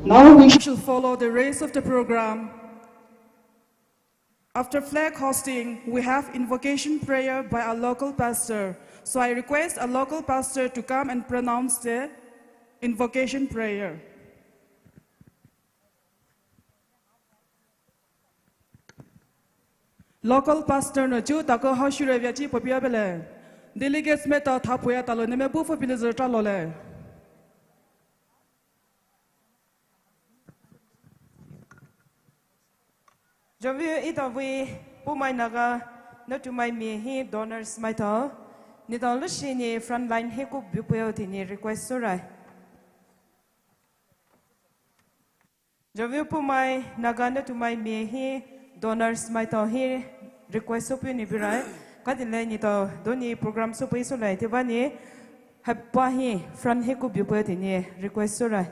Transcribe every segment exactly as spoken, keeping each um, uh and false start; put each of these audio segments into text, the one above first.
Now we shall follow the rest of the program. After flag hoisting, we have invocation prayer by our local pastor. So I request our local pastor to come and pronounce the invocation prayer. Local pastor nou chu takou haoshire vei chi paopei bele. Delegates maitao thapoa talou nenou mai bu pfüpei louzü talou le. Jovei etao vei Poumai Naga Naotumai Me hi donors maitao, neletao leshi ne frontline hi kubupeio tea ne request sourai. Jovei Poumai Naga Naotumai Me hi donors maitao hi request soupeio ne birai. Khatile neletao donou program soupeisou lai tea bani, hapa hi front hi kubupeio tea ne request sourai.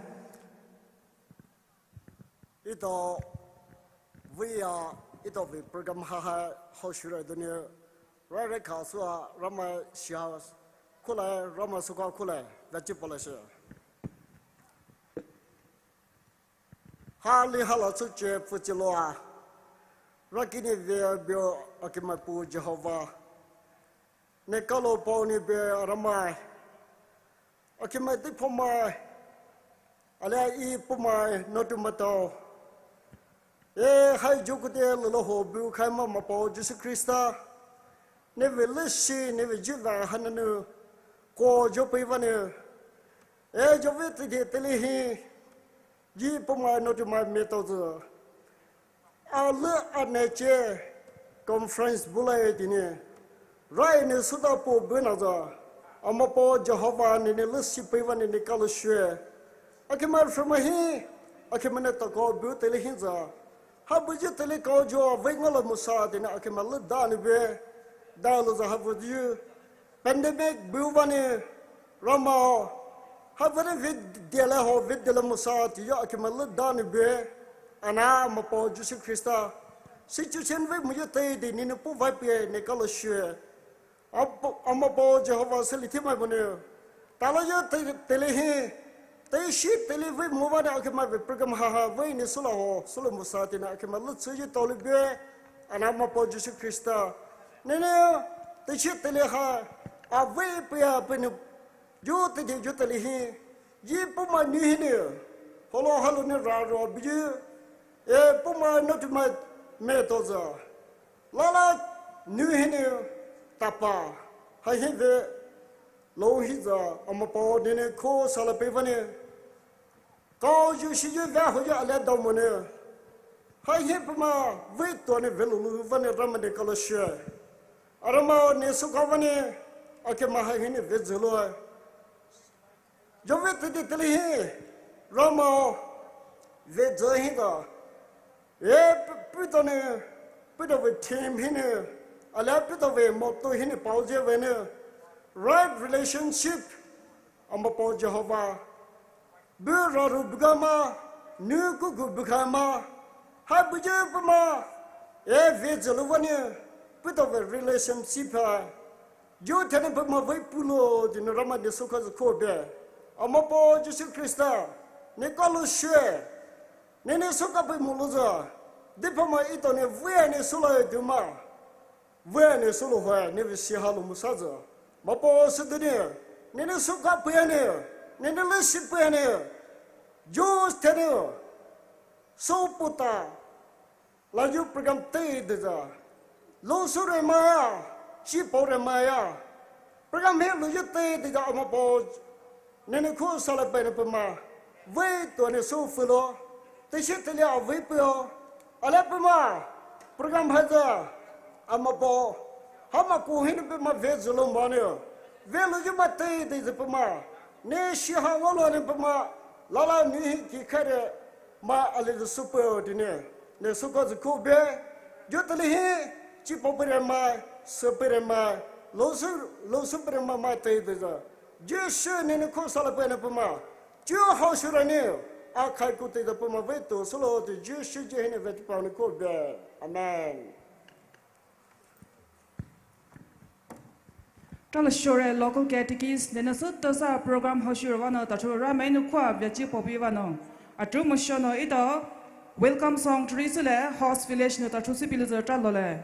Etao vei a, etao vei program ha ha haoshire donou, rairei khasoua Ramai shia khoulai, Ramai soukha khoulai, veachi palashe. Hali hala souche pfüchiloua, rakini vei buyu akhemai Puo Jihova, ne kalo paonou bue Ramai. Akhemai deiphao mai, alia E Poumai Naotumai tao, e hai zhukute lüloua ho bukhaima Mapao Jisu Khrista, nevei leshi nevei zhuvea haina nou kojo pei vanou, e jovei teidei teile hi, E Poumai Naotumai Me taozü, alü anai chi conference bulai tea ne, rai ne souta puh bunou zü, a Mapao Jihova nenou leshi pei vanou ne kalo shue. Akhemai rhimai hi, akhemai nou takou bu teile hi zü, ha buyu teile kojo vei ngaolou mosa tea nou akhemai lüda nou bue, daolouzü ha buyu pandemic bu vanou, Ramai, ha vanou vei delai ho vei delai mosa tea akhemai lüda nou bue, ana Mapao Jisu Khrista, situation vei moyuteidei nenou puhvei peie ne kalo shue. A Mapao Jihova süli thimai bunou, taloyu teile hi, teishi teile vei mo vanou akhemai vei program ha ha vei ne soulou ho soulou mosa tea nou akhemai lüchüyu taolou bue, ana Mapao Jisu Khrista, nenou teishi teile ha, avei peia peinou, yu teidei yu teile hi, E Poumai nou hinou, holou halou nou rarou buyu, e Poumai Naotumai Me taozü, lala nou hinou, tapa, hahi vei, lou hi zü, a Mapao nenou khosala pei vanou, kaoyu shiyu vei hoyu alia daomonou, hahi Poumai vei tuonou vei loulou vanou Ramai ne kalo shue. A Ramai ne soukha vanou, akhemai hahi nou vei züloua, jovei teidei teile hi, Ramai, vei zü hi ta, e puletao nou, puletao vei theme hinou, alia puletao vei motto hinou paoyu vanou, right relationship, a Mapao Jihova, bu rarou bukhaima, nou kuku bukhaima, Hai buyu puma, e ve zulu vani, puto ve relationship ha. Ju thene puma vei pulo, dinu Ramai ne soukha zu kobe. Amapo Jisu Khrista, ne kalo shue. Ne ne soukha pei molo za. Di puma ito ne vei ne soula duma. Vei ne soulou hoe, ne ve si halo musa za. Mapo sudene, ne ne soukha pei ne, ne ne lesi pei ne. Ju thene, sou puta, laju program tei deza. Lo su re maya, chi po re maya. Program he lo ju tei deza amapo. Ne ne khu sala pei ne puma. Vei to ne sou fulo. Te shi te lia vei peo. Ale puma. Program haza. Amapo. Hama ku hini puma ve zulu mane. Ve lo ju ma tei deza puma. Ne shi ha ngolo ne puma. Lala ni hi ki kare. Ma ale de super dine, ne soukha zu kobe, ju tali hi, chi po pere mai, se pere mai, lo su, lo su pere mai mai te de za. Ju shi ne ne khu sala pei ne puma, ju hao shu ra ne, a khai ku te de puma vei to, solo de ju shi je hi ne vei pao ne kobe. Amen. Tala shore local catechist, nene sutta sa program hao shuro vano, tachu Ramai nu khua vyachi popi vano. Atu mushono ito, welcome song turi sule, host village nu tachu si pilu zo talo le.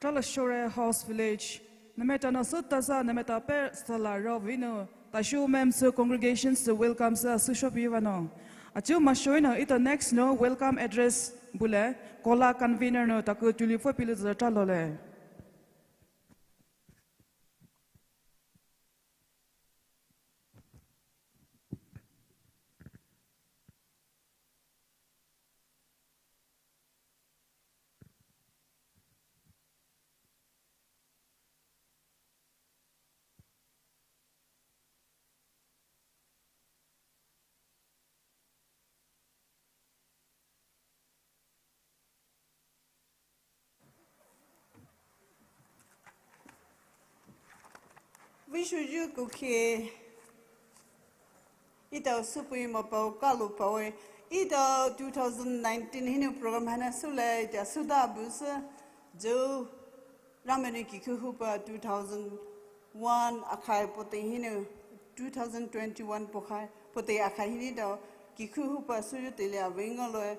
Tala shore house village. Nameta no sü tasa nameta pe sala ro vino. Tashu mem sü congregation sü welcome sü sü shopi vano. Achu mashoino ito next no welcome address bule. Kola convener no taku tulip fo pilu zata lole. Vei shuyu kuki. Ito supui mapao kalu paoe. Ito two thousand nineteen hinu program hana sule ita suda busa. Jo ramani kiku hupa two thousand one akhai pote hinu two thousand twenty-one pokhai pote akhai hinu do kiku hupa suyu tele avingaloe.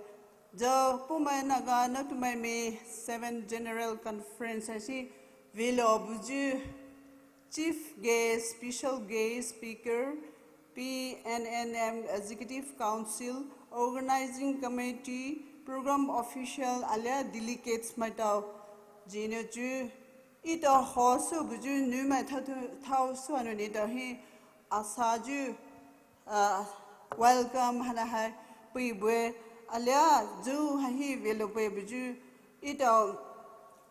Jo Poumai Naga Naotumai Me seven General Conference asi velo buju Chief Guest, Special Guest Speaker, P N N M Executive Council, Organizing Committee, Program Official alia delegates maitao jino ju ito hosu buju numai thao thao suanu nito hi asaju uh, welcome hana hai pui bue alia ju hahi velo pui buju ito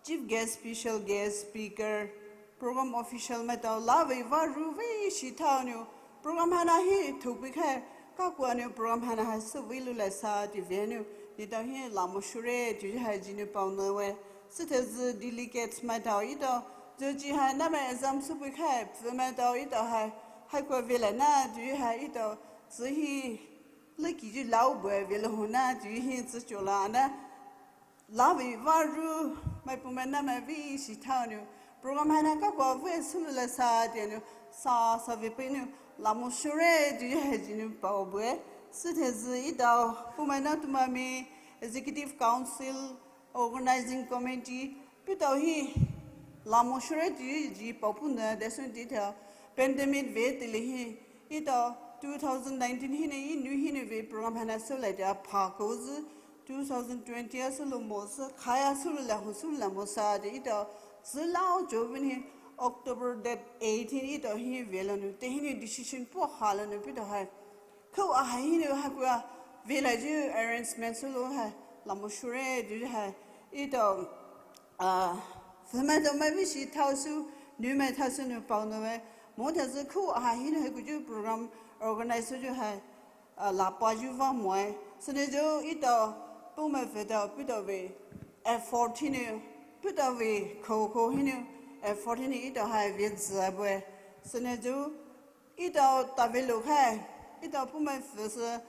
Chief Guest, Special Guest Speaker, Program Official maitao lave varu vei shi thao nu program hana hi thupi khai kakua nu program hana hai suvei lu lai sa ti venu nito hi lamo shure ti hai jinu pao nu we. Sithezi delegates maitao ito, joji hai namai exam supui khai pfü maitao ito hai, hai kua vela na ti hai ito, zi hi leki ji lao bue vela ho na ti hi zi chola na. Lavi varu mai Poumai namai vei shi thao nu program hai na kakua vei sulu la sa ti nu sa sa vei pei nu lamo shure ti hai jinu pao bue. Sithezi ito Poumai Naotumai Me Executive Council Organizing Committee pito hi lamo shure ti ji pao puna desun ti tha pandemic ve tili hi ito two thousand nineteen hini inu hini ve program hana sole tia pha kozi two thousand twenty a sulu mo si khaya sulu la hu sulu la mo sa ti ito zi lao jo vin hi October date eighteen ito hi ve lanu te hini decision po ha lanu pito hai Khou a hai hinu hai kua vela ju arrangement sulu hai lamo shure ju hai ito ah fema to mai vei shi thao su nu mai thao su nu pao nu ve mo thao su khou a hai hinu hai ku ju program organize ju hai ah la pa ju va mo ai sene ju ito Poumai feta pito ve effort hinu pito ve khou khou hinu effort hinu ito hai ve zi bue sene ju Ito tave lo khai, ito Poumai fü sü,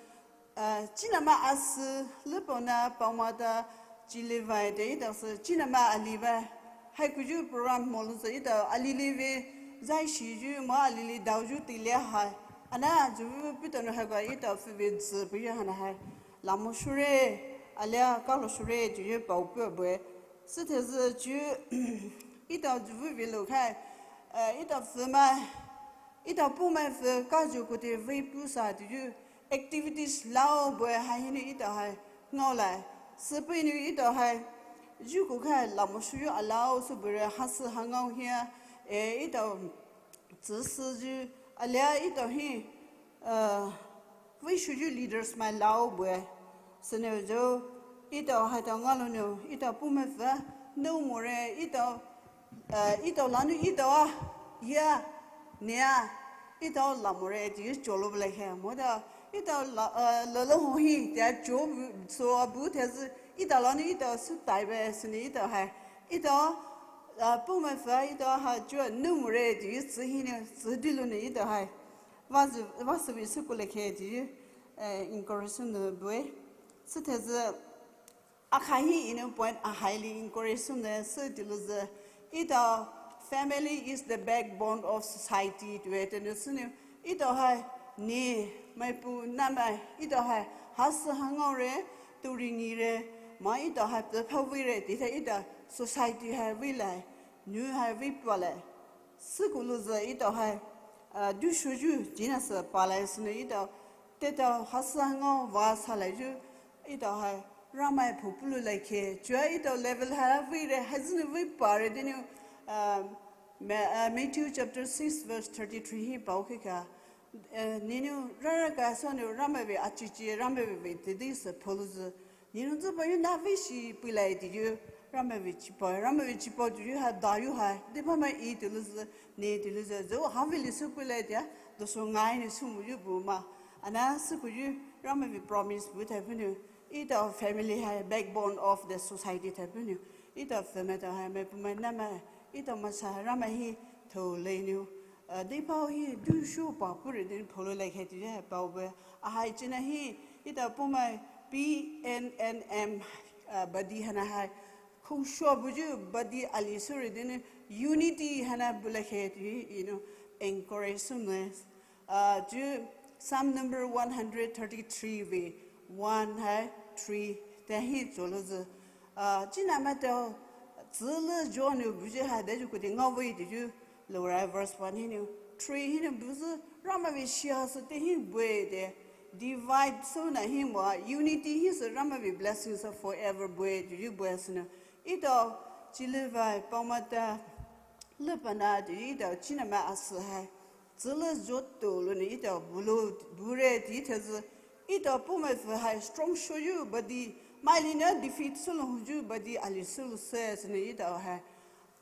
eh, chinama asi, lipona paomata, chili vai de ito sü chinama ali vai. Hai kuju program molu sü ito alili ve, zai shi ju ma alili dao ju tile hai. Ana ju pito no hai kua ito fü ve zi puyu hana hai. Lamo shure, alia kalo shure ju ju pao pu bue. Sü thezi ju ito ju ve lo khai, eh, ito fü ma Ito Poumai fü kajuku te vei pusa tuyu activities lao bue hai hini ito hai ngao lai. Sipui nu ito hai juku khai lamo shuyu alao su bure hasi hangao hia e ito tsüsü ju alia ito hi uh vei shuyu leaders mai lao bue. Sene jo ito hai to ngalo nu ito Poumai fü no more ito uh ito lanu ito a ya nia ito lamore ti cholo bla he mo da ito la uh lolo ho hi tia cho so abu te zi ito lanu ito su tai be sene ito hai ito uh Poumai fü ito ha jo no more ti zi hi ne zi di lu ne ito hai. Vasu, vasu vi su kule khe ti, eh, encourage nu bue. Sü thezi, akha hi inu point a highly encourage nu sü ti lu zi. Ito, family is the backbone of society ti ve te nu sü nu. Ito hai, ni, mai pu, na mai, ito hai, hasi hangao re, turi ni re, ma ito hai, pe pa vi re, ti te ito, society hai vei lai, nou hai vei pa lai. Sükulouzü etao hai, uh, dushoyu jina sü pa lai sünou etao, tetao hasü ngao va salaiyu, etao hai, Ramai phopoulou laikhe, chua etao level hai vei re, haizünou vei pa re deinou, uh, Ma-, uh, Matthew chapter six verse thirty-three hi paokhe kha. Eh, nenou rara kasünou Ramai vei achichi, Ramai vei teidei sü pholouzü. Nenou züpayu na vei shi pei lai tiyu, Ramai vei chipao, Ramai vei chipao tiyu ha dayu ha, deiphao mai e tilouzü, ne tilouzü, zü ha vei li sü pei lai tea, doso ngai ne sü muyu bu ma. Ana sükuyu, Ramai vei promise bu thai phunou, etao family hai backbone of the society thai phunou, etao family tao hai mai pumai namai, etao masa Ramai hi tho leinou, uh, deiphao hi dusho pa pure deinou pholoulai khe tiyu hai paobe. Ahai china hi, etao pumai P N N M, uh, body hana hai, khosho buyu body ali sure deinou unity hana bulai khe tiyu, you know, encourage sune. Uh, ju Psalm number one hundred thirty-three vei one hai three te hi zolouzü. Uh, china maitao, zülü jonou buyu hai daju kudi ngao vei tiyu, lora verse one hinou, three hinou buzü, Ramai vei shia sü te hi bue de, divide sona hi mo, unity hi sü Ramai vei blessings of forever bue tiyu bue sünou. Etao, chilivai, paomata, lüpana tiyu etao china mai asü hai. Zülü jotou lonou etao bulou, bure tiyu thezü. Etao pumai fü hai strong shoyu body, maili na defeat sülou huyu body ali sülou se sünou etao hai.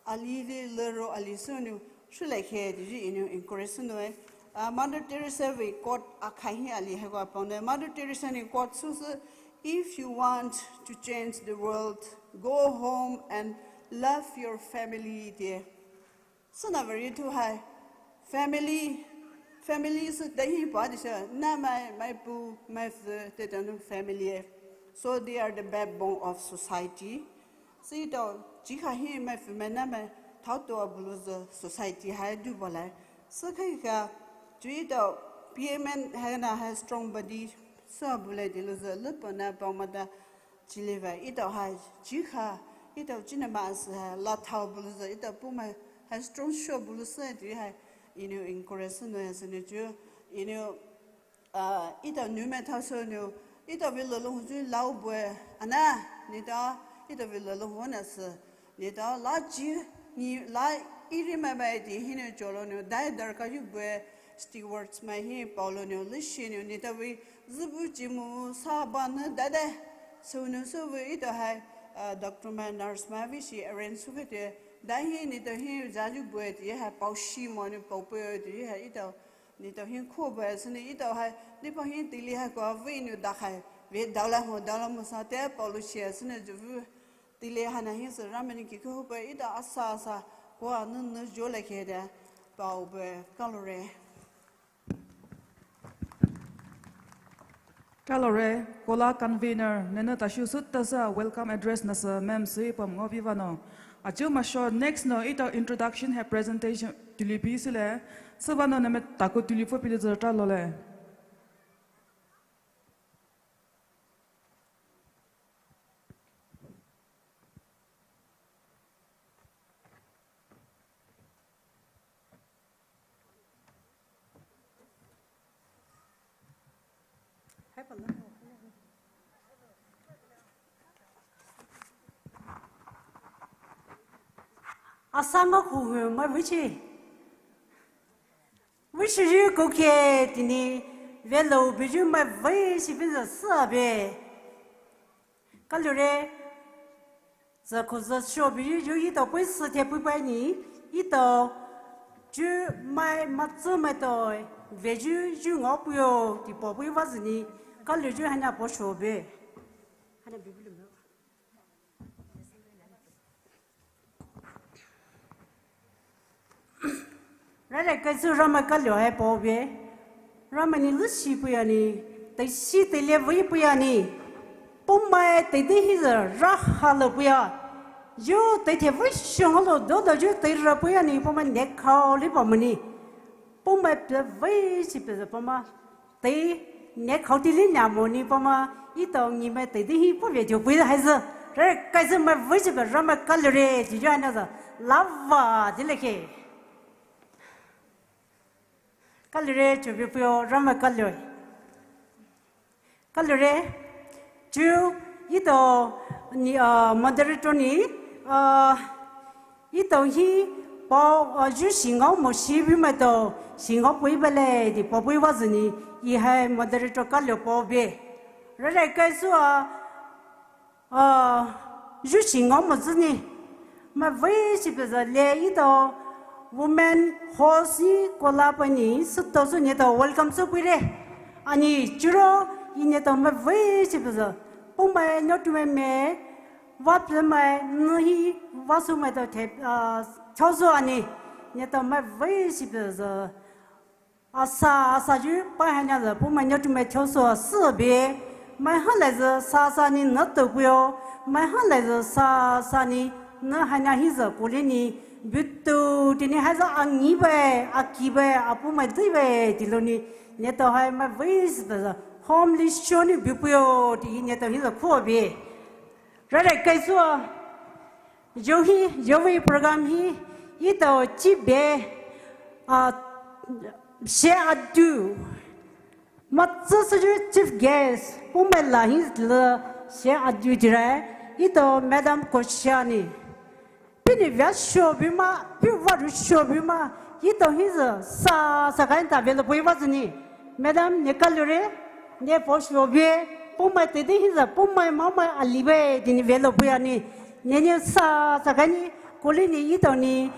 Ali li lero ali sünou, shulai khe tiyu inou encourage sünou e. Uh, Mother Teresa vei quote akhai hi ali hai ko paone. Mother Teresa nou quote süsü, "If you want to change the world, go home and love your family," de. Süna veri tu hai, family, family sü dai hi pa di sü, namai, maipu, maifü, tetanu family. So they are the backbone of society. Sütao, chikha hi maifü mai namai, thaotoa bulouzü society hai du balai. Sükha, chuitao, P M N hai na hai strong body, sü bulai dilouzü, lüpana paomata, chilivai, etao hai, chikha, etao china mai asü hai, la thao bulouzü, etao pumai, hai strong shoyu bulouzü, tiyu hai, inou encourage sünou ya sünou chu, inou, uh, etao numai thao sünou, etao vei lolo huyu lao bue, ana, neletao, etao vei lolo huna sü, neletao, la chi, ni, la iri mai bai ti hinou cholo nou, dai darkha yu bue, stewards mai hi, paolo nou, lishi nou, neletao vei, zübu chimu sa ba nou dada. Sünou süvei etao hai, uh, doctor mai nurse mai vei shi arrange sükhe te. Dai hi neletao hi zaju bue tiyu hai paoshi mo nou paope tiyu hai etao. Neletao hi kho bue sünou etao hai. Deiphao hi teile hai ko vei nou dakhai. Vei daola ho daola mo sa te paolo shi sünou juvu. Teile hana hi sü Ramai nou kikhe ho bue etao asa asa. Ko nou nou jolai khe de. Paobe kalore. Kalore, COLA convener, nene tashu sutta sa welcome address nasa ma'am sü pam ngo bivano. Achu masho next nou etao introduction hai presentation tulipi sile, sübano neme taku tulipo pili zerta lole. Asa nga khu hu mai vei chi. Vei shi yu kukhe tini velo buyu mai vei shi pinza sa be. Kalure. Zako zasho buyu yu etao pui sü te pui pai ni, etao ju mai matsü maitao, veyu ju ngao puyo, ti po pui vazü ni, kalu ju hana po shobe. Hana bibulu mo. Rara kaisü Ramai kalu hai paobe. Ramai ni lushi puya ni, taishi taile vei puya ni. Pumai taide hi zü raha lo puya. Yu taithe vei shong lo dodo yu taira puya ni pumai nekhao li pamani. Pumai pe vei shi pe zü pumai. Tai nekhao ti li nya mo ni pumai etao ni mai taide hi puve jo puya hai zü. Re, kaisü mai vei chi ba Ramai kaliore, chi ya na za, lava, di le ke. Kaliore, chu bi puyo, Ramai kaliore. Kaliore, chu, ito, ni, ah, moderator ni, ah, ito hi, pao, ah, ju singao mo shi bi mai to, singao pui ba le, di pao pui wa zi ni, i hai moderator kalio pao be. Re re kaisü a, Ah, ju singao mo zi ni. Mai vei shi pezü le ito women host ni kola pa ni süto sü neto welcome sü pui re. Ani churo i neto mai vei shi pezü. Poumai nyotumai me wa pemai nü hi wa sü mai to the, ah, chao sü ani. Neto mai vei shi pezü. Asa, asa ju, pai hanya zü, poumai nyotumai chao sü a sü be. Mai ha lai zü, sa sa ni nü to puyo. Mai ha lai zü, sa sa ni nü hanya hi zü, koli ni, butu, tini hai zü, a ngi be, a ki be, a poumai dui be, tilo ni, neto hai mai vei zü, homely show ni bi puyo, ti neto hi zü, kho be. Rare kaisü a, yo hi, yo vei program hi, ito chibe, ah, she adu. Matsu suju chief guest, poumai la hi le she adu jira, ito Madam Koshia ni. Pini via show bi ma, pi wa ru show bi ma, ito hi zü, sa, sa kain ta velo pui wa zi ni. Madam, ne kaliore, ne po show be, poumai te de hi zü, poumai mamai ali be, di ni velo pui ani. Ne ne sa, sa kain ni, koli ni ito ni,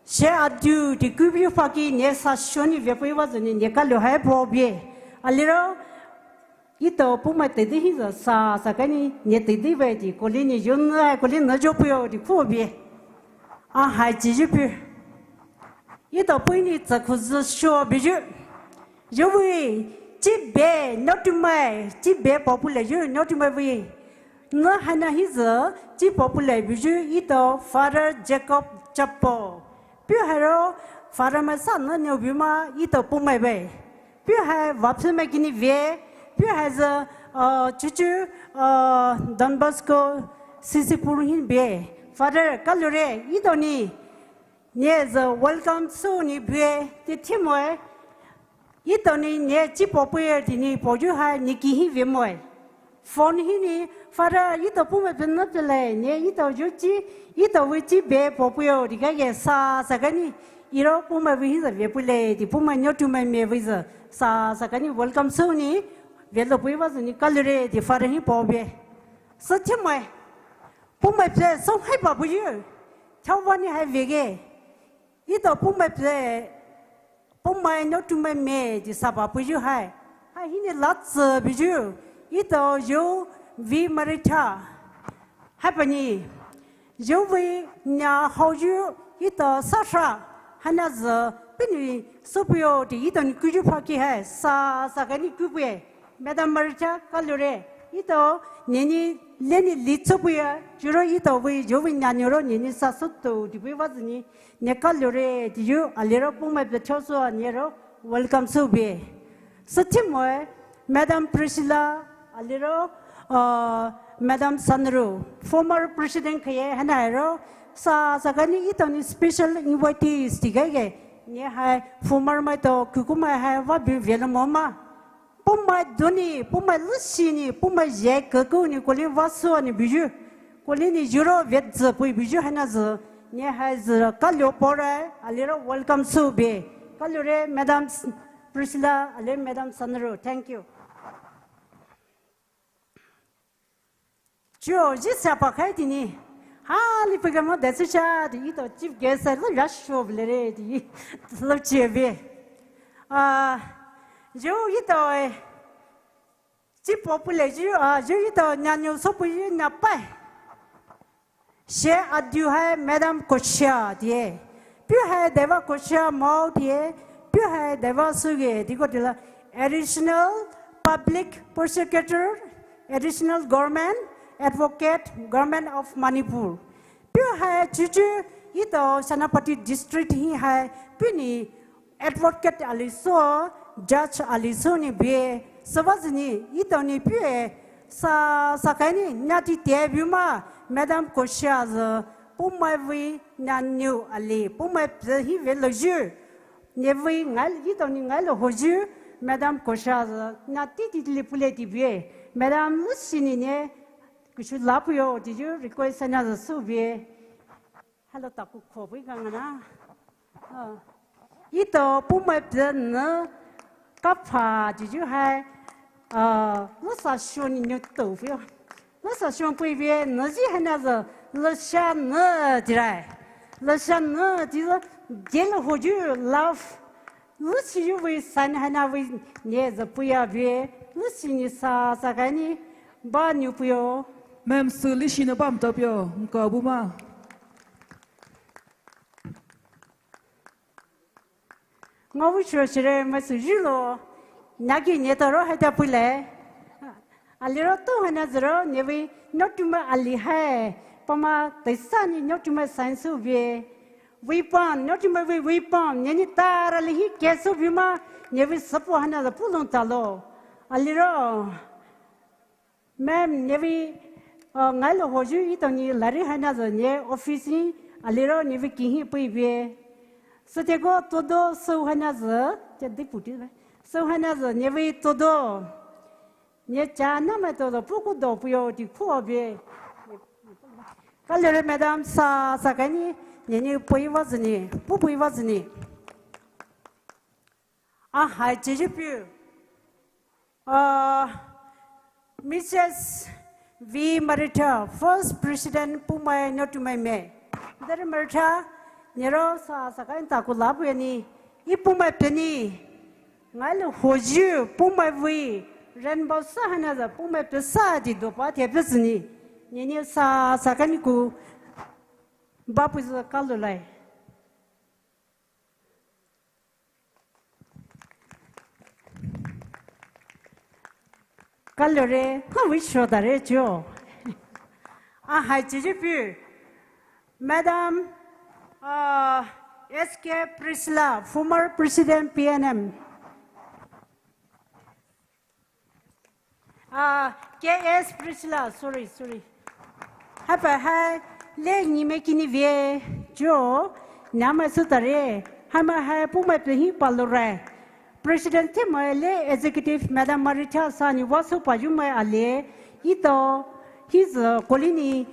she adu, di kubi faki, ne sa show ni ve pui wa zi ni, ne kalio hai po be. Aliro, ito poumai te de hi zü, sa, sa kain ni, ne te de be di, koli ni, yo nü hai, koli nü jo puyo, di kho be. A hai chi ju pi. Ito pui ni tsa khu zü show bi ju. Yo vei, chibe, nyotumai, chibe popular ju, nyotumai vei. Nü hanya hi zü, chi popular bi ju, ito Father Jacob Chapo. Piu hai ro, Father mai sa nü nyo bi ma, ito poumai be. Piu hai vapsü mai kini ve, piu hai zü, uh, chuchu, uh, Don Bosco, Sisipur hin be. Father, kaliore, ito ni, ne zü welcome sü ni be, ti thimoe. Ito ni, ne chi popular di ni, po ju hai, ni ki hi ve moe. Phone hi ni, Father, ito poumai pe nü pe le, ne ito ju chi, ito vei chi be popular di ka ye sa, sa kain ni, iro poumai vei hi zü ve pui le, di poumai nyotumai me vei zü, sa, sa kain ni welcome sü ni, velo pui wa zi ni kaliore, di Father hi po be. Sa chi mai, poumai pe, so hai ba bu yu, chao wa ni hai ve ge. Ito poumai pe, poumai nyotumai me di sa ba pui ju hai. Hai hi ni la zü bi ju. Ito yo vei Maritha. Hai pa ni. Yo vei nya hao ju ito sa sa. Hanya zü pini so puyo di ito ni kuju pa ki hai. Sa, sa kain ni ku puye. Madam Maritha kaliore. Ito ne ni le ni li so puye. Juro ito vei yo vei nya ni ro ne ni sa so to di pui wa zi ni. Ne kaliore, di ju, aliro poumai pe chao sü a, ne ro, welcome sü be. Sü thimoe, Madam Priscilla, aliro, uh, Madam Sanru, former president khaye, hana ro, sa, sa kain ni ito ni special invitees di ka ye, ne hai, former mai to, kuku mai hai, wa bi velo mo ma. Poumai duni, poumai lushi ni, poumai ye keku ni, koli wa sü ni bi ju. Koli ni juro ve zü pui bi ju hanya zü. Ne hai zü kalio pore, aliro welcome sü be. Kaliore, Madam S-, Priscilla, ale Madam Sanru. Thank you. Chuo, ji sa pa khai di ni. Ha, li program de su cha, di ito chief guest, lo ya show le re, di lo che be. Ah, yo ito, eh, chi popular ju, ah, yo ito nya nyo so pui ju nya pai. She adu hai Madam Koshia di e. Piu hai Deva Koshia mau di e. Piu hai Deva suge di ko di la. Additional Public Prosecutor, Additional Government Advocate, Government of Manipur. Piu hai chuchu ito Senapati District hi hai piu ni advocate ali so, judge ali so ni be, sa wa zi ni, ito ni piu e, Sa, sa kaini, nati te bima, Madam Koshia zü, Poumai vei, naniu ali, Poumai pze hi ve loyu. Ne vei ngai, yi tao ni ngai lo hoyu, Madam Koshia zü, nati ti li pule ti bie. Madam lusini ne, kushu lapuyo, ti yu request na zü su bie. Hello, taku kho bui gangana. Ah. Ito Poumai pze nü kapha juju hai, ah, lusa shoni nyu to pui. Lusa shon pui bie nü ji hai na zü, lusha nü jirai. Lusha nü ji zü, jelo hoju love. Lusi yu vei san hai na vei ne zü puya bie. Lusi ni sa, sa kaini ba nyu puyo. Ma'am, sü lusi ni ba mta puyo, nka bu ma. Nga wu shiro shire ma su ju lo. Nagi ne taro hai ta pule. Aliro tu hai na zero, ne vei, no tu ma ali hai. Pama, taisa ni no tu ma san su bie. Vei pan, no tu ma vei, vei pan, ne ni tara li hi ke su bima, ne vei sapo hai na zü pulong talo. Aliro. Ma'am, ne vei, uh, ngai lo hoju ito ni lari hai na zü ne office ni aliro ne vei kihi pui bie. Sete ko todo so hai na zü, ja di puti. So hai na zü ne vei todo. Ne ja na ma todo puku do puyo di ko bie. Kalere madam sa, sa kaini, ne ni pui wa zü ni, pu pui wa zü ni. Ah, hai, jeju piu. Ah, Missus V Maritha, First President Poumai Naotumai Me. Dari Maritha, nero sa, sa kaini taku lapu yani, i Poumai peni. Ngai lo hoju, Poumai vei, rainbow sa hai na zü, Poumai pe sa di do pa te pe zü ni. Ni ni sa, sa kaini ku, ba pu zü kalu lai. Kalore, ha wisho dare jo. Ah, hai, jeju piu. Madam, uh, S K Priscilla, former President P N M. Ah, K S Priscilla, sorry, sorry. Hapa hai le ni me kini vie jo nama su tare. Hama hai Poumai pe hi palore. President te mai le executive Madam Maritha sa ni wasu pa yu mai ale. Ito his, uh, kolini.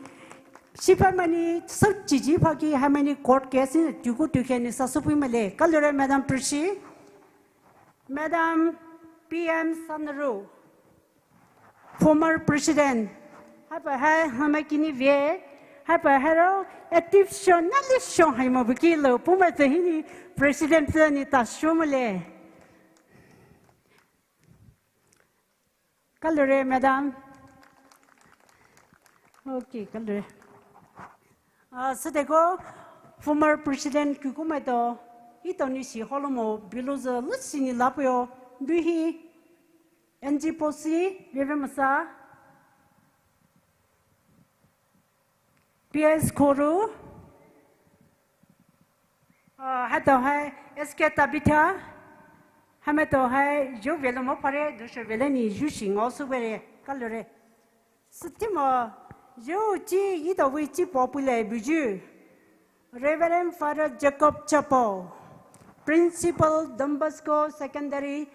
Shipa mani sub chiji pa ki hamani court case ni tuku tuke ni sa su pui male. Kalore Madam Prisi. Madam P M Sanru, former president, hapa hai hama kini vie, hapa hai ro active shon, nali shon hai mo biki lo, Poumai te hini president te ni ta shon male. Kalore, madam. Okay, kalore. Ah, sete ko former president kuku mai to, ito ni si holomo, bilu zü lusi ni lapuyo, bihi, N G Posi, Bebe Masa, P S Khoru, ah, hato hai S K Tabitha, hamato hai ju velo mo pare, dusho velo ni ju shi ngo su vere, kalore. Sutimo, ju chi ito vei chi popule buju. Reverend Father Jacob Chapo, Principal Don Bosco Secondary,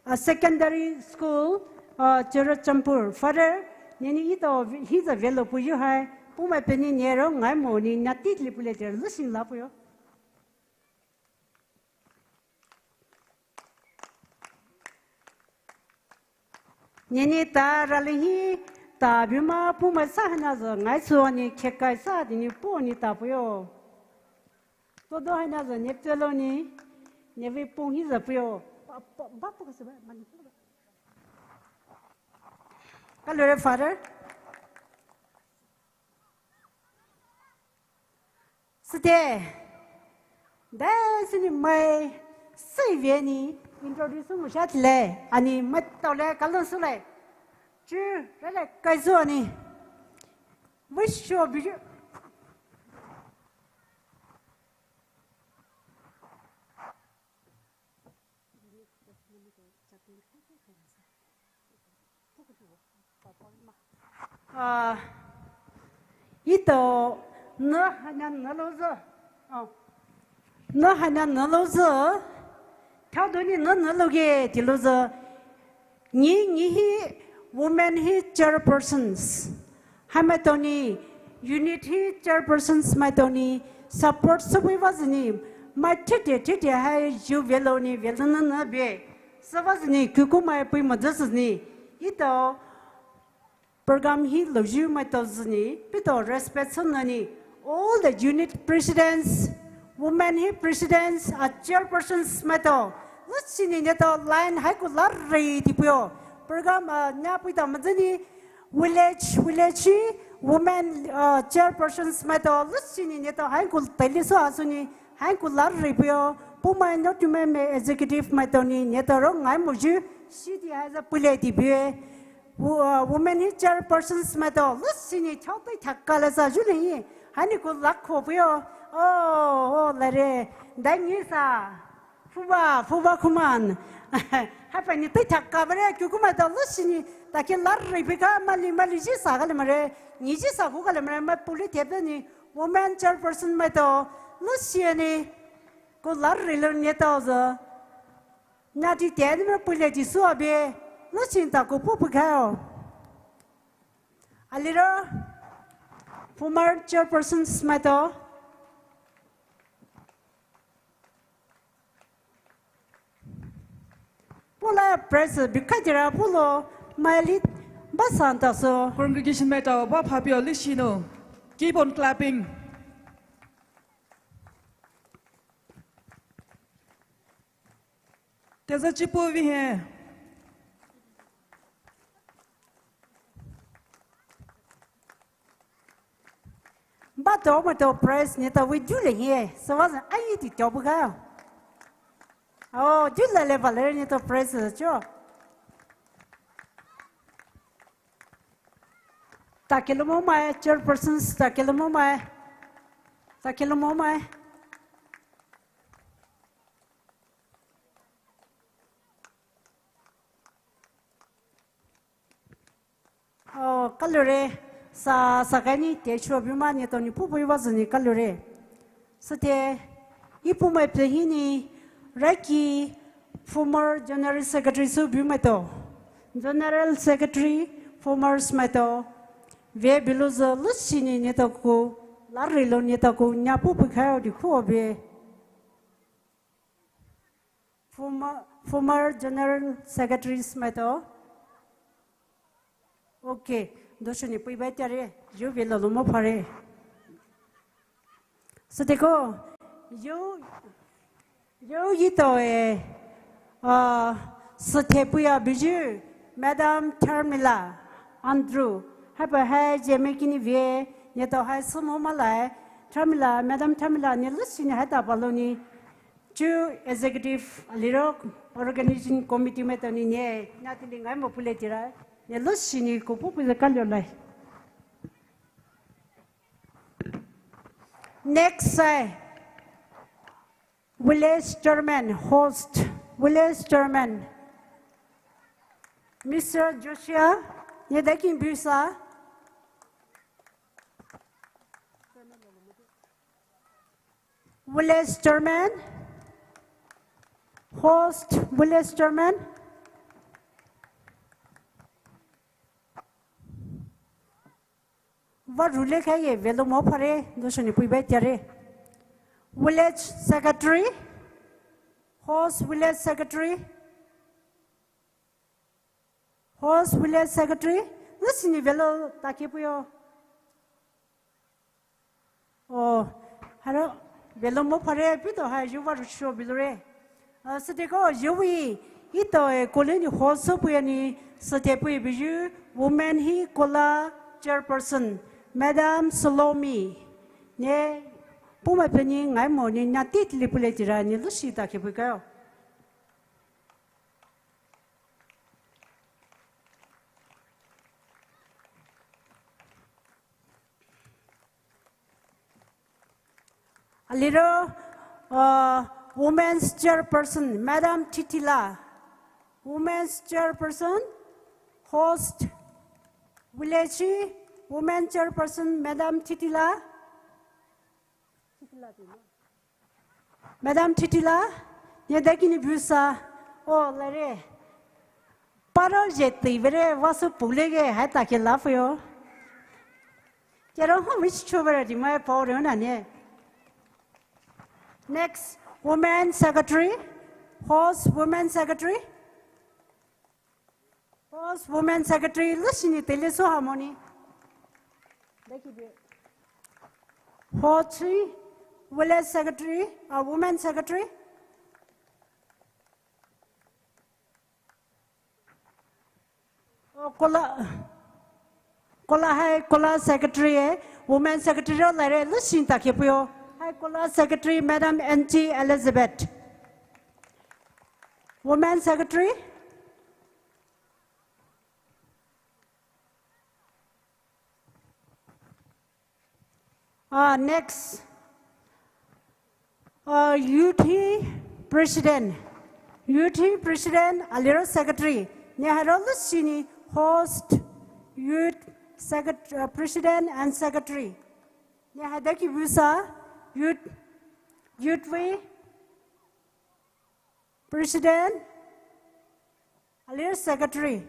uh, Secondary School, uh, Churachandpur. Father, nini ito hi zü velo puyu hai, Poumai peni nero ngai mo ni nati li pule te lusin lapuyo. Nini ta rali hi ta bima Poumai sa hai na zü ngai su ni khekai sa di ni pu ni ta puyo. Todo hai na zü ni pelo ni, ni vi pu hi zü puyo. Ba, ba, ba pu kasi ba, mani pu ba. Kalore Father. Sute. Dai sini mai sai vie ni introduce mu sha tile. Ani mai tau le kalon su le. Chu rele kai su ani. Wisho biju. Ah, ito, nü haina nü louzü. Oh. Nü haina nü louzü. Thaodou ni nü nü louge, tea louzü. Ngi, ngi hi women hi chairpersons. Haimaitao ni unit hi chairpersons maitao ni support sübui vazü ni. Mai thite, thite hai ju velou ni, velou nü nü be. Süvazü ni, kuku mai pui mazü sü ni. Ito, program hi louyu maitao zü ni, pito respect sü nü ni, all the unit presidents, women hi presidents, a chairpersons maitao, lüsini neto line haiku larei di puyo. Program, uh, nya pui ta mazü ni, village, village hi women, uh, chairpersons maitao, lüsini neto haiku tali sü asu ni, haiku larei puyo. Pumai no tumai me executive maitao ni, neto ro ngai moyu, shi di haiza pule di puye. Wo-, uh, women hi chairpersons maitao, lüsini thaotei thakala sa jule hi, haini ku lakho puyo. Oh, oh, lare, dai ngi sa, fuba, fuba kuman. Haipa ni tei thakabare, kuku maitao, lüsini, take larei bika, mali, mali ji sa kale mare, ni ji sa ku kale mare, ma puli thebe ni, women chairperson maitao, lüsini, ku larei lo ni tao zo. Nati teni me pule di sua be, lüsini ta ku pupu kao. Aliro, former chairpersons maitao. Pula press bikha tira pulo, maili ba santa so. Congregation maitao ba phapyo lüsino. Keep on clapping. Teza chipu vi he. Ba to ma to press ni to we ju le he. So was ai ti to bu ga. Oh, ju le le ba le ni to press cho. Takilo mo mai, chairpersons, takilo mo mai. Takilo mo mai. Oh, kalure, sa, sa kani, te chuo bima ni to ni pupu iwa zuni kalure. Süte, ipu mai pehini, raki, former General Secretary sü bimaitao. General Secretary, former smaitao. Ve bilu zü lüsini netaku, larilo netaku, nyapu pukhayo di kuo be. Former, former General Secretary smaitao. Okay, doshoni pui bai tiare, yu velo lomo phare. Süteko, yu, yu yito e, ah, süte puya biju, Madam Tharmila Andrew, haipa hai jeme kini ve, neto hai sumo malai, Tharmila, Madam Tharmila, ne lüsini hai ta baloni, Chu executive aliro organizing committee maitao ni ne, natili ngai mo pule tira, ne lüsini ko pupu ze kalio lai. Next, eh, village chairman, host, village chairman, Mister Joshua, ne dakin bisa. Village chairman, host village chairman. Va rule khaye velo mo phare, doshoni pui bai tiare. Village secretary, host village secretary. Host village secretary, lüsini velo take puyo. Oh, haro, velo mo phare pito hai yuva rusho bilure. Ah, süteko yuvi, ito e koleni host puya ni, süte puya biju, women hi kola chairperson, Madam Salomi. Ne, puma peni ngai mo ni nyati tili pule tira ni lüsi take puyo. Aliro, uh, women's chairperson, Madam Titila. Women's chairperson, host, Village women chairperson Madam Thitila. Madam Thitila, ne dekini busa, o lare. Paro je tei vere vasu pulege hai take lafuyo. Kero ho miss cho vere di mai pao re na ne. Next, women secretary, host women secretary. Host women secretary, lusini tele so harmony. Host three, village secretary, uh, women secretary. Oh, kola, kola hai, kola secretary e, women secretary o lare, lusini take puyo. Hai kola secretary, Madam N T Elizabeth. Women secretary. Ah, next. Ah, youth president. Youth president, aliro secretary. Ne haro lusini host, youth secret-, uh, president and secretary. Ne hadaki busa, youth, youth president, aliro secretary.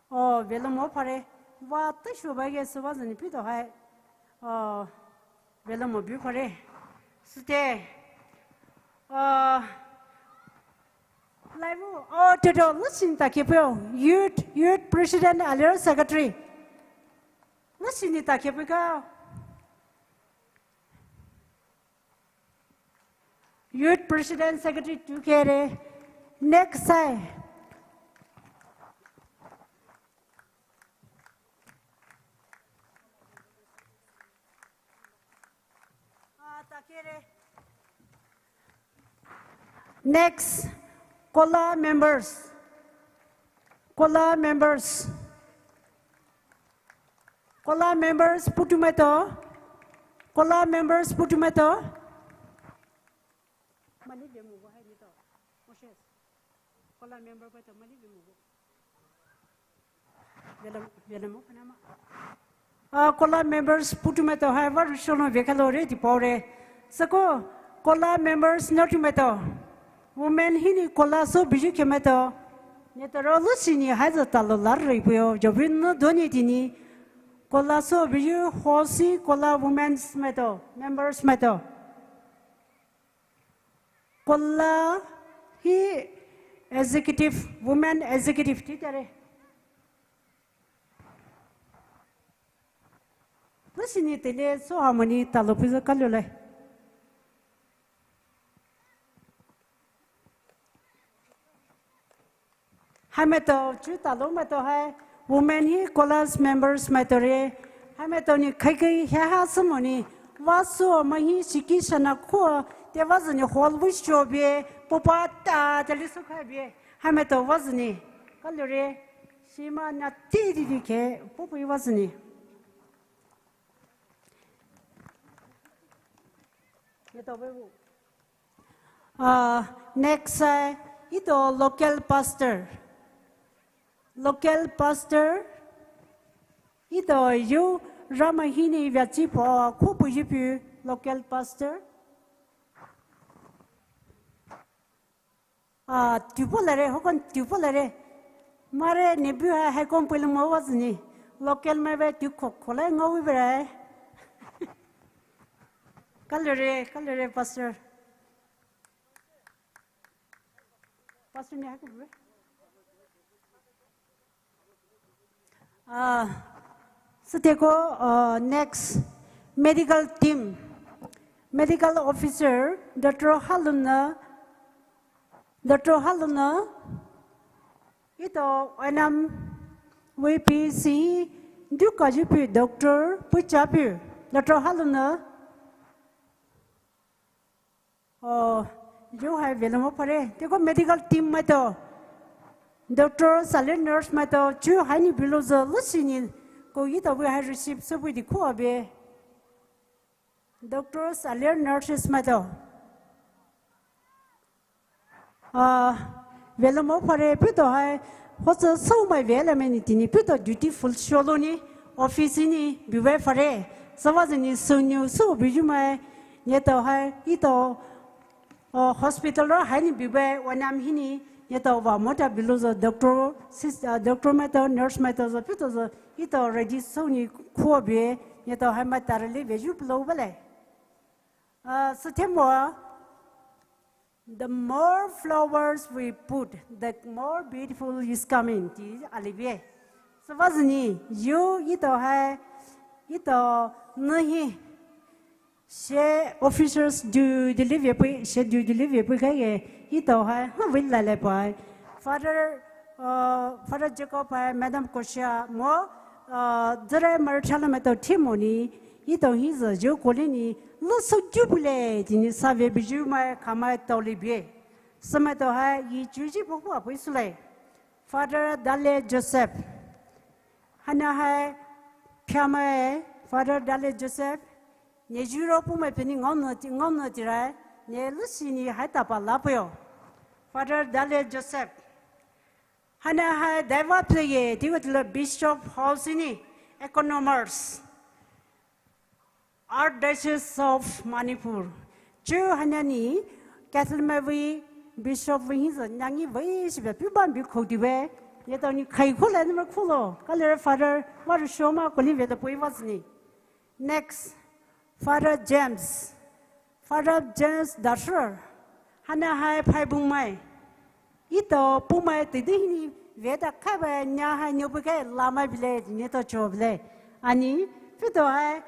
Oh, velo mo phare. Wa te shu ba ge su ba zani pi to hai. Oh, velo mo bi phare. Sute. Oh, live. Oh, te to, lusini take puyo. Youth, youth president, aliro secretary. Lusini take puyo. Youth President Secretary tu kere. Next hai. Ah, ta kere. Next, kola members. Kola members. Kola members putumaito. Kola members putumaito. Mali bemu bo hai ni to. Moses. Kola member paito mali bemu bo. Vela, vela mo kana ma. Ah, kola members putumaito hai va rushono vekalo re di pore. Sako kola members no tumaito. Women hini kola so biju kemaito. Netaro lusini hai za talo lar re puyo. Jobin no doni dini. Kola so biju hosi kola women's maito, members maito. Kola hi executive, women executive ti tare. Lusini tele so harmony talo puzo kalole. Haimaito, chu talo maito hai, women hi kola members maito re. Haimaito ni khaikai hia ha sumoni. Vaso mahi siki sana kho, te vazani hall wish cho bie, popa ta, te liso khai bie. Haimaito vazani. Kalore, sima na ti di di ke, popo vazani. Ye to be bu. Ah, next, eh, ito local pastor. Local pastor. Ito yu Ramahini vyachi po khupu yipu local pastor. Ah, tupo lare, hokon tupo lare. Mare nebu hai, hai kon pulu mo vazani. Local mai ve tu kho, kholai ngau vere. Kalore, kalore, pastor. Pastor ni haku bro. Ah, so teko, ah, next medical team, medical officer, Doctor Haluna, Doctor Haluna, ito N M V P C, duka jipu Doctor Puchapu, Doctor Haluna. Oh, yo hai velo mo pare. Teko medical team maito. Doctor, sale nurse maito. Chu hai ni bilo zo lusini. Ko ito we hai receive so we di ko abe. Doctor, sale nurses maito. Ah, velo mo pare pito hai. Hotsü soumai vela meni tini puto dutiful sholoni office ni biwe fare. Süva zeni sünyu sü bijumai, nyetao hai ito, uh, hospital ro haini biwe wanam hini, nyetao va mota bilozo doctor, sis, uh, doctor maitao, nurse maitao zo puto zo ito ready souni khuo biwe, nyetao hai maitao rele veju plo bale. Uh, süthemo, the more flowers we put, the more beautiful is coming. Ti alibiye. Süva zeni, yu ito hai, ito nühi, she officers du delivery pui, she du delivery pui kaiye, ito hai, ha, will lale pai. Father, uh, Father Jacob hai, Madam Koshia, mo, uh, zere marchala maitao thimoni, ito hi zo ju kolini, lo so ju bule, tini save biju mai kamai tolibiye. Sümaitao hai, yi juji popo apui sule. Father Dale Joseph. Hana hai, pyamai, Father Dale Joseph. Ne juro pumai peni ngau no ti, ngau no ti rai. Ne lusi ni hai tapa lapuyo. Father Dale Joseph. Hana hai daiva pleye, tiwa tilo Bishop House ni, economers. Archdiocese of Manipur. Chu hana ni Catholic mai vei Bishop vei hi zo nyangi vei shiba piu ban bi khou diwe. Ye tao ni khai khou la ni ma khou lo. Ka le Father Maru Shoma ko ni ve da poi was ni. Next, Father James. Father James Dashur. Hana hai phai bung mai. Ito pumai tidi hini veda kaiba nya hai nyobu kai lamai bile, nito cho bile. Ani, pito hai,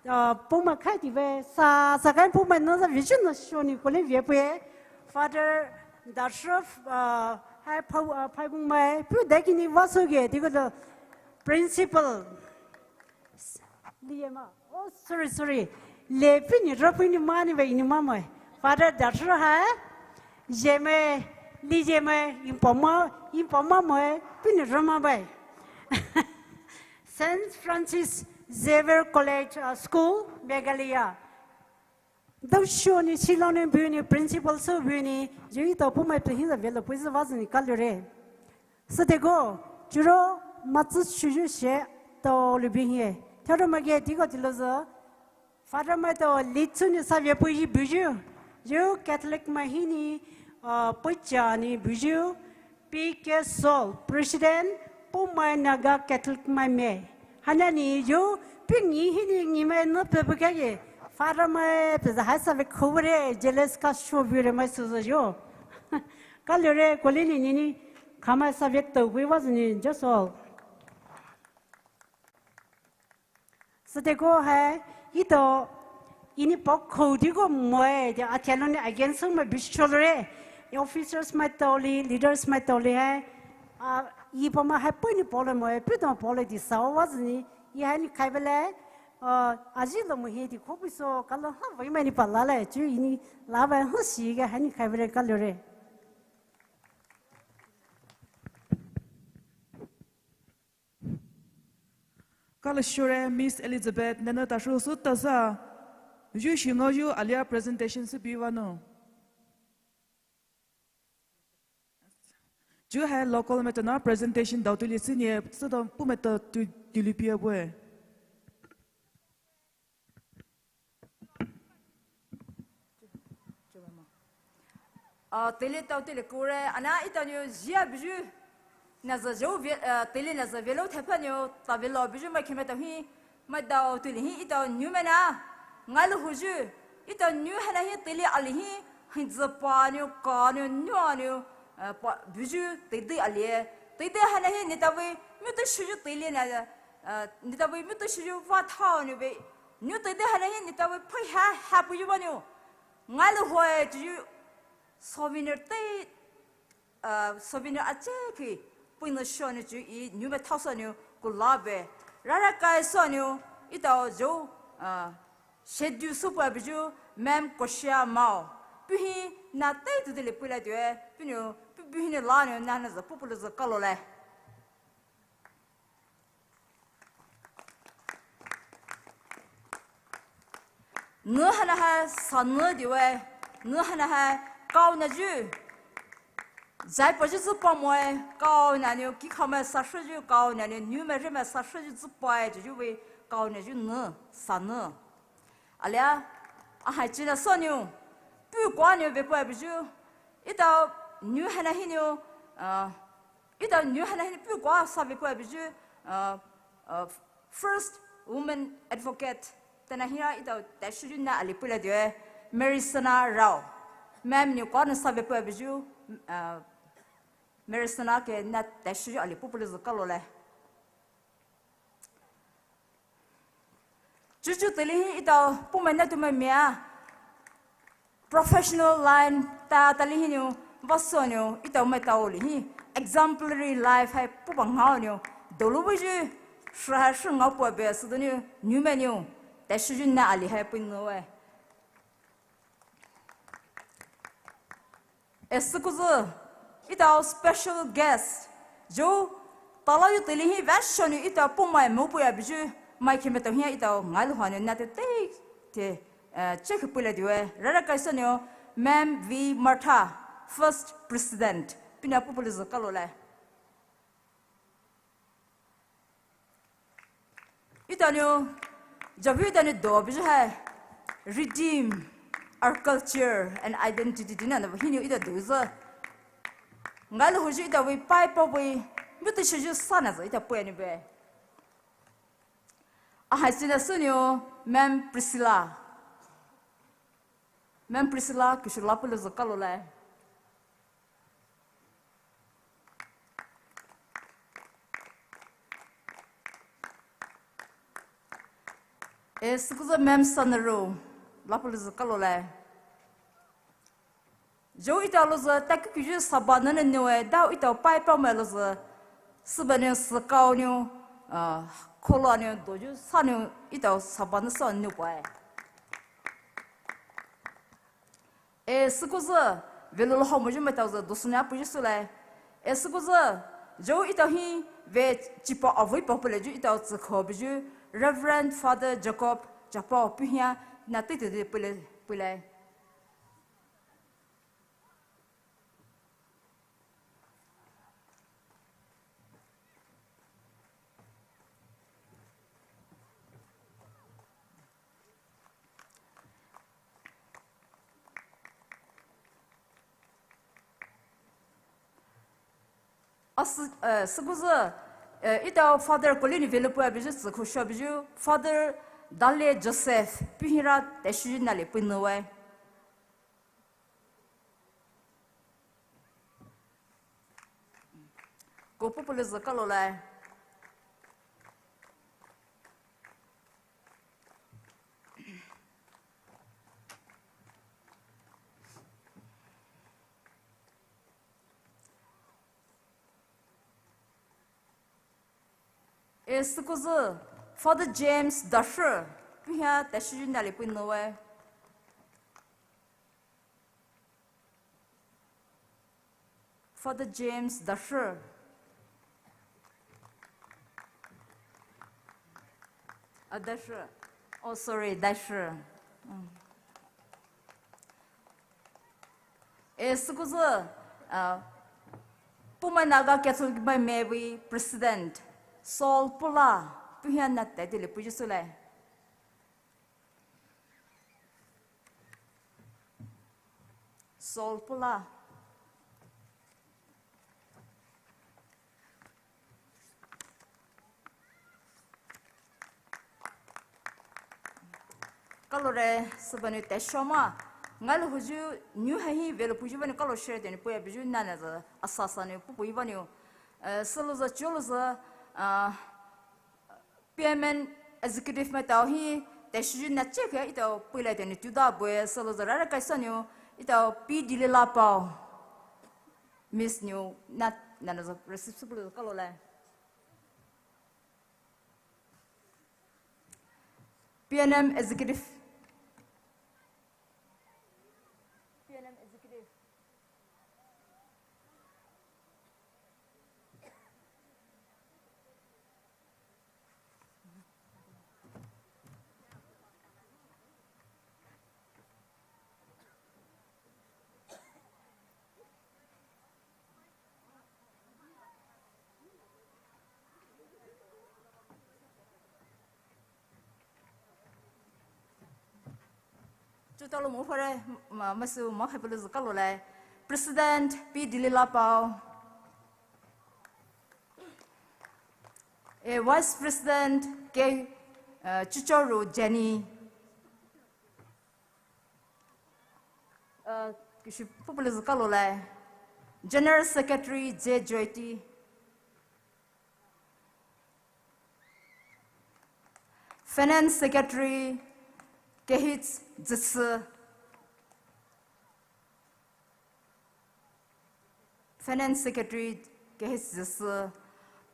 uh, pumai kai dibe, sa, sa kai pumai no sa vision no shoni kole vie pue. Father Dashur, uh, hai phai, uh, phai bung mai, pu dai kini vaso ge, digo do principal. Liye ma. Oh, sorry, sorry. Le pini ro pini mani ba ini mama. Father Dashur hai. Jeme, li jeme, impoma, impoma mo, pini ro ma ba. Saint Francis Xavier College, uh, School, Meghalaya. Dau shoni, Shillong ni buni, principal so buni, jui to pumai pehin da velo, pui za vazni kalure. Süteko, churo, matsu shuju she, to lubi hie. Thero mage, digo tilo zo. Father mai to, litsu ni sa via pui buju. Yo Catholic mai hini, uh, pui cha ni buju. P K Saul, President, Poumai Naga Catholic mai me. Hana ni yo, pi ngi hini ngi mai no pe pe ka ye. Father mai pe za hai sa ve khou re, jealous ka sho bi re mai su zo yo. Ka le re, ko le ni ni ni, ka mai sa ve to we was ni, just all. Süteko hai, ito, ini pok khou di ko moe, de athialo ni against mai bishop re, officers mai toli, leaders mai toli hai, a, i pama hai pui ni pole moe, pi to pole di sa wa zni, i hai ni khai bele, a, aji lo mo he di ko pi so, ka lo ha vai mai ni pala le, chu ini la vai ho si ga hai ni khai bele ka lo re. Kalo shure Miss Elizabeth, nene tashu sutta sa. Ju shingo ju alia presentation sü biwa no. Ju hai local maitao na presentation dao tuli sü nie, sü dao pu maitao tu, tuli pia bue. Ah, tele tao tele kore, ana ita nyu zia biju. Na za zhou ve, ah, tele na za velo thepa nyu, ta velo biju mai khime tao hi, mai dao tele hi ita nyu mena. Ngai lo huju, ita nyu hana hi tele ali hi, hi za pa nyu, ka nyu, nyu nyu, ah, pa biju, tede ali. Tede hana hi nita ve, myu te shuju tele na, ah, nita ve myu te shuju va thao nyu ve. Nyu tede hana hi nita ve pui ha, ha pu yu ba nyu. Ngai lo hoe ju souvenir te, ah, souvenir a che ki pui no sho nyu ju i nyu me thao so nyu ku la be. Rara kai so nyu i tao jo, ah, shedu su pa biju mem ko shia mao. Pu hi na te tu de le pui la due, pu nyu, pu, pu hi ne la nyu na na za pu pu le za ka lo le. Nü hana ha sa nü diwe, nü hana ha kau na ju. Zai payu zü pamoe, kao nanou kikhamai sashoyu, kao nanou numai remai sashoyu zü pae, juyu vei, kao nayu nü, sanü. Alia, ahai china sonou, pu kwa nou vei pae buyu, etao nu hana hinou, uh, etao nu hana hinou pu kwa sa vei pae buyu, uh, uh, first woman advocate, tana hira etao taishoyu na ali pula due, Mary Sana Rao. Ma'am nou kwa nou sa vei pae buyu, uh, Mary Sana ke na taishoyu ali pupulü zü kalole. Chuchu tili hi etao pumai na tumai mia. Professional line ta tali hinou, vasonou, etao mai tao li hi. Exemplary life hai pupa ngaonou. Dolu buyu, shra hai shra ngao pua be, südonou, numai nou. Taishoyu na ali hai pui noe. E sükuzu, etao special guest. Zhou, tala yu tili hi vashonou etao pumai mo puya buyu, mai khemetao hi etao ngai luhanou na te te, te, eh, check pula due. Rara kaisonou, Ma'am V Martha, First President. Pina pupulü zü kalole. Etao nou, javu etao nou do buyu hai, redeem our culture and identity dina na hinou etao do zü. Ngai luhuyu etao vei pai pa vei, mutu shuyu sana zü etao pui nou be. Ahai sina sonou, Ma'am Priscilla. Ma'am Priscilla, kishu lapulü zü kalole. E, sükuzu Ma'am Sanaro, lapulü zü kalole. Zhou etao louzü, taku kuyu saba nana noe, dao etao pai pa mai louzü. Sübanou sükao nou, ah, kolo nou, doyu sanou, etao saba nou sa nou pae. E sükuzu, velolo homoyu mai tao zü, dosünou apuyu sule. E sükuzu, zhou etao hi, ve chipa avui pa pule ju etao tsükho buyu, Reverend Father Jacob, chapa puhia, na tete de pule, pule. Asü, eh, sükuzu, eh, etao Father Colin velo pua buyu, tsükho sha buyu, Father Dale Joseph, puhira taishoyu na ali pui noe. Ko pupulü zü kalole. E sükuzu, Father James Dasher, puhia taishoyu na ali pui noe. Father James Dasher. Ah, Dasher. Oh, sorry, Dasher. Mm. E sükuzu, ah, Pumai Naga Catholic mai mevei President Saul Pula, puhia na tete le puyu sule. Saul Pula. Kalore, sübanou taisho ma. Ngai luhuyu, nou hai hi, velo puyu vanou kalo share tenou puya buyu nana zü, asa sanou pupuyu vanou. Eh, sülouzü, cholouzü, ah, P M N executive mai tao hi, taishoyu na check ya, etao puilai tenou tuda bue, sülouzü rara kaisonou, etao P Dilila pao. Miss nou, na, nana zü, receive süpulouzü kalole. P N M executive. P N M executive. Tutalo mo phare, ma-, masu ma hai pulu zukalo lai. President P Dilila Pao. E, Vice President K, eh, Chichoro Jenny. Eh, kishi pupulu zukalo lai. General Secretary J Joyti. Finance Secretary Kehit Zitsu. Finance Secretary Kehit Zitsu.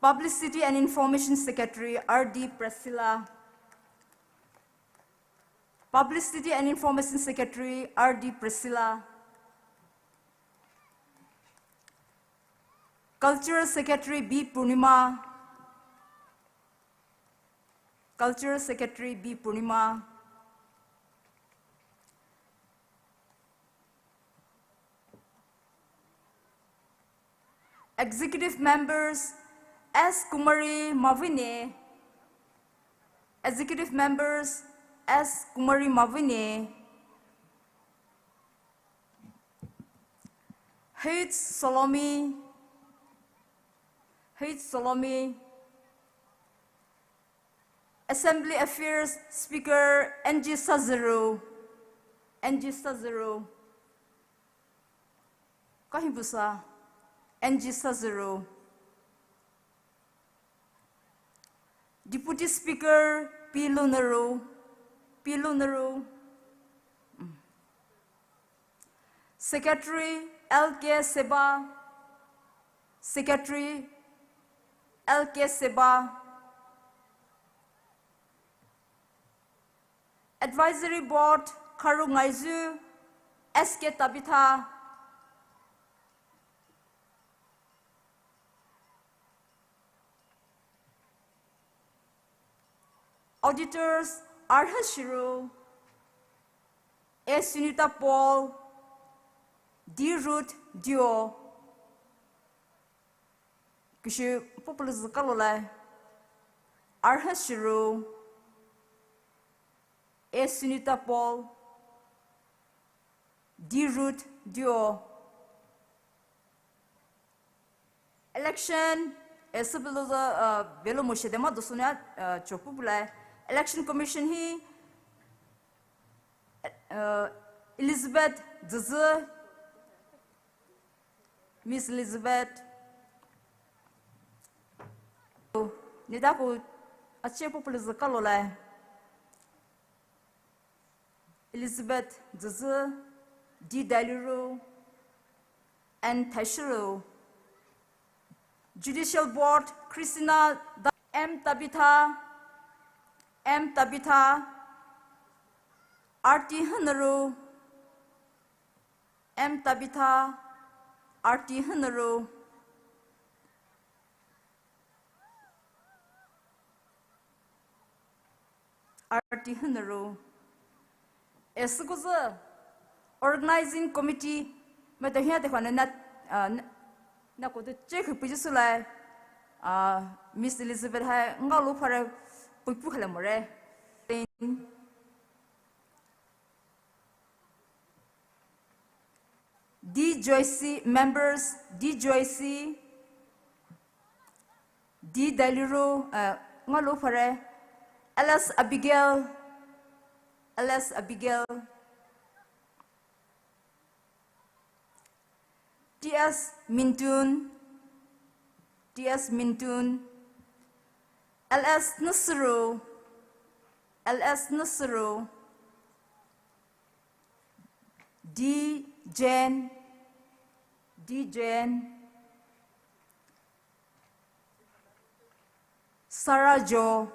Publicity and Information Secretary R D Priscilla. Publicity and Information Secretary R D Priscilla. Cultural Secretary B Purnima. Cultural Secretary B Purnima. Executive Members S Kumari Mavine. Executive Members S Kumari Mavine. H Solomi. H Solomi. Assembly Affairs Speaker N G Sazuru. N G Sazuru. Kahibusa. N G Sazuru. Deputy Speaker P Lunuru. P Lunuru. Secretary L K Seba. Secretary L K Seba. Advisory Board Kharu Ngaizu S K Tabitha. Auditors, Arha Shiru, A Sunita Paul, D Ruth Dio. Kishi pupulu zukalo lai. Arha Shiru, A Sunita Paul, D Ruth Dio. Election, eh, sebelo, eh, belo mo shedema dosunya, eh, chopu bulai. Election Commission hi, eh, Elizabeth Zuzu, Miss Elizabeth. Nidako ache pupulu zukalo lai. Elizabeth Zuzu, D Dailuru, N Thaishiru. Judicial Board, Christina Da-, M Tabitha, M Tabitha, R T Hunuru, M Tabitha, R T Hunuru. R T Hunuru. Esükuzu Organizing Committee, mata hiya te khwana na, ah, na, na kote check puji sulai, ah, Miss Elizabeth hai ngalo phare puipu khala more. D Joyce, members, D Joyce, D Dailuru, eh, ngalo phare, L S Abigail, L S Abigail, T S Mintun, T S Mintun, L S Nusru, L S Nusru, D Jane, D Jane, Sarah Jo,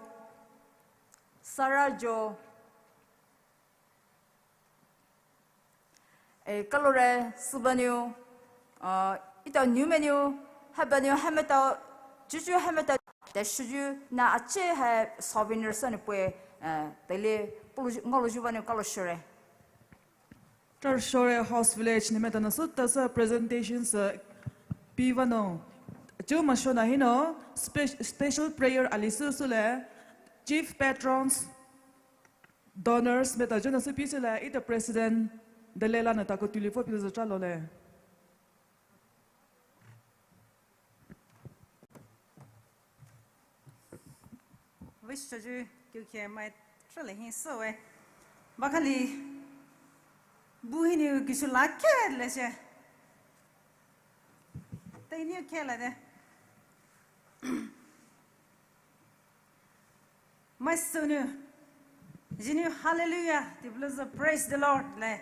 Sarah Jo. Eh, kalore, subaniu, ah, ita new menu, habaniu, hameta, juju hameta, da shuju, na ache hai souvenir sani pue, eh, tele, pulu, ngalo juvaniu kalo shure. Tar shure House Village, nimeta na sutta sa presentation sa pivano. Chu masho na hino, spe-, special prayer alisu sule, Chief Patrons, Donors maitao jünou süpei sülai, ita president Delela nou takou tulivo pilo zü chalole. Wish choju kiu khe mai trale hi so e. Bakali bu hinou kisu la khe le she. Tei ni khe la de. Maisounou, jinou hallelujah, tiblo zü praise the Lord le.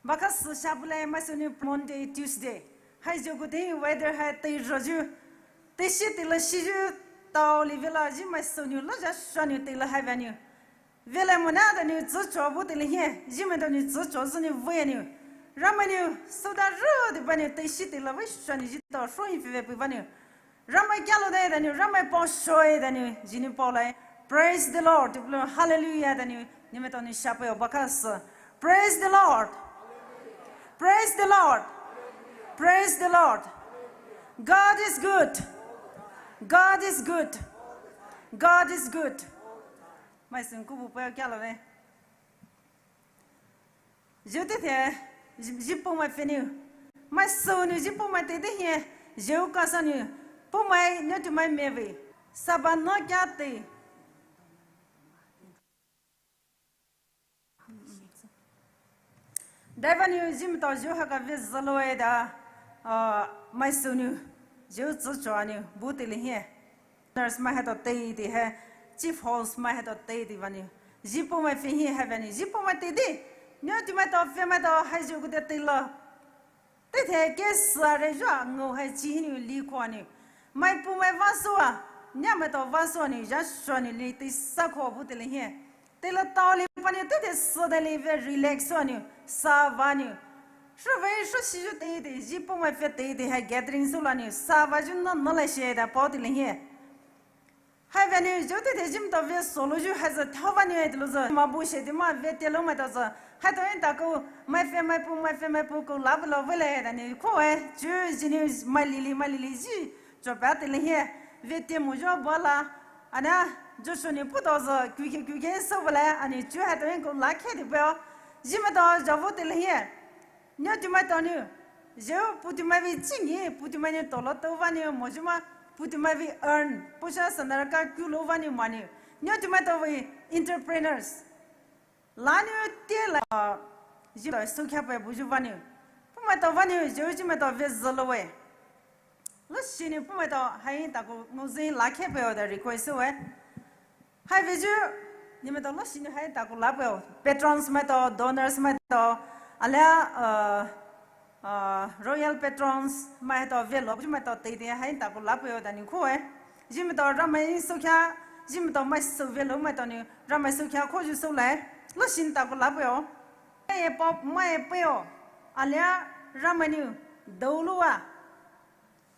Baka sü shapulai maisounou Monday, Tuesday. Hai jogu de weather hai tei roju. Tei shi tei la shiju tao li vela ji maisounou la ja shaniu tei la hai vanou. Vela mona danou zü cho bu tei la hie, ji maitao nou zü cho zünou vei nou. Ramai nou, soda ru de vanou tei shi tei la vei shaniu ji tao shoi fi ve pui vanou. Ramai kialo de danou, Ramai pao shoi danou, jinou pao lai. Praise the Lord, tiblo hallelujah danou, ni maitao nou shapeo baka sü. Praise the Lord. Praise the Lord. Praise the Lord. God is good. God is good. God is good. Maisounou kubu pao kialo de. Jeu teithe, ji, ji poumai phenou. Maisounou ji poumai teithe hie, jeu kasa nou, poumai nou tumai mevei. Saba nou kia tei. Daivanou ji maitao jeu haka ve züloe da, ah, maisounou, jeu zü cho anou, bu tei la hie. Nurse mai haitao tei tei hai, chief house mai haitao tei tei vanou. Ji poumai phe hi hai vanou, ji poumai tei di. Nyo ti maitao phe maitao hai jogu de tei la. Teithe ke sare jua ngou hai chi hinou li kho anou. Mai pu mai vaso a, nya maitao vaso anou, ja sho anou li tei sa kho bu tei la hie. Tei la tao li panou teithe sü de li ve relax anou, sa vanou. Shu vei shu shiju tei tei, ji poumai phe tei tei hai gathering sü lanou, sa vaju nou nou la she da pao tei la hie. Hai vanou, jeu teithe ji maitao ve solo ju hai zü thao vanou hai tei lo zü. Ma bu she tei ma ve tei lo maitao zü. Haitao in takou, mai phe mai pu, mai phe mai pu kou la bu lo vei le danou kho e. Ju jinou mai lili, mai lili ji. Cho pa tei la hie. Ve tei mo jo ba la. Ana, ju sho nou putao zü. Kui ke, kui ke sü ba la. Anou ju haitao in kou la khe tei pao. Ji maitao ja vu tei la hie. Nyo ti maitao nou, jeu pu ti mai vei chi ni, pu ti mai nou tolo tao vanou, mo ju ma, pu ti mai vei earn, poisa sanara ka kulo vanou manou. Nyo ti maitao vei entrepreneurs. Lanou tei la, ji maitao sou kha pa bu ju vanou. Pu maitao vanou, jeu ji maitao ve züloe. Lo shinou pu maitao hai takou ngozin la khe pao da request we. Hai veju, ni maitao lo shinou hai takou la pao. Patrons maitao, donors maitao, alia, uh, uh, royal patrons maitao, velo ju maitao tei tei hai takou la pao danou kho e. Ji maitao Ramai sou kha, ji maitao mai sou velo maitao nou, Ramai sou kha kho ju sou lai. Lo shinou takou la pao. Mai pao, mai pao. Alia Ramai nou, dou lo a.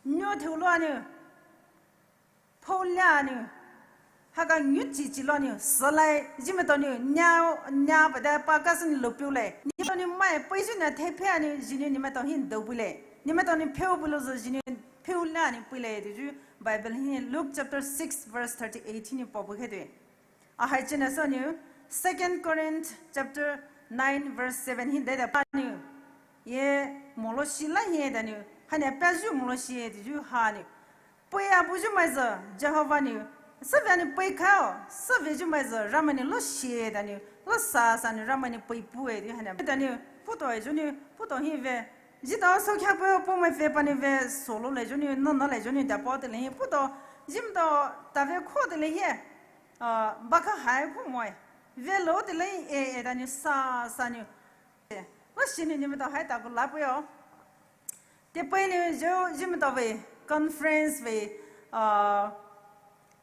Nyo theu lo anou. Pho lia nou. Haka nyu chi chi lo nou. Sü lai, ji maitao nou. Nya, nya pa da pa ka sü nou lo piu le. Ni maitao nou mai pei ju na the phe anou, jinou ni maitao hin dou pui le. Ni maitao nou pheu pui lo zü, jinou pheu lia nou pui le. Tei ju Bible hin Luke chapter six verse thirty-eight hin pao bu khe tei. Ahai chena sü nou, Second Corinth chapter nine verse seven hin dada pa nou. Ye molo shi la hie danou, haina pa ju molo shi tei ju ha nou. Pei a bu ju mai zü, Jehovah nou, sü ve nou pei kao, sü ve ju mai zü, Ramai nou lo shi danou, lo sa sa nou Ramai nou pei pu e tei haina. Danou, putao e ju nou, putao hin ve, ji tao sou kha pao, poumai phe pa nou ve, solo le ju nou, nou nou le ju nou, da pao tei le hin, putao, ji maitao, ta ve kho tei le hie. Ah, baka hai kho moe. Velo tei la e e danou sa sa nou. Lo shinou ni maitao hai takou la pao. Tei pei nou jeu ji maitao vei conference vei, ah,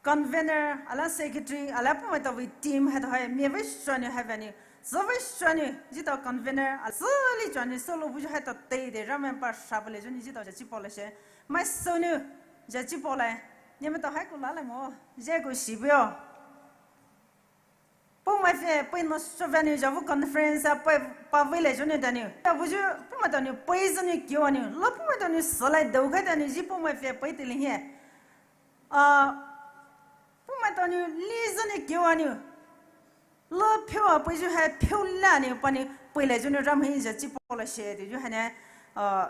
convener, ala secretary, ala pu maitao vei team haitao hai, mi vei sho nou hai vanou. Zü vei sho nou, ji tao convener, ala zü li sho nou, solo bu ju haitao tei tei, Ramai pa sha pao le ju nou ji tao ja chi pao la she. Mai sou nou, ja chi pao lai. Ni maitao hai kou la lai mo, je kou shi pao. Poumai phe, pei nou sho vanou, ja vu conference a, pei pa vei le ju nou danou. Ja vu ju, pu maitao nou, pei ju nou kio anou. Lo pu maitao nou sü lai dou kha danou, ji poumai phe, pei tei le hie. Ah, pu maitao nou, li ju nou kio anou. Lo pheu a peiyu hai pheu la ni pani peilai juniu Ramai hi ja chi paola she de ju haina, uh,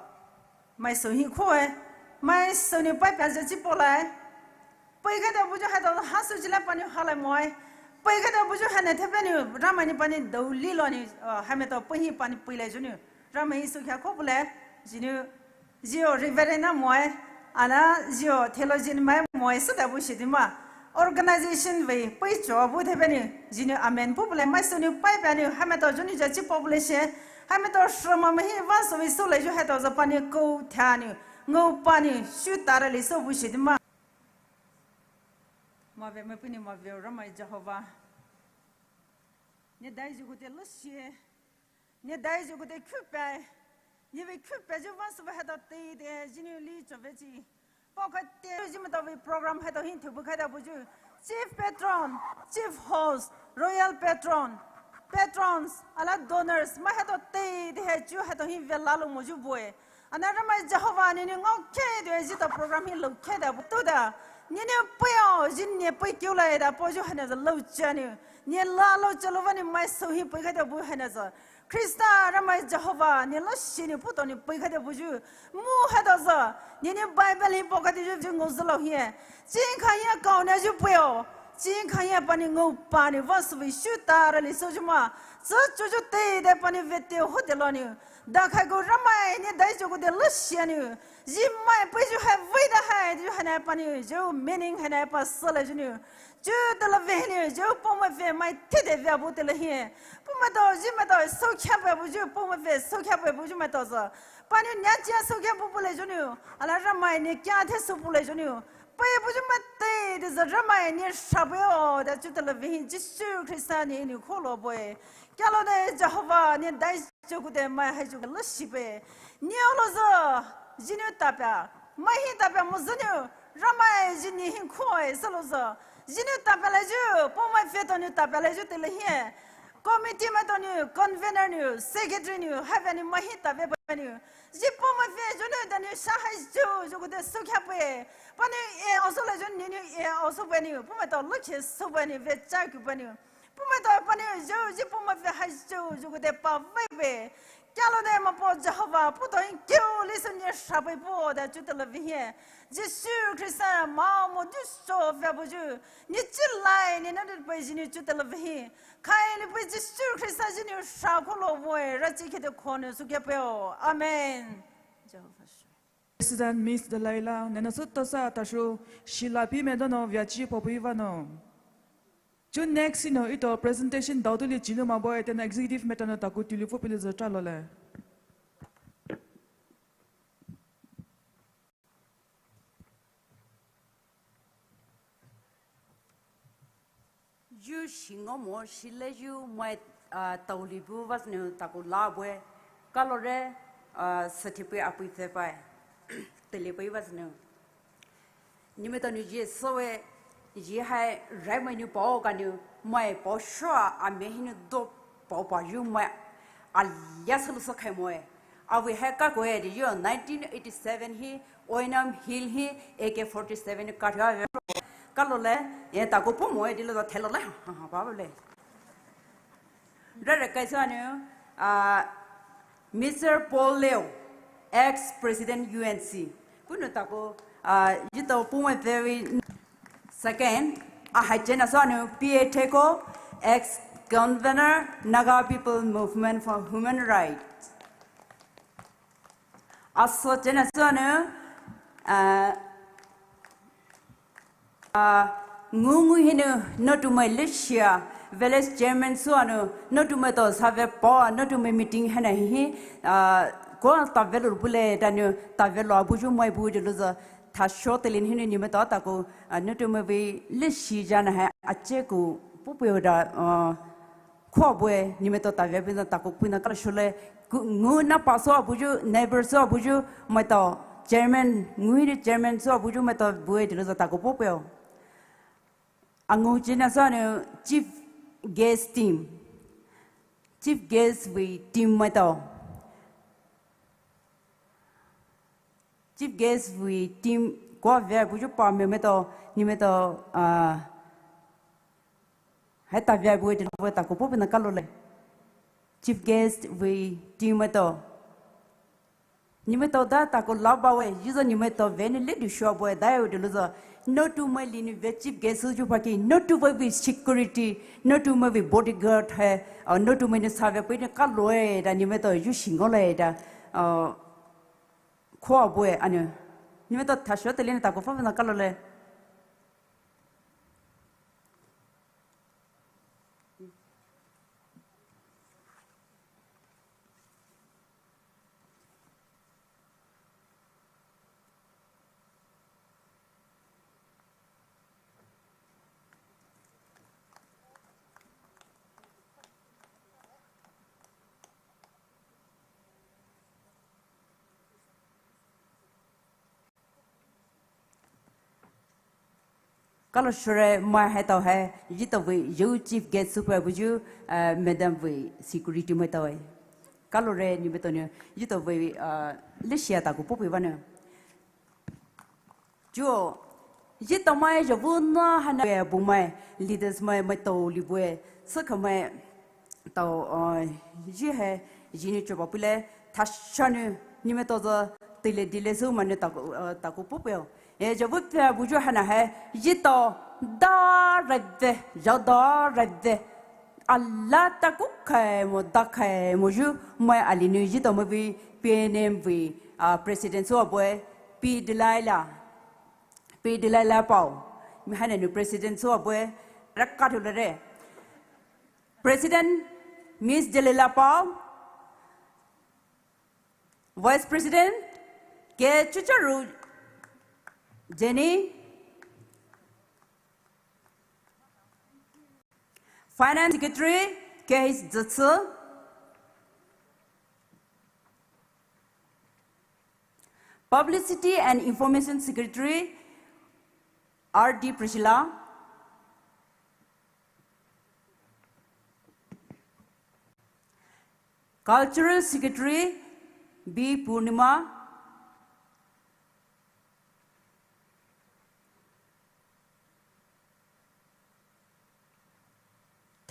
mai sou hi khoe, mai sou ni pai pa ja chi paolai. Pei khaida buyu haitao ha sou jila pani halai moe. Pei khaida buyu haina thepeniu Ramai ni pani dou lilo ni, uh, haimaitao pei hi pani peilai juniu Ramai hi sou kha kho bule juniu Zio Reverend na moe, ana zio theologian mai moe sü da bu shi di ma. Organization vei pei cho bu thepeniu ziniu amen pu bule mai sou niu pai paniu haimaitao juniu ja chi paobule she. Haimaitao shrama mai hi va sou vei sou lai ju haitao za pani kou thaniu ngou pani shu tara li sou bu shi di ma. Mavei mai puni mavei Ramai Jehovah. Ne dai ju kute lo shi. Ne dai ju kute khupai. Ne vei khupai ju va sou vei haitao tei de ziniu li cho vei chi. Paokhaite ju maitao vei program haitao hin thubu khaida buyu. Chief patron, chief host, royal patron, patrons, ala donors, mai haitao tei de hai ju haitao hin vei lalo mo ju bue. Ana Ramai Jehovah niniu ngao khe de zitao program hin lo khe da bu tu da. Niniu pei o, zin ne pei kiu lai da po ju haina za lo chaniu. Ne lalo chalo vaniu mai sou hin pei khaida bu haina za. Khrista Ramai Jehovah ne lo shi ni puto ni pei khaida buyu. Mu haitao za. Niniu Bible hin paokhaite ju ju ngao zalo hie. Chin kha hie kao ne ju pei o. Chin kha hie pani ngou pani va sou vei shu tara li sou ju ma. Sü chu ju tei de pani vei te ho de lo niu. Da khai gu Ramai ne dai ju gu de lo shi niu. Zi mai pei ju hai vei da hai ju haina pani ju meaning haina pa sala juniu. Ju tala vei niu ju poma vei mai te de vei bu tala hie. Poma to zi maitao sou kha pa buyu poma vei sou kha pa buyu maitao za. Pani nya chia sou kha bu bule juniu. Ala Ramai ne kya the sou bule juniu. Pei buyu mai tei de za Ramai ne sha pei o da ju tala vei hin Jisu Khrista ne niu kholo bue. Kalo de Jehovah ne dai ju gu de mai hai ju lo shi pei. Niu lo za ziniu tapia. Mai hi tapia mo ziniu. Ramai ziniu hin khoi sa lo za. Ziniu tapia lai ju. Poma vei to niu tapia lai ju tala hie. Committee maitao niu, convener niu, secretary niu, haibüa niu mai hi tapia baniu. Zi poma vei juniu da niu sha hai ju, ju gu de sou kha pei. Pani e oso lai ju niniu e oso baniu. Poma to lo khe sou baniu, vei cha ku baniu. Poma to pani ju, zi poma vei hai ju, ju gu de pa vei pei. Kalo de ma po Jehovah, puto in kiu li sou ne sha pei po da ju tala vei hie. Jisu Khrista ma mo ju so vei buyu. Ne chi lai ne na de pei ziniu ju tala vei hie. Khai ni pei Jisu Khrista ziniu sha kholo bue ra chi khe de khoniu sou kha pei o. Amen. Jehovah. President Miss Dalaila, nana sutta sa tashu, shila pi me dono via chi popu iva no. Chu next ino ito presentation daotu li chinu ma boy tena executive matter no taku tulu fo pili zatra lole. Yu shi ngao mo shi le yu mai, ah, taoli bu vasniu taku la bue. Kalore, ah, sati pui apui fe pai. Tele pui vasniu. Nimetao niu ye sowe, ye hai rai mai niu pao kaniu, mai pao shua a me hiniu do pao pa yu mai. Alia sulu so khai moe. Awi hai ka koe di yo nineteen eighty-seven hi Oinam Hill hi A K forty-seven ka thua ve. Ka lo le, e ta ko po mo e di lo thelo le, ha ha pa le. Dra re kai sa ne, ah, Mister Paul Leo, ex-president U N C. Puno ta ko, ah, yito po mo very Second, a hai chena so anu P A Teko, ex-convener, Naga People Movement for Human Rights. Aso chena so anu, ah, ah, ngungu hinu, notumai lishia, village chairman so anu, notumai to save po, notumai meeting hena hi, ah, ko ta velo bule, danu, ta velo abuju mai bu de luza, Thasho telin hinu nimetao taku, ah, notumai vei lishi jana hai ache ku pupuyo da, ah, khua bue nimetao ta vei pina taku pina kala shule ku ngu na paso abuju, neighbor so abuju, maitao chairman, ngu hini chairman so abuju maitao bue dilu za taku pupuyo. Angu china so anu chief guest team. Chief guest vei team maitao. Chief guest vei team ko vei buju pa me meto, ni meto, ah, Hai tavia bue de bue takou popina kalole. Chief guest vei team maitao. Nimaitao da takou labawe, Jisu nimaitao vene le du shua bue da de luzo. Notu mai lini ve chief guest ju paki, notu mai vei security, notu mai vei bodyguard hai, ah, notu mai ni savia pui ni kaloe da nimaitao ju shingole da, ah, khoa bue anu. Nimaitao thasho tele ni takou famina kalole. Kalo shure mai haitao hai, yitao vei, yo chief guest super buju, ah, madam vei, security maitao hai. Kalo re, nimaitao ni, yitao vei, ah, leshia takou popui vane. Jo, yitao mai, jo bu na hana, bu mai, leaders mai, maitao libue, saka mai, tao, ah, ji hai, jini choba pule, thashanu, nimaitao zo, tile dile su mane takou, ah, takou popio. E, jo bu pia bujo hana hai, yitao, da raive, jo da raive. Ala takou khai mo, da khai mo ju, mai alinu yitao mai vei, P N M vei, ah, president so aboe, P Delilah. P Delilah Pau. Mi hana nu president so aboe, rakka thulare. President, Miss Delilah Pau. Vice President, K Chucharu Jenny. Finance Secretary, K H Zatsu. Publicity and Information Secretary, R D Priscilla. Cultural Secretary, B Purnima.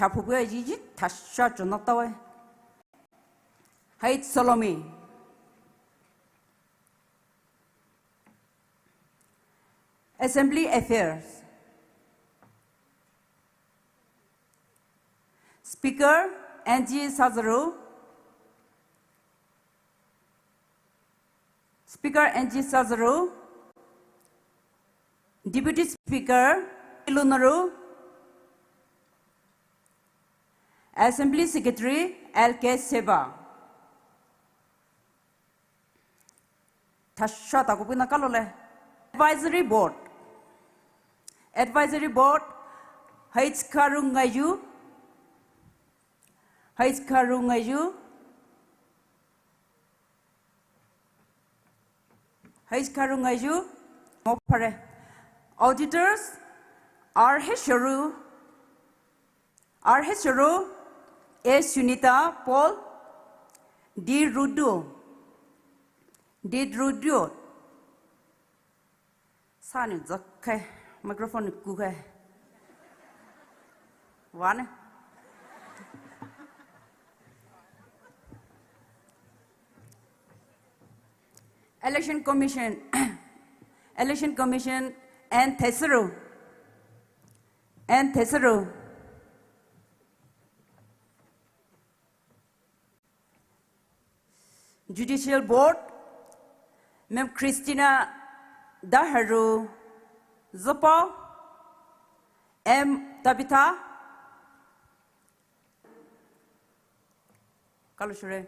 Thaphubu ji ji thasha chonatawe. Hait Salome. Assembly Affairs. Speaker, Angie Sazaro. Speaker, Angie Sazaro. Deputy Speaker, Ilunaru. Assembly Secretary, L K Seba. Thasha takou pina kalole. Advisory Board. Advisory Board, H Karungaju. H Karungaju. H Karungaju. Mo phare. Auditors, R H Sharu. R H Sharu, A Sunita Paul, D Rudu, D Rudu. Sani zakai, microphone kukai. One. Election Commission, Election Commission, N Tesero. N Tesero. Judicial Board, Ma'am Christina Daharu Zopo, M Tabitha, Kalushure.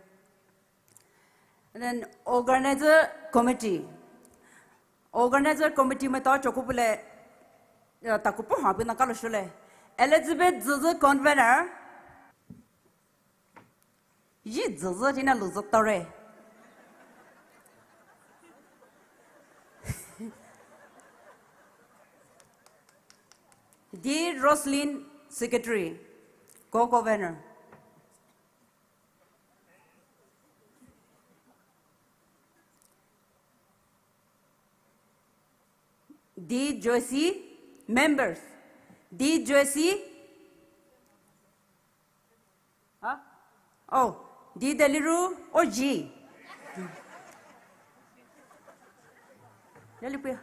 And then organizer committee. Organizer committee maitao chokupule, ya, takupo ha pina kalushule. Elizabeth Zuzu convener. Yi Zuzu tina luzu tore. D Roslyn secretary, co-convener. D Joyce, members. D Joyce, Oh, di deliru, oh, ji. Lelipuya.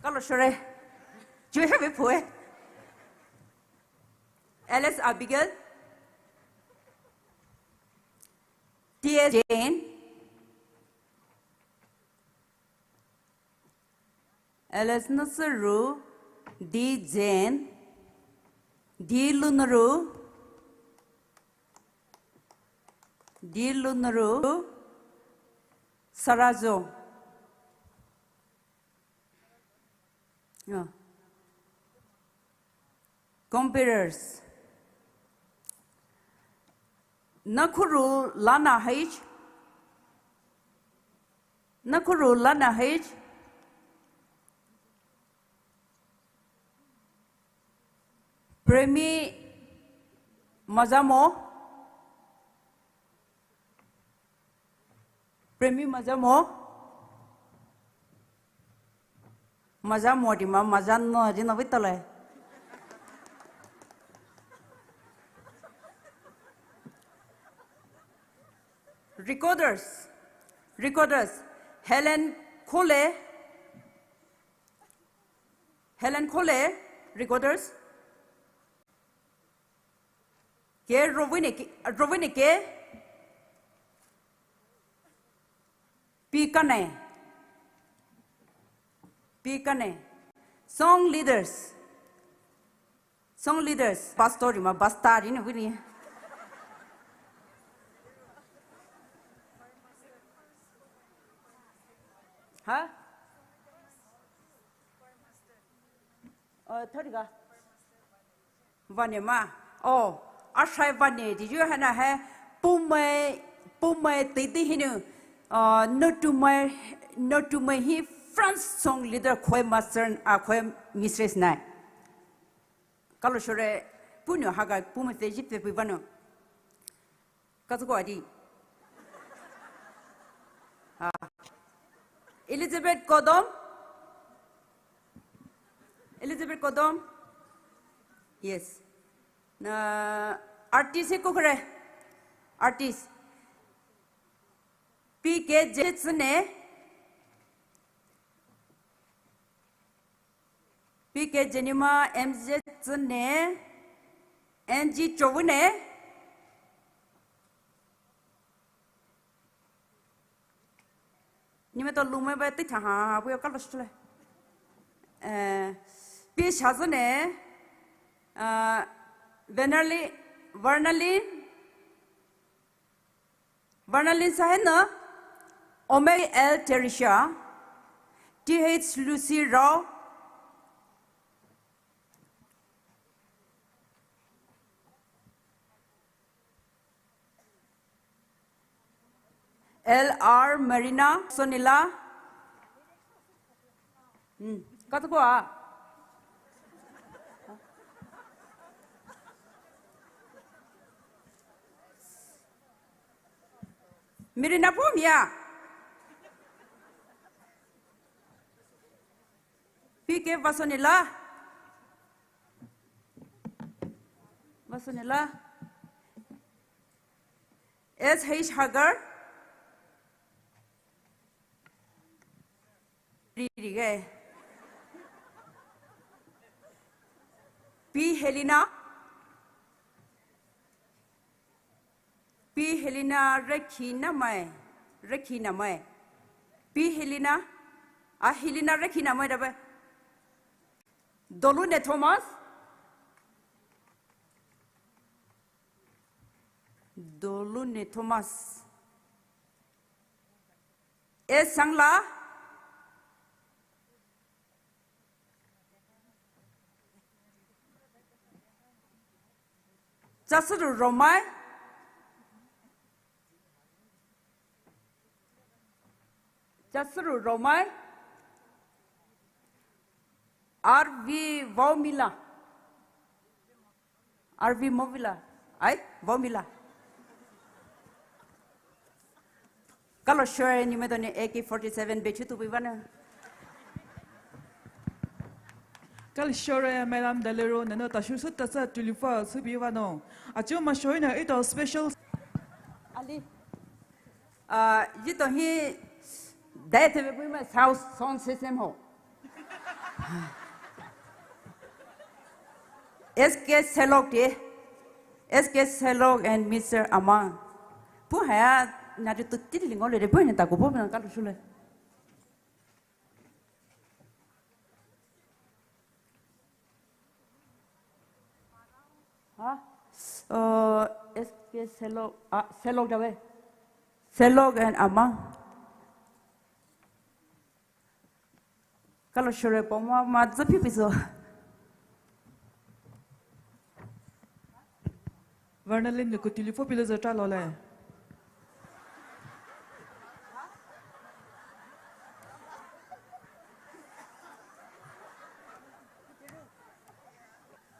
Kalo shore. Ju hebe pue. L S Abigail. T S Jane. L S Nasuru, D Jane, D Lunuru, D Lunuru, Sarajo. Yeah. Computers. Nakuru Lana H. Nakuru Lana H. Premi Mazamo. Premi Mazamo. Mazamo di ma, Mazano di na vitale. Recorders. Recorders. Helen Khole. Helen Khole, recorders. Ke Rowene ke, Rowene ke. Pikane. Pikane. Song leaders. Song leaders. Pastor ma, pastor ini bini. Ha? Oh, thirty ka? Vane ma. Oh, ashai vane. Did you hana he? Pumai, pumai titi hinu. Uh, no to my, no to my he France song leader, choir master, uh, choir mistress nai. Kalo shore, punu haga, pumai fe jip fe pui vano. Katuko adi. Ah. Elizabeth Kodom. Elizabeth Kodom. Yes. Na artist he kokore. Artist. P K J tsune. P K Jenima M Z tsune, N G Chowune. Nime to lume ba ti tha ha, bu yo kalo shule. Eh, P Shazune, uh, Vanali, Varnali, Varnalin Sahena, Omei L Terisha, T H Lucy Rao, L R Marina Sonila, Hmm, katuko a. Miri na pum ya. P K Vasonila. Vasonila. S H Hagar. Ri ri ge. P Helena. P Helena Rekhinamai. Rekhinamai. P Helena. A Helena Rekhinamai da ba. Dolune Thomas. Dolune Thomas. E Sangla. Chasuru Romai. Chasuru Romai. R V Vaumila. R V Movila. Ai, Vaumila. Kalo shore ni me to ni A K forty-seven bechu tu bivana. Kalo shore, Madam Dalero, nano tashu sü tasa tulifa sübi vano. Achu mashoina ito special. Ali. Ah, ito hi dai te bui ma sound, sound system ho. S K Selok de. S K Selok and Mister Amang. Pu haya na tu tili ngole de pu na ta ko pu na kalo shule. Ha? Uh, S K Selok, ah, Selok dawe. Selok and Amang. Kalo shore poma ma zapi piso. Varnalin nuku tulifa pilo zata lole.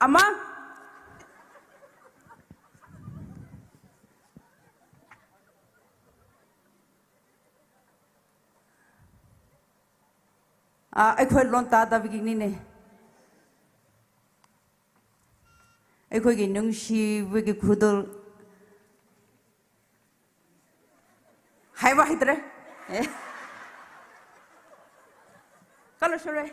Ama. Ah, ꯑꯩꯈꯣꯏ ꯂꯣꯟ ꯇꯥꯗꯕꯒꯤꯅꯤꯅꯦ꯫ ꯑꯩꯈꯣꯏꯒꯤ ꯅꯨꯡꯁꯤꯕꯒꯤ ꯈꯨꯗꯣꯜ ꯍꯥꯏꯕ ꯍꯩꯇ꯭ꯔꯦ꯫ ꯑꯦ꯫ ꯀꯜꯂꯨ ꯁꯣꯔꯦ꯫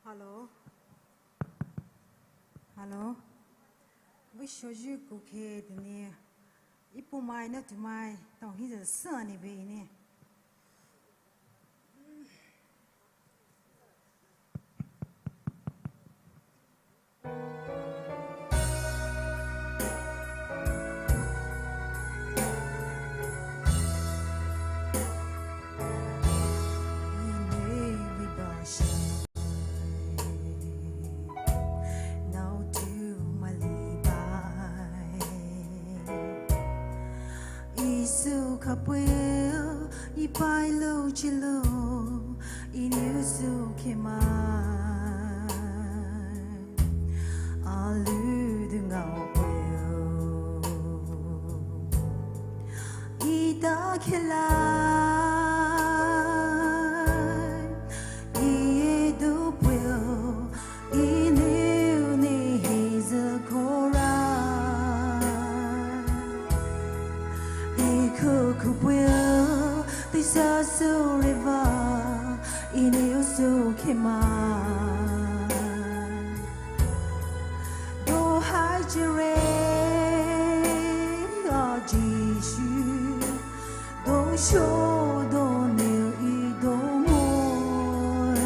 Hello. Hello. Bui shoju kukhe dini. Ipo mai na tu mai. Tao hi za sa ni be ni. Isu kapweo, ipai lo chilo, iniu su kemai. Alu dungao pweo, ita kelai. Ie do pweo, iniu ni hiza kora. Iko kupweo, tisa sureva, iniu su kemai. Do hai jere, a Jisu. Do sho do niu i do moi.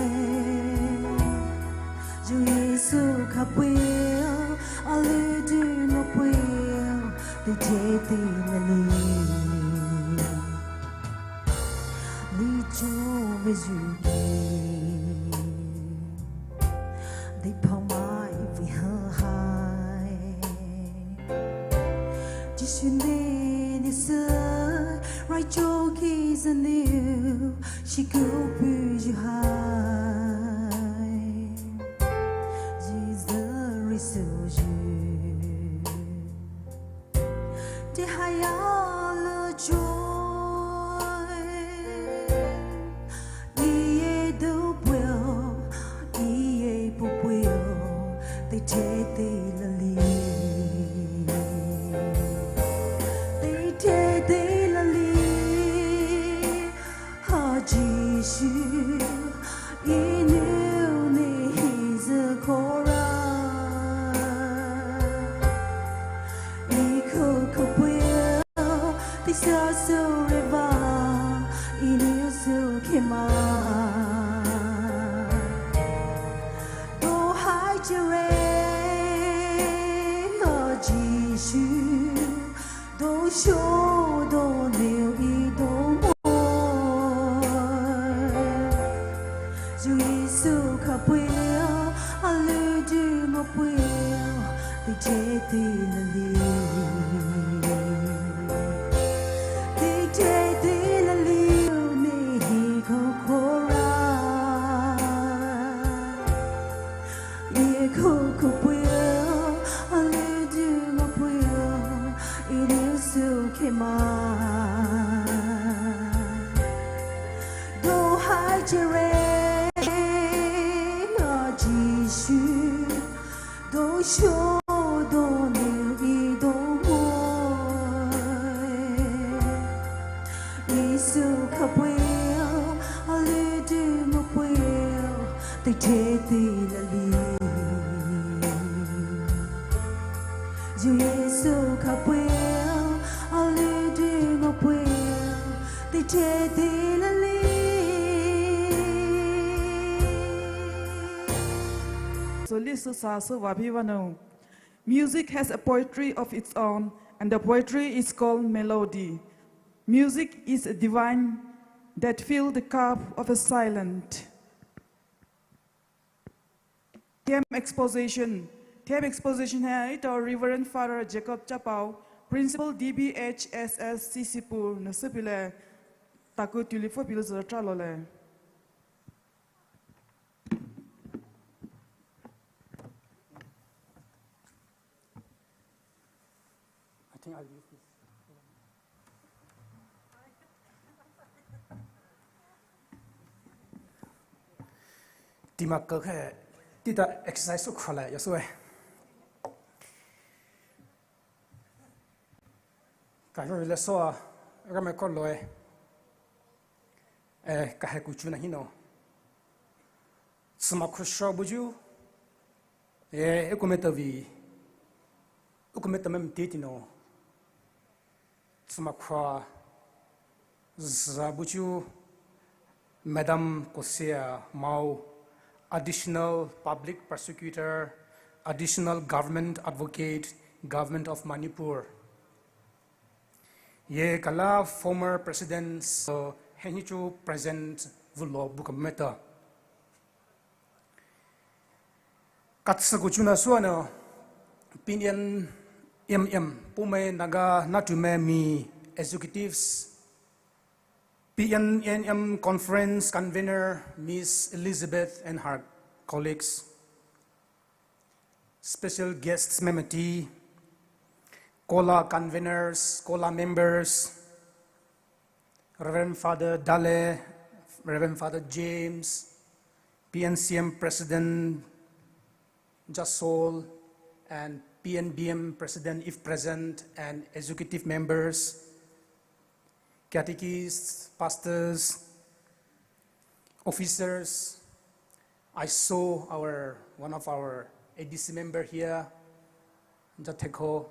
Ju Yesu kapweo, alu du mo pweo, du je te na li. Li jo ve ju ke. Di pao mai vi ha hai. Jisu ne ni se, rai jo ki za niu, shi ku pu ju hai. Jisu ri su ju. Te haya le joy. Ie do pweo, ie po pweo, te te te la li. Te te te la li. Ha Jisu, iniu ni hiza kora. Iko kupweo, tisa sureva, iniu su kemai. Do hai Shodo neu idomo. Jisu khapweo, alu du ngapweo, tijeti lali. Tijeti lali, mehi kokora. Iko khapweo, alu du ngapweo, idu su kema. Do hai jire, a Jisu, do shodo neu idomo. Jisu khapweo, alu du ngapweo, tijeti lali. Jisu khapweo, alu du ngapweo, tijeti lali. So, listen, sa, so, vabi vano. Music has a poetry of its own, and the poetry is called melody. Music is a divine that fill the cup of a silent. Theme exposition. Theme exposition hai ito Reverend Father Jacob Chapao, Principal D B H S S C C Pur, nüsü pile, taku tulifo pile zatra lole. I think I'll use this. Tima khe, tita exercise su khala ya su e. Ka yo le so a, ga me ko lo e. Eh, ka he ku chu na hino. Tsima khusho buju. Eh, e ku me tavi. E ku me tamem titi no. Tsima khua. Za buju. Madam Kosia Mao, Additional Public Prosecutor, Additional Government Advocate, Government of Manipur. Ye kala former president, so, henhichu present vulo bukameta. Katsa kuchuna suano, P N M M, Poumai Naga Naotumai Mii executives, P N M M conference convener, Miss Elizabeth and her colleagues, special guests, memeti, COLA conveners, COLA members, Reverend Father Dale, Reverend Father James, P N C M President Jasol, and P N B M President, if present, and executive members, catechists, pastors, officers. I saw our, one of our A D C member here, Jatheko,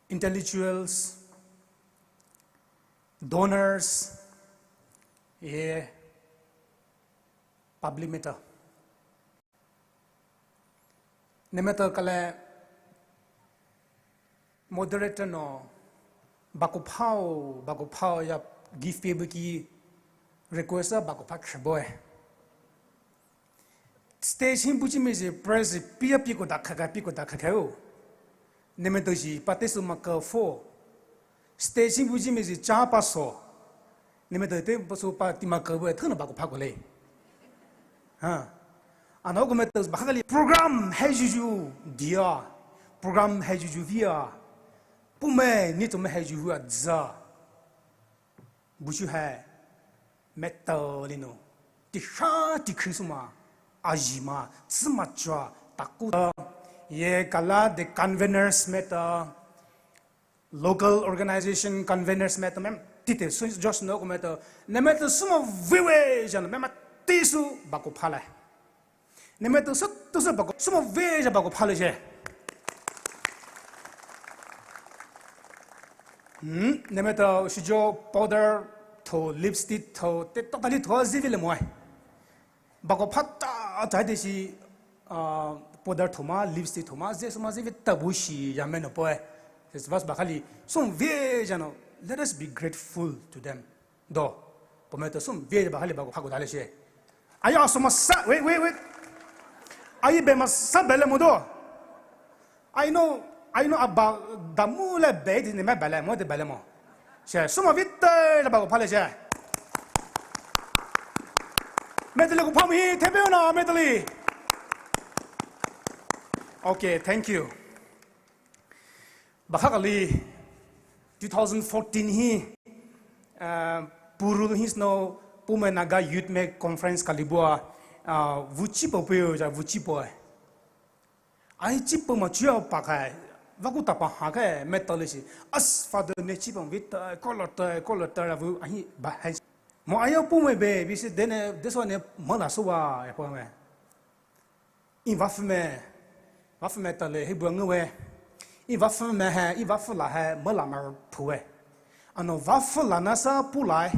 intellectuals, donors, yeah, public matter. Nemeto kale moderator no bakophao, bakophao ya gift pay buki request a bakopha khebo e. Stage hi buji mezi praise pia piko dakha ka piko dakha ka o. Nemeto ji pate su maka fo. Stage hi buji mezi cha paso. Nemeto te paso pa tima ka bo e thana bakopha ko le. Ha. Ano ko meto bakha kali program hai juju dia. Program hai juju via. Pume ni to me hai juju a za. Buju hai. Meto lino. Ti sha ti Christmas. Ajima. Tsima chua. Taku. Ye kala the conveners meto. Local organization conveners meto mem tite su Josh no ko meto nemeto sumo viwe jano mem tisu bakopha le. Nemeto su tu su bako sumo ve ja bakopha le je. Hmm, nemeto shijo powder tho lipstick tho te totally tho zivi le moi. Bakopha ta ta de shi, ah, powder thoma, lipstick thoma, ze suma ze vita bushi ya meno poe. This verse ba khali, sum ve jano, let us be grateful to them. Do, puhmaitao sum ve ba khali ba ko hako dale she. Ayo, asoma sa, wait, wait, wait. Ayi be masa bele mo do. I know, I know aba damu le be di ne me bele mo de bele mo. She, suma vite le ba ko phale she. Medali ko phamu hi, tepe na medali. Okay, thank you. Ba khakali, two thousand fourteen hi, uh, Purul hi snow, Poumai Naga Youth Mei Conference kali bua, uh, vuchi po peo ja vuchi po. Ai chi po ma chia pa kai, vaku tapa ha kai, metal shi. As father ne chi po vita, kolata, kolata, vu, ahi, ba, hai. Mo ayo Poumai be, bisi dene, this one ne, mala suwa, ya po me. I vafme, vafme tale, hi bua ngwe. I vafme he, i vafla he, mala mar pue. Ano vafla nasa pulai.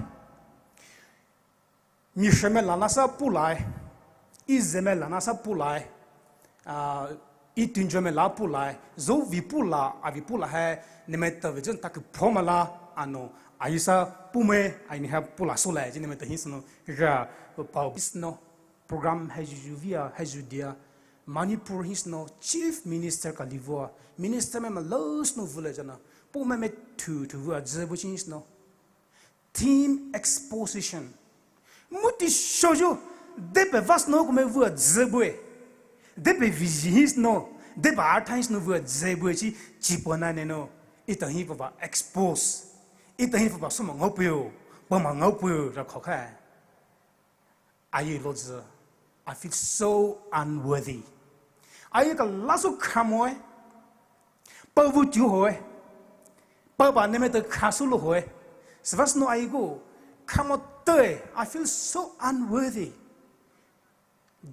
Misheme la nasa pulai. Izeme la nasa pulai. Ah, itunjome la pulai. Zo vi pula, avi pula he, nemeta vijen tak poma la, ano, aisa Poumai, aini he pula sole, jin nemeta hinsno, ja, pau bisno. Program heju via, heju dia. Manipur hinsno Chief Minister kali vua, Minister me malos no vule jana, Poumai me thu thu vua zebui hinsno. Theme exposition. Muti shoju, depe vasno kume vua zebui. Depe viji hinsno, depe artha hinsno vua zebui chi, chipona neno. Ita hi papa expose. Ita hi papa suma ngopio, pama ngopio, ra khokai. Ayi lozi, I feel so unworthy. Ayi ka laso khamoe, pavu tu hoe, papa nemeta khasu lo hoe. Svasno ayi go, khamo toe, I feel so unworthy.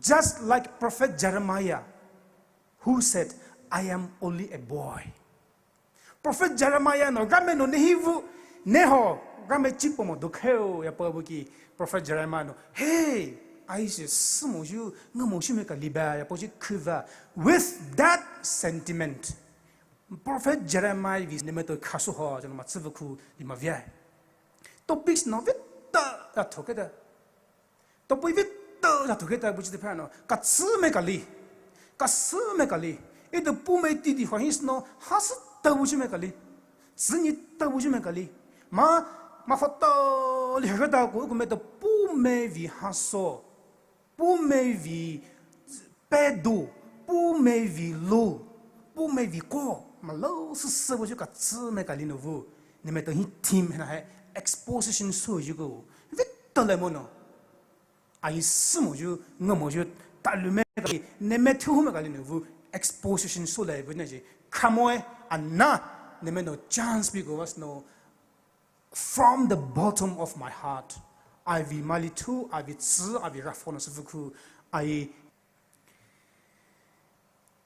Just like Prophet Jeremiah, who said, "I am only a boy." Prophet Jeremiah no, game no nehivu, neho, game chipo mo dokheo, ya po buki, Prophet Jeremiah no, hey, aise, sumo ju, ngamo ju me kaliba, ya po ji kuva. With that sentiment, Prophet Jeremiah vis nemeto khasu ho, jano matsuvu ku lima via. Topics no vita, ya toketa. Topui vita ja toketa buchi de phano. Katsi me kali. Katsi me kali. Ito Poumai titi hua hinsno. Hasi ta buchi me kali. Tsini ta buchi me kali. Ma, ma fata li hata ko ko me to Poumai vi haso. Poumai vi pedo. Poumai vi lo. Poumai vi ko. Ma lo sisi buchi katsi me kali no vu. Nemeto hi theme hena he exposition so yugo. Vita le mono. Ayi sumo ju, ngamo ju, talume kali, neme thuhume kali ne vu, exposition so le vu ne ji, khamoe, ana, neme no chance bi go was no, from the bottom of my heart, I vi mali thu, I vi tsi, I vi rafo no suvuku, I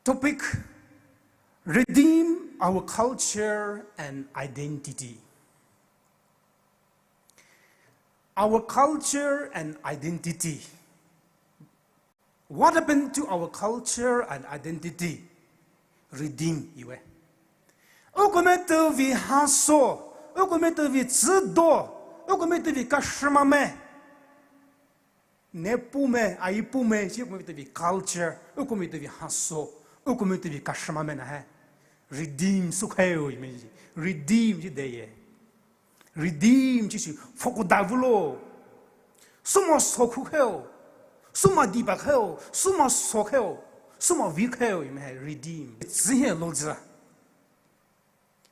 topic, redeem our culture and identity. Our culture and identity. What happened to our culture and identity? Redeem iwe. Uko me to vi haso, uko me to vi tsido, uko me to vi kashima me. Ne Poumai, ayi Poumai, chi uko me to vi culture, uko me to vi haso, uko me to vi kashima me na he. Redeem sukheo ime. Redeem ji de ye. Redeem chi shi foku davulo. Suma soku kheo. Suma diba kheo. Suma so kheo. Suma vi kheo ime redeem. Zi he lo zi.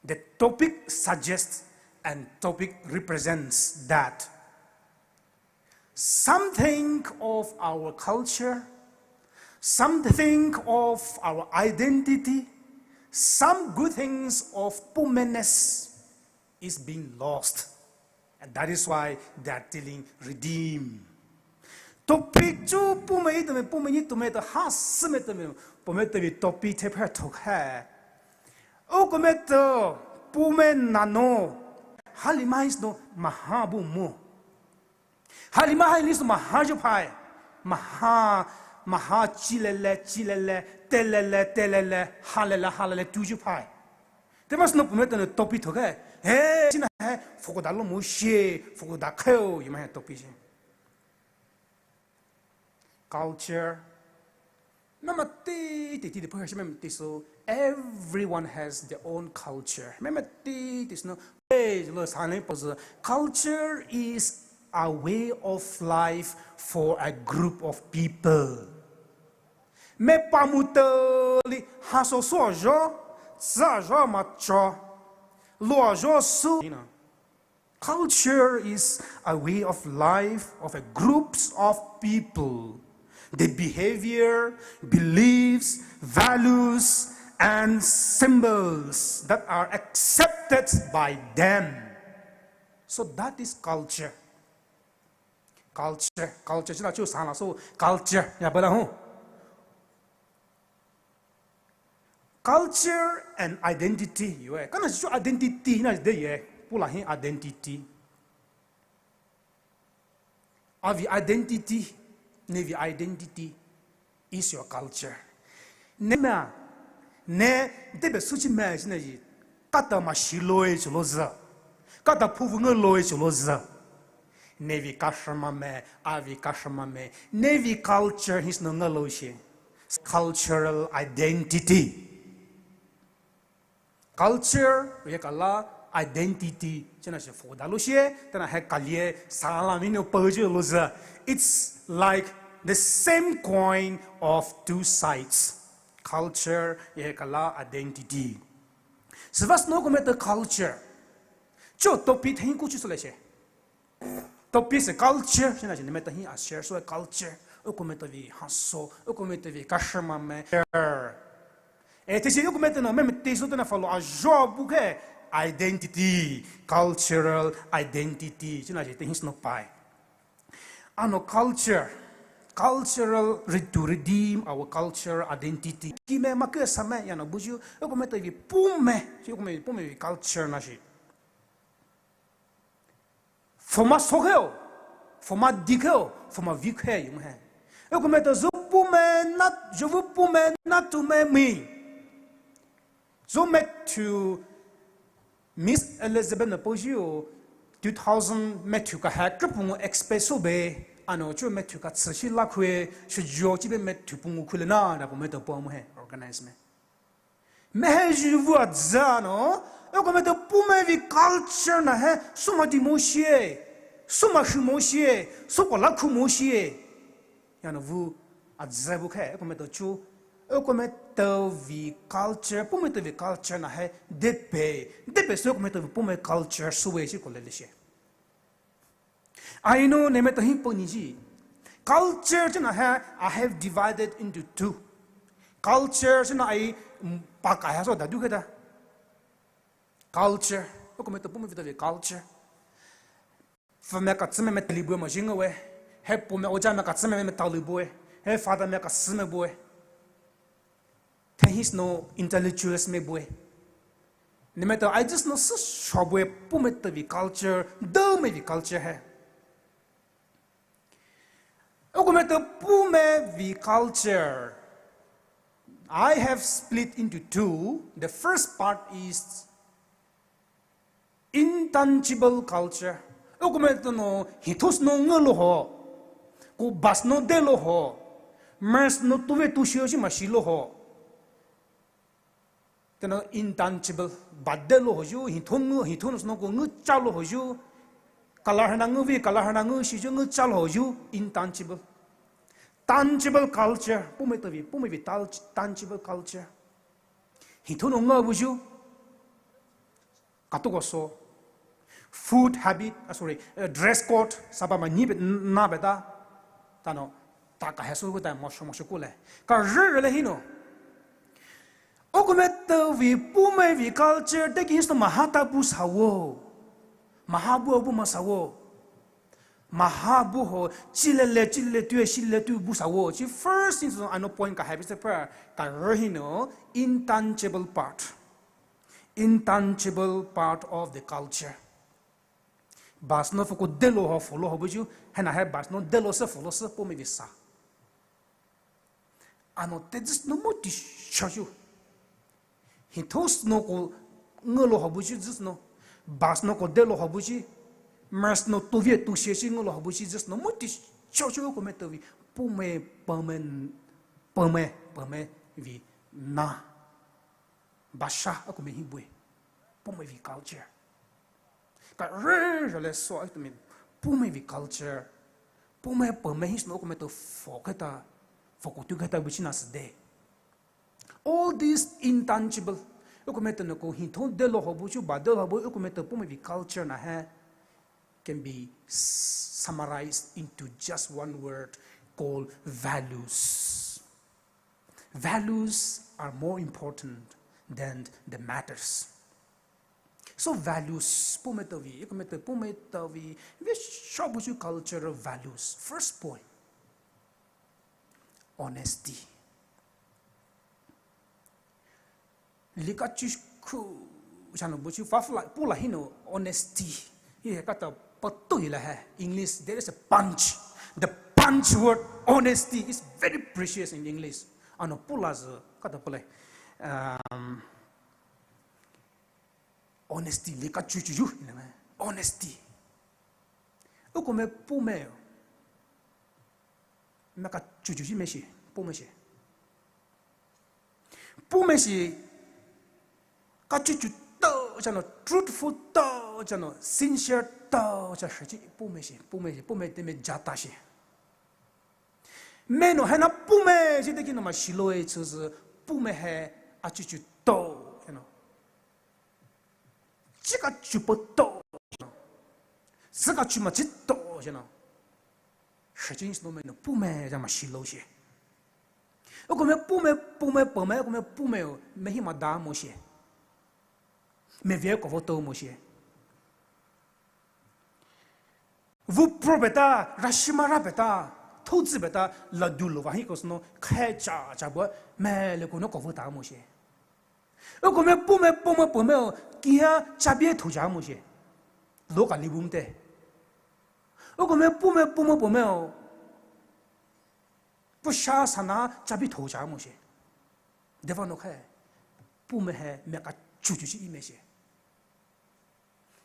The topic suggests and topic represents that something of our culture, something of our identity, some good things of Poumainess is being lost. And that is why they are telling redeem. Topic chu Poumai to me, Poumai ni to me to ha si me to me, Poumai to me topic te pha thok hai. O ko me to Poumai nano, hali mai sno maha bu mo. Hali maha ni sno maha ju phai. Maha, maha chilele, chilele, telele, telele, halele, halele, tu ju phai. Te masü nou puh maitao nou topic thoukhe. He, china he, fokoda lo mo shie, fokoda kheo, you might have topic shie. Culture. Mama te, te, te, the person, mama te, so everyone has their own culture. Mama te, te, so no, hey, lo, sa, ne, pause. Culture is a way of life for a group of people. Me pamu te li, ha so so jo, sa jo ma cho, lo jo su. You know. Culture is a way of life of a groups of people. The behavior, beliefs, values, and symbols that are accepted by them. So that is culture. Culture, culture, chila chu sala so culture, ya bala ho. Culture and identity, you eh. Kana chu identity na de ye. Pula hi identity. Avi identity, nevi identity is your culture. Ne ma, ne, tebe suchi ma, china yi. Kata ma shi lo e chulo za. Kata phuvu nge lo e chulo za. Nevi kashama me, avi kashama me. Nevi culture his no nge lo she. Cultural identity. Culture, ye kala identity, china she foda lo she, tana he kalie, sala mi no purge lo za. It's like the same coin of two sides. Culture, ye kala identity. Sivas no ko me the culture. Cho topic thing ku chu sele she. Topic se culture, china china me ta hi a share so culture. Uko me ta vi haso, uko me ta vi kashama me. E te si uko me ta no me me te so ta na follow a jo bu ke identity, cultural identity. China china te hi sno pai. Ano culture, cultural re-, to redeem our culture identity. Ki me ma ke sa me ya no buju, uko me ta vi pu me, si uko me pu me vi culture na shi. Foma soheo, foma dikeo, foma vikhe yung he. Eko me to zo pume na, zo vu pume na tu me mi. Zo Matthew, Miss Elizabeth na pojio, two thousand Matthew ka ha, ke pungu express so be, ano cho Matthew ka tsi shi la kwe, shi jo chi be Matthew pungu kule na, da po me to po mu he, organize me. Mehe ju vu a dza no, eko me to pume vi culture na he, suma di mo shie, suma shu mo shie, soko la khu mo shie. Ya no vu a dza bu khe, eko me to chu, eko me to vi culture, pume to vi culture na he, depe, depe so eko me to vi pume culture, suwe shi ko le le shie. I know, ne me to hi po ni ji. Culture china ha, I have divided into two. Culture china ai, mm, pa ka ha so da du ke da. Culture. Eko me to pume vi ta vi culture. Fa me ka tsi me me tali bu ma jing we. He po me oja me ka tsi me me tali bu e. He father me ka si me bu e. Then he's no intellectuals me boy. No matter, I just know so shobwe pume to vi culture, do me vi culture he. Oko me to pume vi culture. I have split into two. The first part is intangible culture. Oko me to no hithos no nge lo ho. Ko bas no de lo ho. Mers no tuve tu shio shi ma shi lo ho. Te no intangible. Ba de lo ho ju, hithon nge, hithon no ko nge cha lo ho ju. Kala hana nge vi, kala hana nge shi ju, nge cha lo ho ju, intangible. Tangible culture, pume to vi, pume vi tal-, tangible culture. Hithon no nge bu ju. Katuko so. Food habit, ah, sorry, uh, dress code, saba ma ni be, na be ta. Ta no, ta ka he so ko ta mo sho mo sho ko le. Ka re re le hino. Oko me to vi pume vi culture, te ki insto mahata bu sa wo. Maha bu bu ma sa wo. Maha bu ho, chi le le, chi le tu, shi le tu bu sa wo. Chi first thing so ano point ka habit se per, ka re hino, intangible part. Intangible part of the culture. Bas no foko delo ho folo ho buju, hena he bas no delo se folo se pume vi sa. Ano te dis no mo ti sha ju. Hithos no ko ngalo habuchi zisno, bus no kode lo habuchi, mers no tovie to shie shi ngalo habuchi zisno, mo ti cho cho ko me tavi, pume, pume, pume, pume vi na. Basha ako me hi bue. Pume vi culture. Ka re re le so ako me, pume vi culture. Pume, pume hi sno ako me to fo keta, fo ko tu keta buchi na sde. All these intangible, ako me to no ko hi to de lo habuchi, ba de lo habu, ako me to pume vi culture na he can be s-, summarized into just one word called values. Values are more important than the matters. So values, pume tavi, ako me to pume tavi, vi sho buchi cultural values. First point, honesty. Lika chu khu, chano buchi fa fla, pula hino honesty. Hi he kata patu ila he. English, there is a punch. The punch word honesty is very precious in English. Ano pula zi, kata pula. Um, honesty, lika chu chu yu, ina me. Honesty. Ako me pume. Me ka chu chu shi me shi, pume shi. Pume shi, ka chu chu to, chano, truthful to, chano, sincere to, cha shi chi, pume shi, pume shi, pume te me jata shi. Me no, hena pume shi te kino ma shilo e chu zi, pume he, a chu chu to, you know. Chi ka chu po to, zi ka chu ma chi to, you know. Shi chi no me no pume, ya ma shilo shi. Ako me pume, pume, pume, ako me pume, me hi ma da mo shi. Me vie ko vo to mo shi. Vu pro beta, rashima ra beta, thozi beta, la du lo va hi ko sno, khe cha, cha bo, me le ko no ko vo ta mo shi. Ako me pume, pume, pume, o, kia cha bie tho cha mo shi. Lo ka li bum te. Ako me pume, pume, pume, o, pusha sana cha bie tho cha mo shi. Deva no khe, pume he me ka chu chu shi i me shi.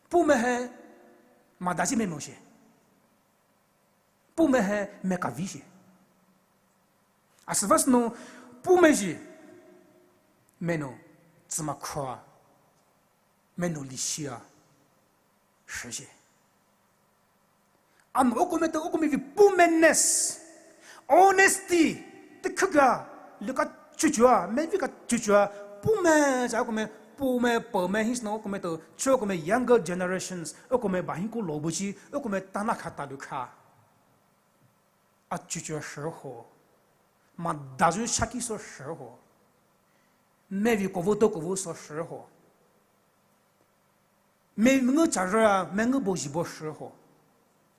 Pume he ma da shi me mo shi. Pume he me ka vi shi. A sivas no pume shi. Me no tsima khua. Me no li shia. Shi shi. Ano ako me to ako me vi pumeness, honesty, te khuga, lika chuchua, me vi ka chuchua, pume, cha ako me, pume, pume, hi sno ako me to, cho ako me younger generations, ako me ba hi ko lo buchi, ako me tana kha ta lu kha. A chuchua shi ho. Ma da ju shaki so shi ho. Me vi ko vo to ko vo so shi ho. Me ngu cha ra, me ngu bo ji bo shi ho.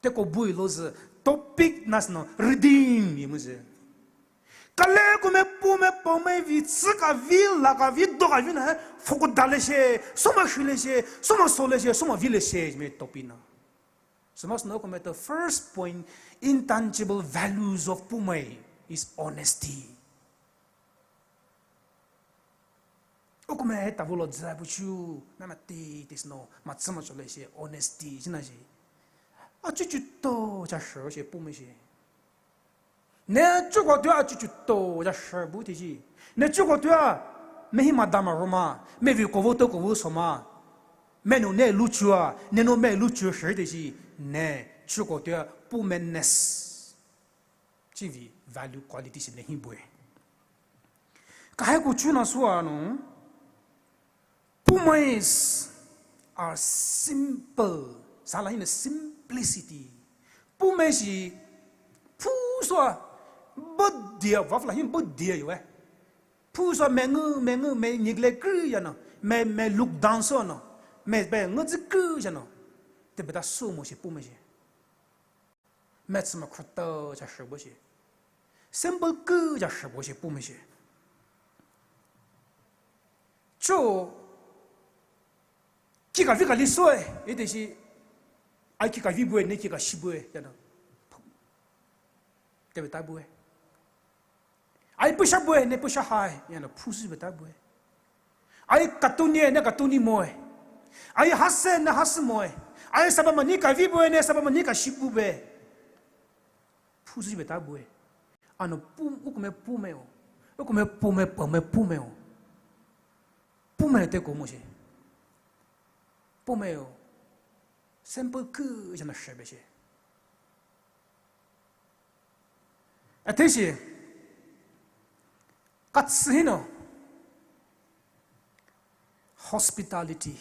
Te ko bui lo zi, topic na sno, redeem, yi mu zi. Ka le ko me pume pume vi, tsi ka vi, la ka vi, do ka vi na, fo ko da le she, so ma shi le she, so ma so le she, so ma vi le she, me topic na. So ma sno ako me to first point, intangible values of pume is honesty. Ako me he ta vo lo zi bu chu, na ma ti, ti sno, ma tsi ma cho le she, honesty, chi na she. A chu chu to, cha shi she, pume she. Ne chu ko tu a chu chu to, cha shi bu ti shi. Ne chu ko tu a, me hi ma da ma ro ma, me vi ko vo to ko vo so ma. Me no ne lu chu a, ne no me lu chu shi ti shi. Ne chu ko tu a, pumeness. Chi vi value quality shi ne hi bue. Ka hai ko chu na sua no. Pumes are simple. Sala hi ne simplicity. Pume shi pu sua, but dia, wafla hi but dia yo eh. Pu sua me ngu, me ngu, me nyigle kri ya no. Me, me look down so no. Me be ngu zi kri ya no. Te beta su mo shi pume shi. Me tsi ma khuta cha shi bo shi. Simple ku cha shi bo shi pume shi. Cho, ki ka vi ka li so e, e te shi, ai ki ka vi bue, ne ki ka shi bue, ya no. Te beta bue. Ai pusha bue, ne pusha hai, ya no, pusu beta bue. Ai katounie, ne katounie moe. Ai hase, ne hase moe. Ai saba mani kavi bue, ne saba mani kashi bu bue. Phuzi beta bue. Ano pu, ukome pumeo. Ukome pume, pume pumeo. Pume te ko mo she. Pumeo. Simple ku jana shebe she. Attention. Katsi hino. Hospitality.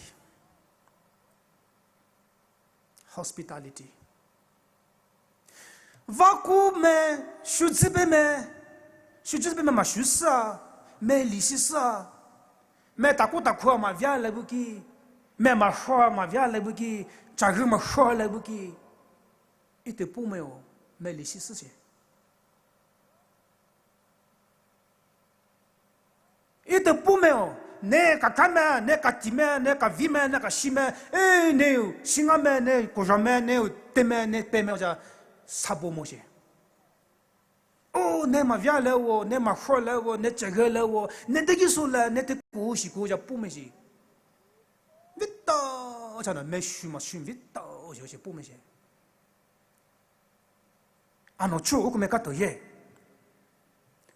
Hospitality. Vaku me, shujibe me, shujibe me mashusa, me lisisa, me taku taku mavia lebuki, me masho mavia lebuki, chagu masho lebuki. Ite pumeo, me lisisa she. Ite pumeo, ne kakame, ne katime, ne kavime, ne kashime, eh, ne singame, ne kojame, ne teme, ne peme, ja sabo mo she. Oh, ne mavia lewo, ne masho lewo, ne chege lewo, ne degiso le, ne te ku shi ku ja pume shi. Vita, chana me shu ma shu vita, o she, o she pume she. Ano chu ukome kato ye.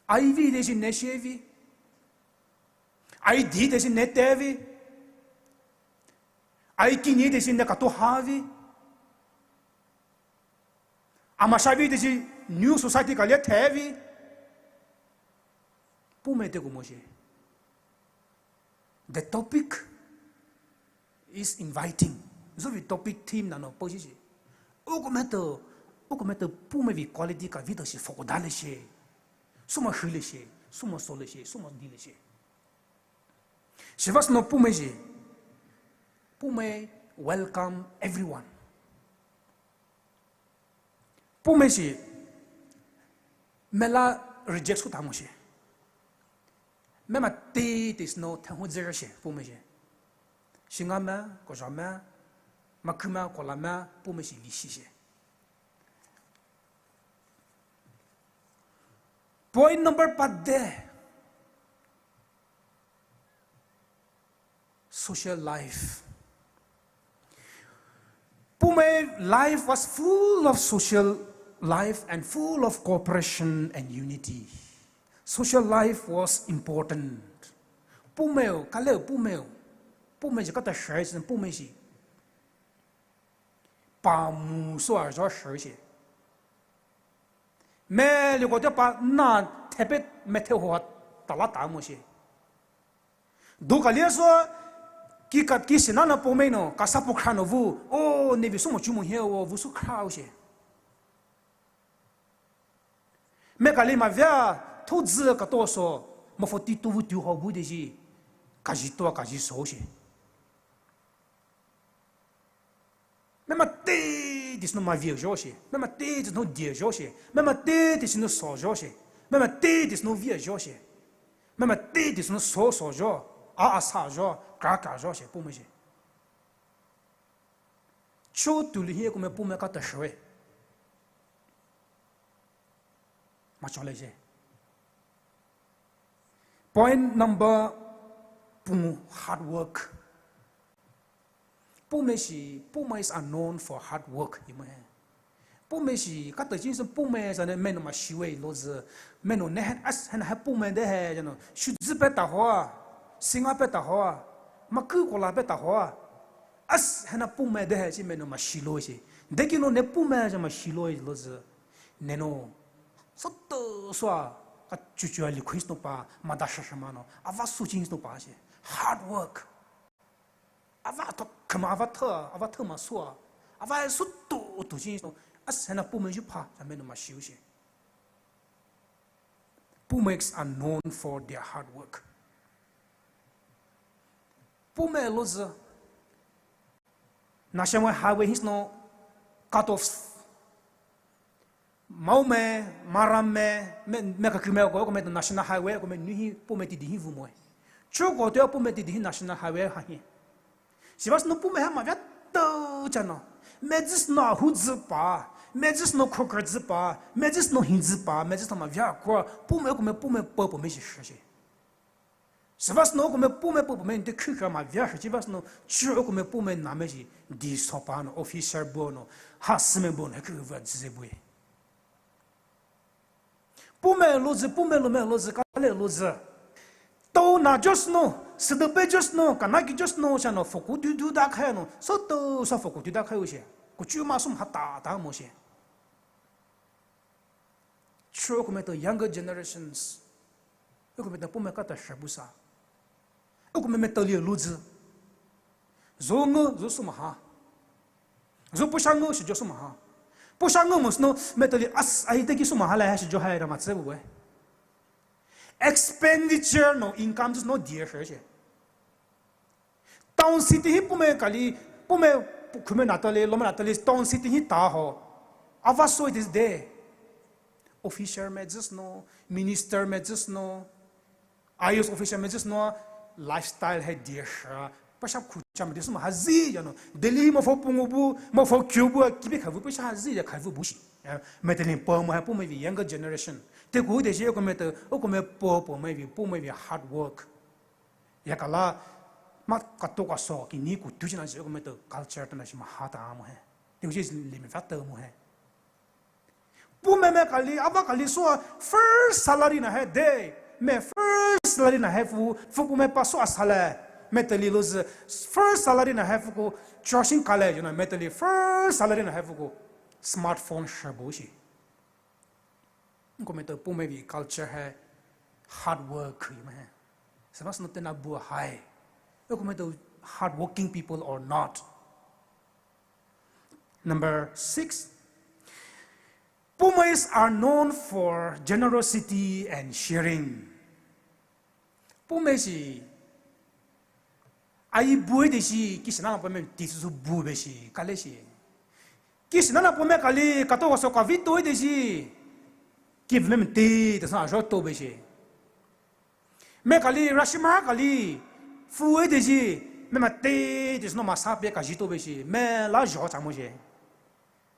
Ai vi de shi ne she vi. Ai di de shi ne te vi. Ai kini de shi ne kato ha vi. Amasha vi de shi new society kalia the vi. Pume te ko mo she. The topic is inviting. Zo vi topic theme nano po shi shi. Ukome to, ukome to pume vi quality ka vi to shi fokoda le shi. Suma hu le shi, suma so le shi, suma di le shi. Shivas no pume shi. Pume welcome everyone. Pume shi, mela reject shu tamo shi. Mema te te sno thahu zero shi, pume shi. Shinga me, koja me, maku me, kola me, pume shi, lishi shi. Point number pade. Social life. Pume life was full of social life and full of cooperation and unity. Social life was important. Pumeo, kaleo pumeo. Pume je kata shai sen pume shi. Pa mu so a jo shai shi. Me le ko te pa na tepe me te ho ta la ta mo shi. Do kalia so, ki kat ki sina na po me no, ka sa po kra no vu, o, ne vi so mo chu mo he o, vu so kra o she. Me kali mavia, to zi ka to so, mo fo ti to vu tu ho bu de ji, ka ji to, ka ji so she. Mema te di sino mavia jo she. Mema te di sino dia jo she. Mema te di sino so jo she. Mema te di sino via jo she. Mema te di sino so so jo. A a sa jo. Kra kra jo she. Pume she. Cho tu li hie kume pume kata shwe. Ma cho le she. Point number pu, hard work. Pume shi, Pume is known for hard work, you know. Pume shi, kata jin so pume sa ne meno ma shiwe lo zi, meno ne hen as hen ha pume de he, you know. Shuzi pe ta hoa, singa pe ta hoa, maku kola pe ta hoa. As hen pume de he, shi meno ma shi lo shi. De ki no ne pume ja ma shi lo lo zi. Ne no. Soto swa, ka chuchu ali quiz no pa, ma da sha sha ma no. Ava su jin no pa shi. Hard work. Ava to kama ava tha, ava tha ma sua. Ava su tu tu jin no. As hena pume ju pa, ja meno ma shiu shi. Pumeks are known for their hard work. Pume lo zi. National highway his no cut off. Mau me, maram me, me, me ka kime ko, ko me national highway, ko me nuhi, pume ti di hi vu moe. Chuko te pume ti di hi national highway ha hi. Sivas no pume ha ma via to chano. Me zis no hu zi pa, me zis no kroker zi pa, me zis no hin zi pa, me zis no ma via ko, pume ko me pume po po me shi shi shi. Sübüa sünou akohomai puhmai puhmai nte khukhua ma vea shi chi sübüa sünou, chu akohomai puhmai namai shi, di sopa nou, officer bu nou, ha sümai bu nou, he khukhua vea züzü bue. Puhmai louzü, puhmai loumai louzü, kale louzü. Tao na just nou, südübe just nou, kanaki just nou, sha nou, foku dudu dakhai nou, soto sa foku dudu dakhai ushe. Kuchu ma sum hata ta mo she. Chu akohomai tao younger generations. Akohomai tao puhmai kata shabusa. Akohomai maitali louzü. Zo ngü, zo sü maha. Zo pusha ngü, shi jo sü maha. Pusha ngü mo sünou, maitali as, ai teki sü maha la, shi jo hai ra matsü bue. Expenditure nou, income just nou die shi shi. Town city hi puhmai kali, puhmai, khumai natali, lomai natali, town city hi ta ho. Ava soi this day. Officer mai just nou, minister mai just nou, I A S officer mai just nou, lifestyle hai die shi. Pasha khucha mai die sü maha zi ya nou. Delhi mafo pungu bu, mafo kyu bu, kibi khavu pasha zi ya khavu bu shi. Ya, maitali po mo hai puhmai vei younger generation. Te ku de shi akohomai tao, akohomai po puhmai vei, puhmai vei hard work. Ya kala, ma kato kaso, kini kutu china shi akohomai tao culture tana shi maha ta mo hai. Te ku shi limit fa ta mo hai. Puhmai mai kali, ava kali soa first salary na hai de. Mai first salary na hai fu, fu puhmai pa soa salary. Maitali louzü first salary na hai fuku, chasing kale, you know, maitali first salary na hai fuku, smartphone shabu shi. Akohomai tao puhmai vei culture hai hard work hi ma hai. Sübüa sünou tena bu hai. Akohomai tao hardworking people or not. Number six, puhmais are known for generosity and sharing. Puhmai shi, ai bu de shi, kisinana puhmai ti su bu be shi, kale shi. Kisinana puhmai kali, kato kaso kavi to de shi. Kiv mai te, te sa jo to be shi. Mai kali, rashima kali, fu de shi, mai ma te, te sü nou masa pe kaji to be shi. Mai la jo cha mo shi.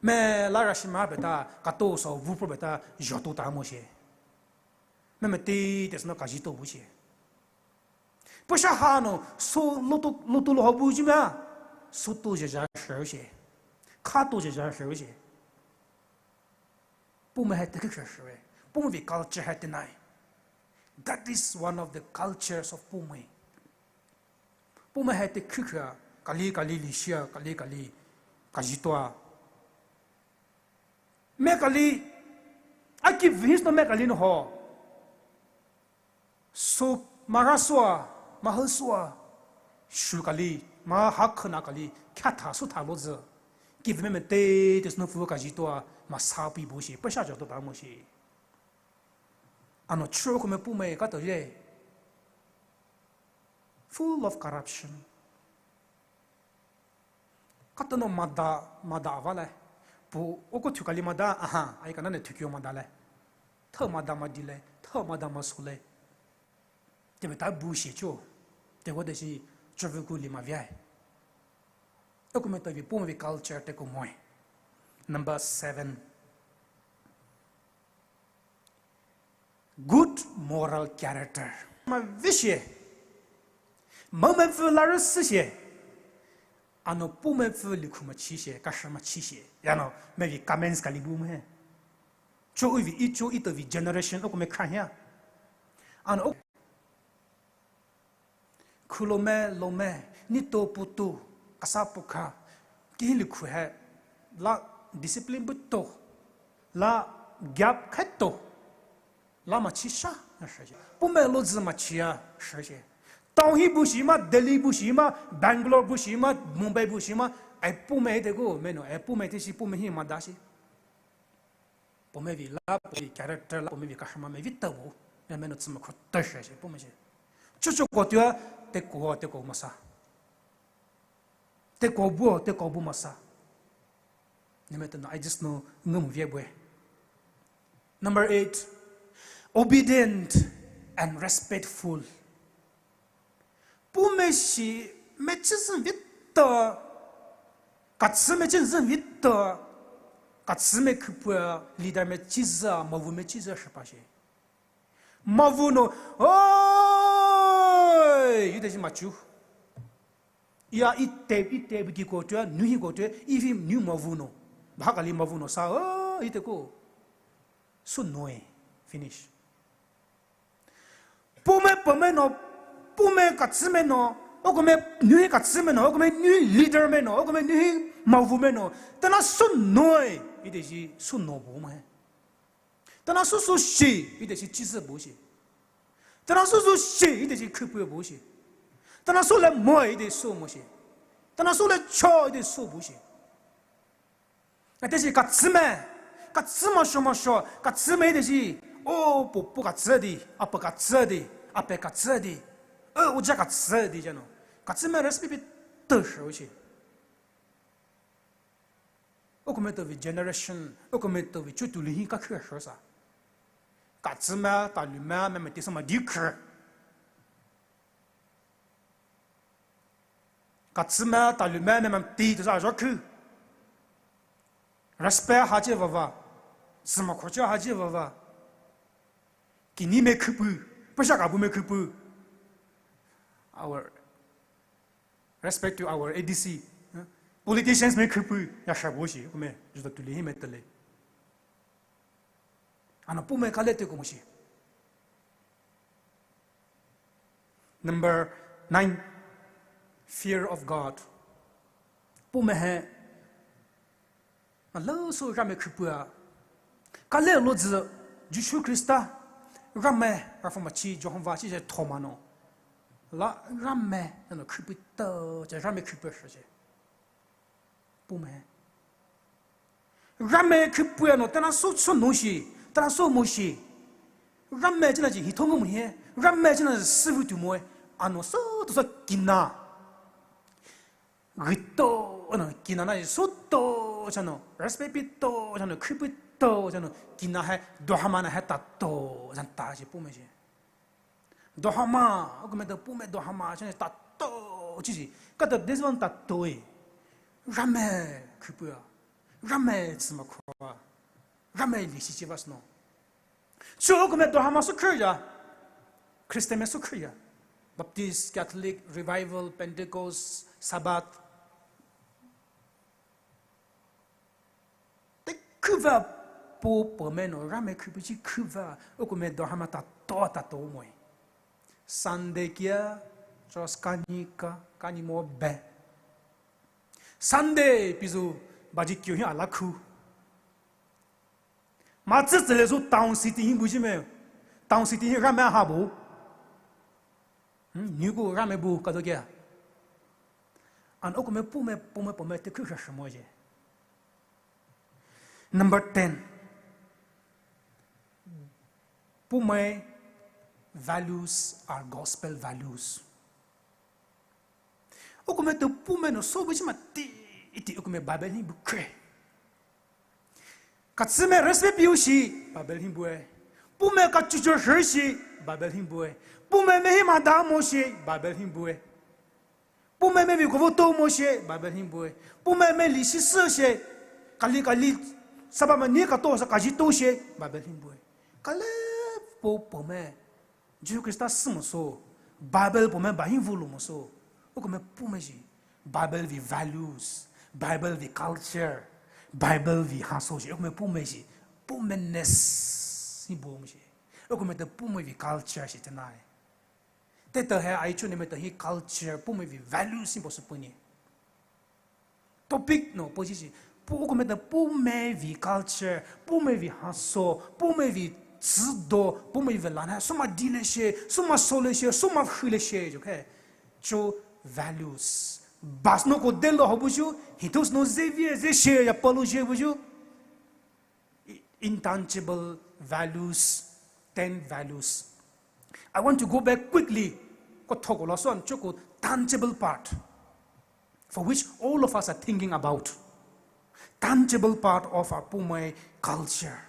Mai la rashima beta, kato so vu pro beta, jo to ta mo shi. Mai ma te, te sü nou kaji to bu shi. Pasha ha nou, so loto, loto lo ho bu ji ma. So to je ja shi shi. Kha to je ja shi shi. Puhmai hai te khukhua shi. Puhmai vei culture hai tenai. That is one of the cultures of puhmai. Puhmai hai te khukhua, kali kali lishia, kali kali, kaji toa. Mai kali, aki vihis nou mai kali nou ho. So, mara soa, maha soa, shu kali, maha khana kali, kya tha su tha louzü. Kiv mai mai te, te sü nou fu kaji toa, masa pi bu shi, pasha jo to ta mo shi. Ano chu akohomai puhmai kato ye. Full of corruption. Kato nou mada, mada ava le. Pu, oko thu kali mada, aha, ai kana ne thu kyo mada le. Tha mada madi le, tha mada maso le. Te beta bu shi cho. Te wo de shi, chu vu ku li ma via. Akohomai tao vei puhmai vei culture te ko moi. Number seven. Good moral character. Ma vei shi. Ma mai fu la ru si shi. Ano puhmai fu likhu ma chi shi, kasha ma chi shi. Ya nou, mai vei comments kali bu mai. Cho u vei, i cho i to vei generation, akohomai kha hia. Ano, Khulomai, lomai, nito puto, kasa pukha, kihi likhu hai, la discipline buto, la gap khaito, la machi sha, na shi. Puhmai louzü machi ya, shi. Town hi bu shi ma, Delhi bu shi ma, Bangalore bu shi ma, Mumbai bu shi ma, ai puhmai te ko, mai nou, ai puhmai te shi, puhmai hi mada shi. Puhmai vei la, puhmai vei character la, puhmai vei kahama mai vei tabu. Ya mai nou tsima kho ta shi shi, puhmai shi. Chuchu ko tua, te ko, te ko masa. Te ko bu, te ko bu masa. Ni mai te nou, I just know, ngum vie bue. Number eight, obedient and respectful. Puhmai shi, mai chi zü vito, katsü mai chi zü vito, katsü mai khupua, leader mai chi zü, mavu mai chi zü shipa shi. Mavu nou, oh, ite shi machu. Iya ite, ite biki ko tua, nuhi ko tua, ifi nu mavuno. Bhakali mavuno sa, oh, ite ko. Sunoe. Finish. Puhmai pamai no, puhmai katsümai no, okome nuhi katsümai no, okome nuhi leader mai no, okome nuhi mavumai no. Tana sunoe, ite shi suno bumai. Tana susu shi, ite shi chizu bu shi. Tana susu shi, ite shi khupu bu shi. Tana sule mo, ite su mo shi. Tana sule cho, ite su bu shi. Ate shi katsümai, katsümai sho mo sho, katsümai ite shi, o pu pu katsü di, apa katsü di, ape katsü di, e uja katsü di jano. Katsümai respect pi te sho shi. Okome to vi generation, okome to vi chutu lihi kakhe sho sa. Katsümai, talumai, meme tisa ma di khe. Katsümai, talumai, meme ti to sa jo khe. Respect haji vava. Sima khocha haji vava. Kini me khupu, pasha kabu me khupu. Our respect to our A D C, eh? Politicians me khupu, ya shabu shi, kume, juda tuli hi me tele. Ana puhmai kale te kumo shi. Number nine, fear of God. Puhmai he, na lo so Ramai khupua. Kale lo zi, Jisu Khrista, Ramai, Rafa machi, Jehovah, chi je thoma no. La Ramai, na no khupu to, je Ramai khupua shi je. Puhmai. Ramai khupua no, tana so so no shi, tana so mo shi. Ramai jina ji hithong mo he, Ramai jina sivu tu mo, ano so to so kina. Gito, ano kina na so to, chano, respect pi to, chano, khupu to, chano, kina he, dohama na he ta to, chan ta ji puhmai ji. Dohama, okome to puhmai dohama, chane tato, chichi. Kata this one tato e. Ramai khupua. Ramai tsima khua. Ramai li si chivas no. Chu okome dohama so khuya. Christian me so khuya. Baptist, Catholic, Revival, Pentecost, Sabbath. Te khuva po po me no, Ramai khupu chi khuva, okome dohama tato tato mo e. Sunday kia, church kani ka, kani mo be. Sunday pizu baji kyo hi ala khu. Ma tsi tsi le zu town city hi buji me. Town city hi Ramai ha bu. Hmm, ni ku Ramai bu ka do kia. An okome puhmai, puhmai, puhmai te khuya shimo je. Number ten. Puhmai values are gospel values. Okome to puhmai no so buji ma ti, iti okome Bible hi bu kre. Katsümai respect piu shi, Bible hi bu e. Puhmai kachucho shi shi, Bible hi bu e. Puhmai me hi ma da mo shi, Bible hi bu e. Puhmai me vi kovo to mo shi, Bible hi bu e. Puhmai me li shi shi shi, kali kali, saba ma ni ka to sa kaji to shi, Bible hi bu e. Kale po puhmai. Jisu Khrista si mo so, Bible puhmai ba hi vulu mo so, okome puhmai ji, Bible vi values, Bible vi culture, Bible vi haso ji, okome puhmai ji, puhmainess hi bu mo ji, okome to puhmai vi culture shi tenai. Te to he ai chu ne me to hi culture, puhmai vi values hi bu so puni. Topic no, po ji shi. Pu, okome to puhmai vi culture, puhmai vi haso, puhmai vi tsido, puhmai vi lana, suma di le she, suma so le she, suma hu le she, jo ke. Cho values. Bas no ko de lo ho bu ju, hitos no ze vi ze she, ya palo je bu ju. Intangible values, ten values. I want to go back quickly. Ko thoko la so an choko tangible part for which all of us are thinking about. Tangible part of our puhmai culture.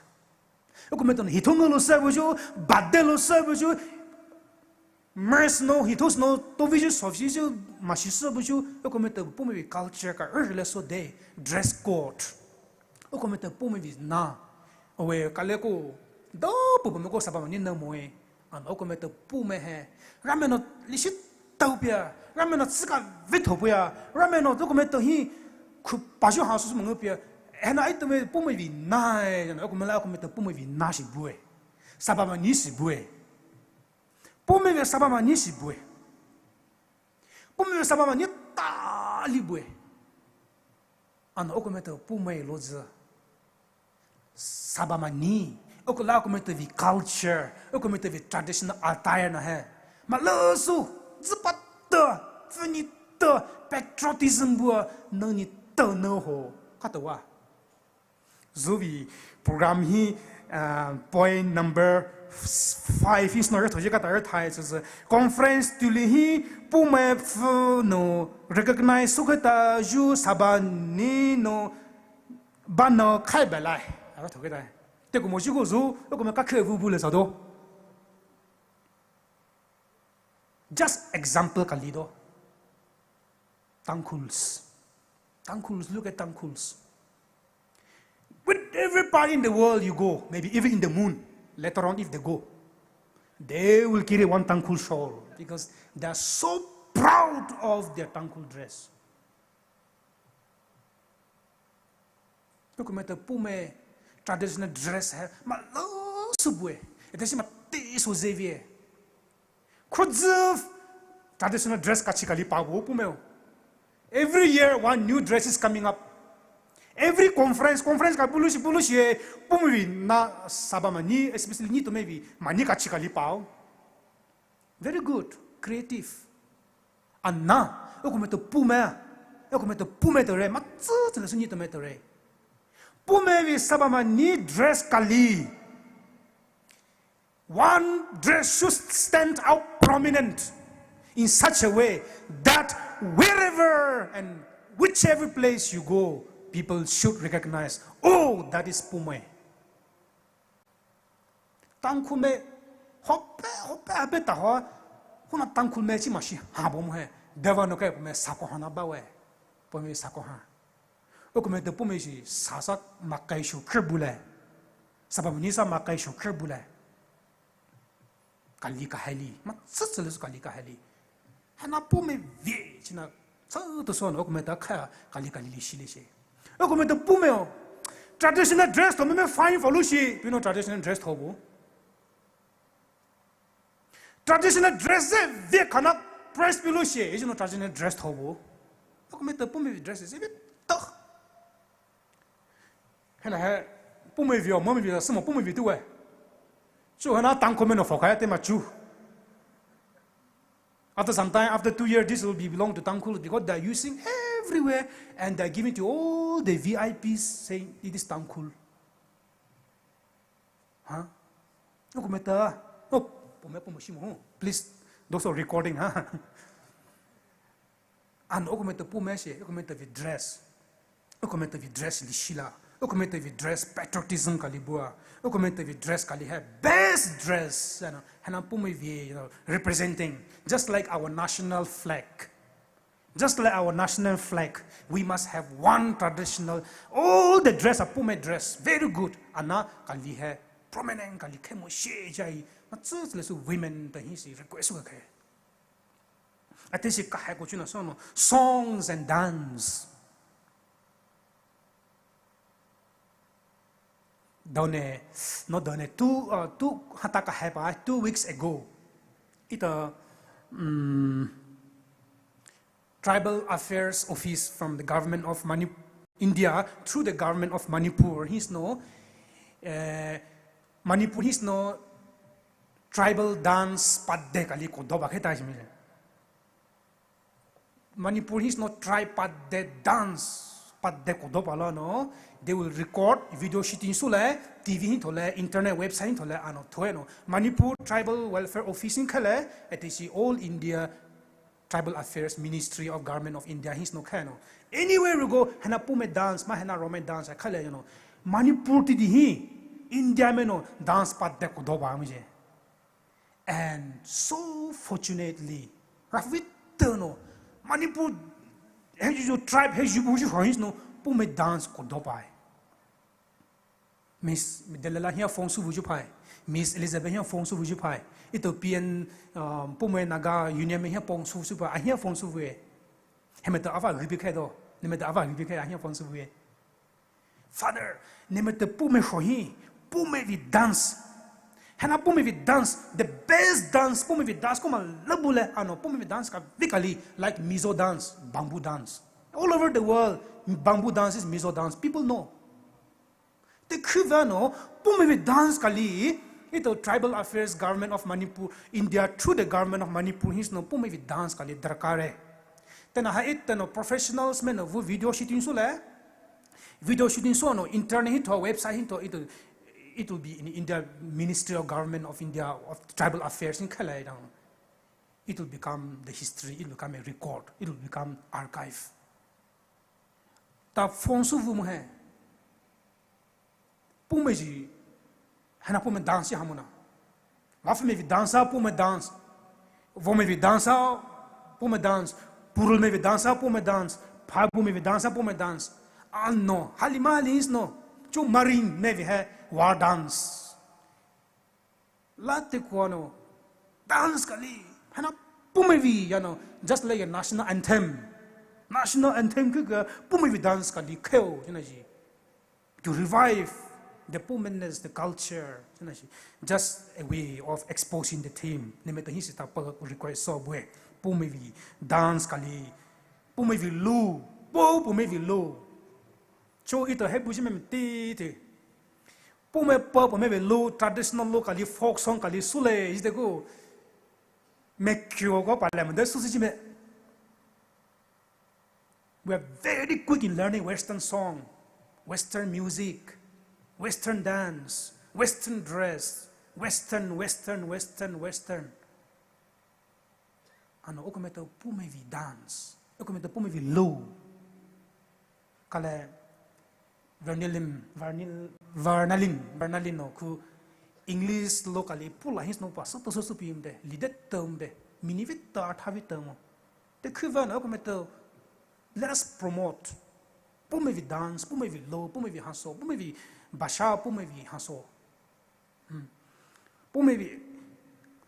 Okome to hithong lo sa bu ju, bade lo sa bu ju, Mers no, hithos no, to vi ju, sof ji ju, ma shi se bu ju, okome to puhmai vi culture ka, er le so de, dress code. Okome to puhmai vi na, awe, kale ko, do pu pu me ko saba ma ni na mo e, an okome to puhmai he, Ramai no, li shi, tao pia, Ramai nou tsüka vei tho pia, Ramai nou dokomai tao hi, ku pajo ha su su mangeu pia, hena ai tao mai Poumai vei na, hena akomai la akomai tao Poumai vei na shi bue. Saba mani shi bue. Poumai vei saba mani shi bue. Poumai vei saba mani tali bue. Ana akomai tao Poumai lo zi. Saba mani, ako la akomai tao vei culture, akomai tao vei traditional attire na he. Malou su, zi pa tao, funi tao, patriotism bua, nang ni tao nang ho, ka tao wa. Zhu vei program hi, uh, point number five hi snow re thoji ka tao re thai, so, so, conference tuli hi, Poumai pfu nou, recognize su khe ta, ju saba ni nou, Ba nou khai belai. Ara thoke dai. Te ko mo shi ko zu, ko me ka khe vu bu le sa do. Just example kali do. Tangkhuls. Tangkhuls, look at Tangkhuls. With every part in the world you go, maybe even in the moon, later on if they go, they will carry one Tangkhul shawl because they are so proud of their Tangkhul dress. Ko me te Poumai traditional dress hai, malou sü bue. Ete shi mate sü zevie. Khrozu traditional dress kachi kali pa bu Poumai o. Every year one new dress is coming up. Every conference, conference ka bulushi, bulushi, Poumai vei na saba mani, especially ni to me vei, mani kachi kali pa o. Very good, creative. Ana, ko me te Poumai, ko me te Poumai te re, matsutsu le sü ni to me te re. Poumai vei saba mani dress kali. One dress should stand out prominent in such a way that wherever and whichever place you go, people should recognize, oh, that is Poumai. Tangkhul me, hope, hope, abe ta ho, huna Tangkhul me chi mashi ha bo mo he, deva no ke me sako hana ba we, Poumai sako ha. Ko me te Poumai shi sasa makai shu kre bule. Saba mani sa makai shu kre bule. Kali ka heli, matsutsu le sü kali ka heli. Hana Poumai vei china, sa to so no, ko me ta kha kali kali li shi le shi. Ko me te Poumai o. Traditional dress to me me fine for lu shi, you know traditional dress to bu. Traditional dress ze vei kana price pe lu shi, you know traditional dress to bu. Ko me te Poumai dress ze vei to. Hena he, Poumai vei o, Poumai vei o, sü mo Poumai vei tu we. Chu hena Tangkhul me no fo kaya te ma chu. After some time, after two years, this will be belong to Tangkhul because they are using everywhere and they are giving to all the V I Ps saying it is Tangkhul. Huh? Ko me ta, oh, Poumai, Poumai shi mo, please, those are recording, huh? Ana ko me te Poumai shi, ko me te vei dress. Ko me te vei dress li shi la. Ko me te vei dress patriotism kali bua. Ko me te vei dress kali hai best dress. Hana, hana Poumai vei, you know, representing. Just like our national flag. Just like our national flag. We must have one traditional. All the dress are Poumai dress. Very good. Ana kali hai prominent kali khe mo shi jai. Matsutsu le sü women te hi shi request wa khe. Ate shi kahai ko chuna sono songs and dance. Done, no done, two, uh, two, hata kahai pa, two weeks ago. Ita, um, Tribal Affairs Office from the government of Mani-, India through the government of Manipur. Hi sü no, eh, Manipur hi sü no tribal dance pat de kali kodoba kheta jimi. Manipur hi sü no tribe pat de dance pat de kodoba la no. They will record video shooting sü le, T V hi tho le, internet website hi tho le, ano thoe no. Manipur Tribal Welfare Office hi khale, ete shi All India Tribal Affairs Ministry of Government of India hi sü no khe no. Anywhere we go, hena Poumai dance, ma hena Rongmei dance, khale, you know. Manipur ti di hi, India me no dance pat de kodoba mi je. And so fortunately, rafit no, Manipur, he ju tribe, he ju bu ju hi sü no, Poumai dance kodoba. Miss Delilah hiya phone sü vuyu phai. Miss Elizabeth hiya phone sü vuyu phai. Ito P N, um, Poumai Naga Union me hiya phone sü vuyu phai. A hiya phone sü vue. Hemeta ava ribi khe do. Nemeta ava ribi khe a hiya phone sü vue. Father, nemeta Poumai shohi. Poumai vei dance. Hena Poumai vei dance. The best dance. Poumai vei dance. Koma labule ano. Poumai vei dance ka vikali. Like Mizo dance. Bamboo dance. All over the world, bamboo dance is Mizo dance. People know. Te khuva no, Poumai vei dance kali, ito Tribal Affairs Government of Manipur, India through the Government of Manipur, hinsno Poumai vei dance kali darkar e. Tena ha it teno professionals me no vu video shooting so le. Video shooting so no internet hito, website hito, it will, it will be in India Ministry of Government of India of Tribal Affairs in khala dang. It will become the history, it will become a record, it will become archive. Ta phone sü vu mo he. Poumai ji, hena Poumai dance ha mo na. Wafimai vei dance, Poumai dance. Vomai vei dance, Poumai dance. Purulmai vei dance, Poumai dance. Phabumai vei dance, Poumai dance. Ano, halima hali hinsno. Cho Marimai vei he, war dance. La te kuano, dance kali, hena Poumai vei, you know, just like a national anthem. National anthem ke ke Poumai vei dance kali kheo, you know, ji. To revive the Poumainess, the culture, you know, ji. Just a way of exposing the theme. Nemeta hinsita pa request so bue, Poumai vei dance kali, Poumai vei lou, po Poumai vei lou. Cho ito he buji me ti ti. Poumai po Poumai vei lou, traditional lou kali, folk song kali, sü le, is the go. Me kyo ko pa le mo de sü si ji me. We are very quick in learning Western song, Western music, Western dance, Western dress, Western, Western, Western, Western. Ano, okometo Poumai vei dance. Okometo Poumai vei lou. Kale, Vernalim, Vernil, Vernalim, Vernalim no ku English lou kali pula hinsno pa, soto soso pi mde, lidet to mde, mini vei to, atha vei to mo. Te khuva no, okometo, let us promote. Poumai vei dance, Poumai vei lou, Poumai vei haso, Poumai vei bhasha, Poumai vei haso. Hmm. Poumai vei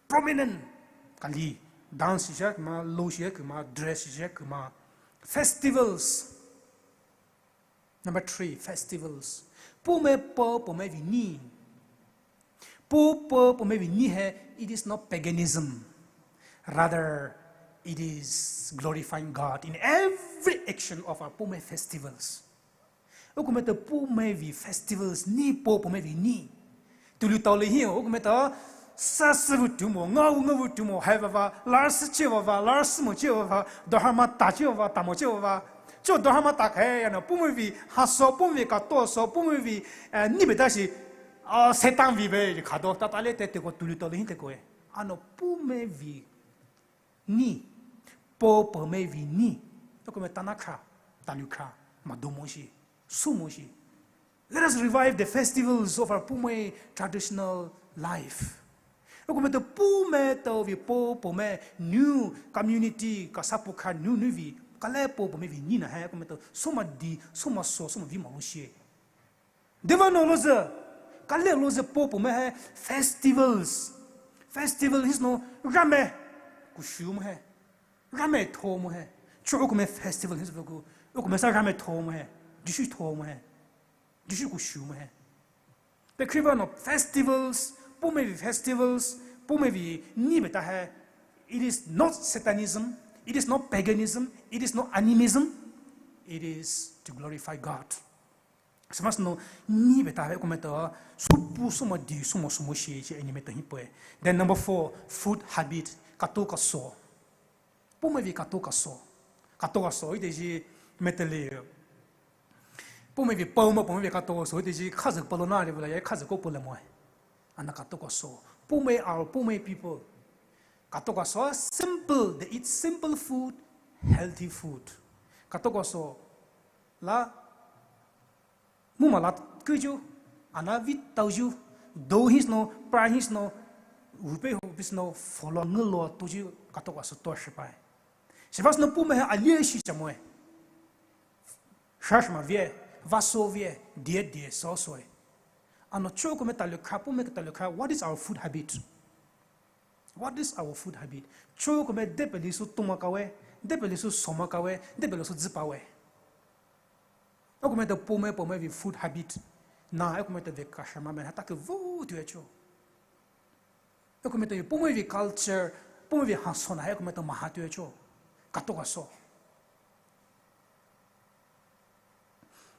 prominent kali, dance shia kuma, lou shia kuma, dress shia kuma. Festivals. Number three, festivals. Poumai po Poumai vei ni. Po po Poumai vei ni he, it is not paganism. Rather, it is glorifying God in every action of our Poumai festivals. Okometo Poumai vei festivals ni po Poumai vei ni. Tulu tao le hi, okometo sa se vu tu mo, nga vu nga vu tu mo, hai va va, lar se che va va, lar se mo che va va, dohama ta che va va, ta mo che va va. Cho dohama ta khe, ano Poumai vei haso, Poumai vei kato so, Poumai vei, eh, ni beta shi, ah, Satan vei be, kado, ta ta le te te ko tulu tao le hi te ko e. Ano Poumai vei ni, po Poumai vei ni. Okometo na kha, talu kha, ma do mo shi, su mo shi. Let us revive the festivals of our Poumai traditional life. Okometo Poumai to vei po Poumai new community ka sapu kha new new vei, kale po Poumai vei ni na he, okometo soma di, soma so, soma vei ma lo shi. Deva no lo ze, kale lo ze po Poumai he festivals. Festival hinsno, rame, kushu mo he. Rame tho mo he. Cho okometo festival hinsno ku, okometo sa rame tho mo he. Dishu tho mo he. Dishu kushu mo he. Te khuva no festivals, Poumai vei festivals, Poumai vei ni beta he. It is not Satanism, it is not paganism, it is not animism, it is to glorify God. Sema sino ni beta he okometo supu soma di soma soma shi shi ani meto hi poe. Then number four, food habit, kato kaso. Poumai vei kato kaso. Kato kaso, ite ji metele. Poumai vei pao ma Poumai vei kato kaso, ite ji khaze palo na le bula, ya khaze ko pole mo. Ana kato kaso. Poumai our Poumai people. Kato kaso simple, they eat simple food, healthy food. Kato kaso la Muma la kuju, ana vei tauju, do hinsno, pra hinsno, rupe ho bisno, follow ngelo toju, kato kaso to shipai. Shivasno Poumai he alie shi chamoe. Shashma vie, vaso vie, die die so soe. Ano cho kumai talukha, Poumai talukha, what is our food habit? What is our food habit? Cho kumai depeli sü tuma kawe, depeli sü soma kawe, depeli sü zipawe. Akumai ta Poumai, Poumai vei food habit. Na, akumai ta vei kashama men, hatake vu tu cho. Akumai ta Poumai vei culture, Poumai vei hansona, akumai ta maha tu cho. Kato kaso.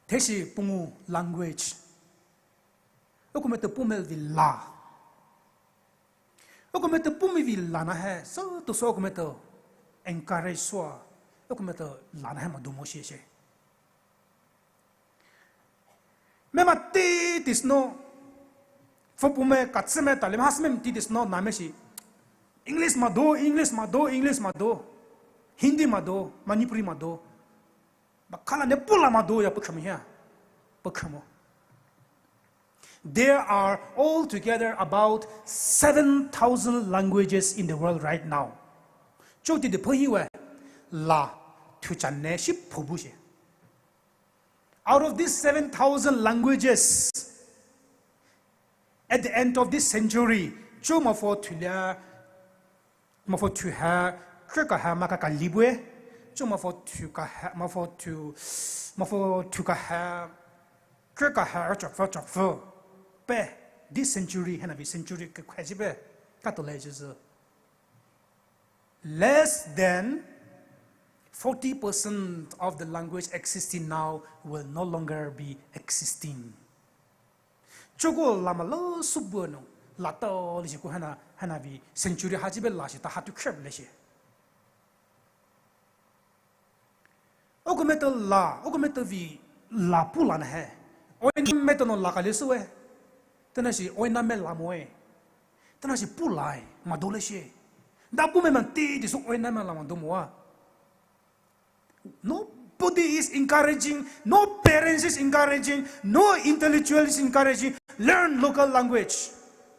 Teshi Poumai language. Akumai ta Poumai vei la. Akumai ta Poumai vei la na hai, so to so akumai ta encourage so. Akumai ta la na hai madumo shi shi. Mema ti ti sno. Fo Poumai katse me tale, ma has me ti ti sno na me shi. English mado, English mado, English mado. Hindi mado, Manipuri mado. Ba kala ne pula mado ya pekamo ya. Pekamo. There are altogether about seven thousand languages in the world right now. Cho ti de pho hi we la tu chan ne shi pho bu shi. Out of these seven thousand languages, at the end of this century, cho ma fo tu lia, ma fo tu ha, kre ka ha ma ka ka libwe, cho ma fo tu ka ha, ma fo tu, ma fo tu ka ha, kre ka ha, chok fo, chok fo. Pe, this century, hena vei century ke kwe ji pe, ka to le ji zi. Less than forty percent of the language existing now will no longer be existing. Choko lama lo subu no, la to li shi ko hana, hana vei century ha ji be la shi ta ha tu kre le shi. Akumai ta la, akumai ta vei la pula na hai. Oi na me ta no la ka le su we. Tena shi oi na me la mo e. Tena shi pula e, mado le shi. Da Poumai man ti ti su oi na me la mado mo a. Nobody is encouraging, no parents is encouraging, no intellectual is encouraging. Learn local language.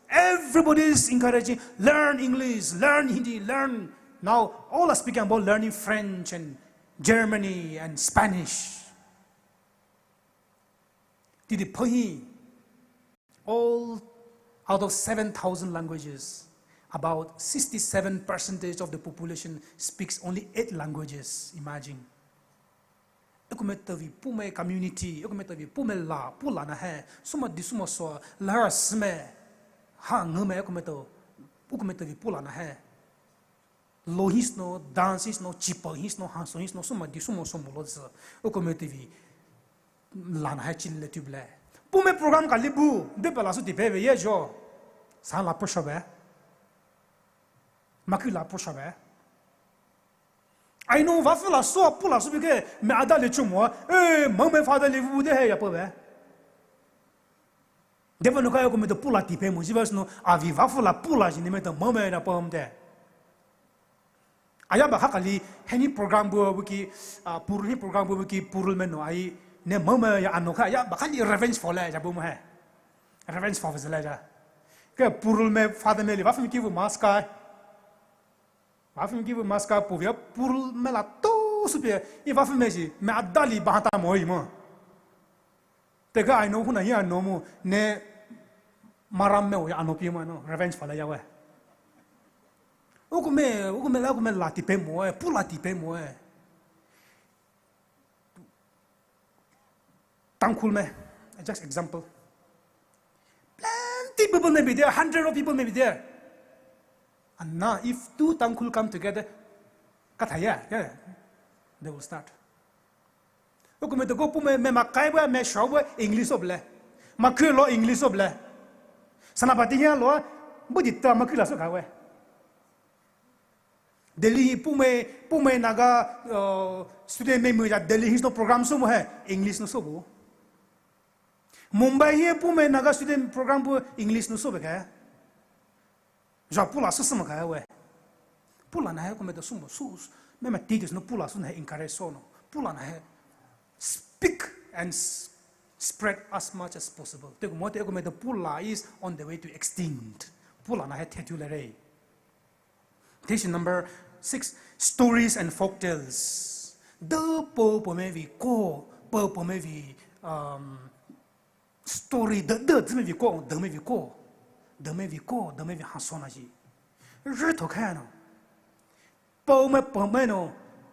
Everybody is encouraging, learn English, learn Hindi, learn. Now, all are speaking about learning French and Germany and Spanish. Ti di pho hi, all out of seven thousand languages, about sixty-seven percentage of the population speaks only eight languages. Imagine. Akumai ta vei Poumai community, akumai ta vei Poumai la, pula na hai, suma di suma so, la ra sime, ha ngume akumai ta, akumai ta vei pula na hai. Lo hi sno, dance hi sno, chipa hi sno, hanso hi sno, suma di suma so mo lo zi, akumai ta vei la na hai chin le tu ble. Poumai program ka li bu, de pa la su di pe ve ye jo. Sa la pro sha be. Ma ku la pro sha be. Ai no va fu la so, pula su bi ke, me ada le chumo, eh, mo me fa da le vu de he ya po be. Deva no kaya akumai ta pula ti pe mo, ji va sno, avi va fu la pula ji ne me ta mo me na po mo de. Aya ba kha kali, heni program bu bu ki, ah, purul hi program bu bu ki, purul me no ai, ne mo me ya ano kha, aya ba kali revenge for le, ja bu mo he. Revenge for le ja. Ke purul me father me li, va fu ki vu maska. Vafin ki bu maska puvia purul me la to supia, i vafin me ji, me adali bahata mo i mo. Teka ai no huna ya no mo, ne maram me o ya no pi mo no, revenge fala ya we. Uku me, uku me la, uku me la ti pe mo e, pu la ti pe mo e. Tangkhul me, just example. Plenty people may be there, hundred of people may be there. And now, if two Tangkhul come together, kathaya, yeah, they will start. Uku me to go pu me, me makai bo, me shao bo, English o ble. Makui lo English o ble. Sana pati ya lo, bu di ta makui la so ka we. Delhi hi Poumai, Poumai Naga, uh, student me mu ya Delhi hi no program so mo hai, English no so bo. Mumbai hi Poumai Naga student program bo English no so be ka. Ja pula so so mo ka we. Pula na hai ko me to so mo so, me me teachers no pula so na hai encourage so no. Pula na hai speak and s-, spread as much as possible. Te ko mo te ko me to pula is on the way to extinct. Pula na hai te tu le re. Teaching number six, stories and folk tales. The po po me vi ko, po po me vi, um, story de de zhimai vei ko, demai vei ko, demai vei ko, demai vei haso nashi. Zhi tho kha no. Pao mai pao mai no,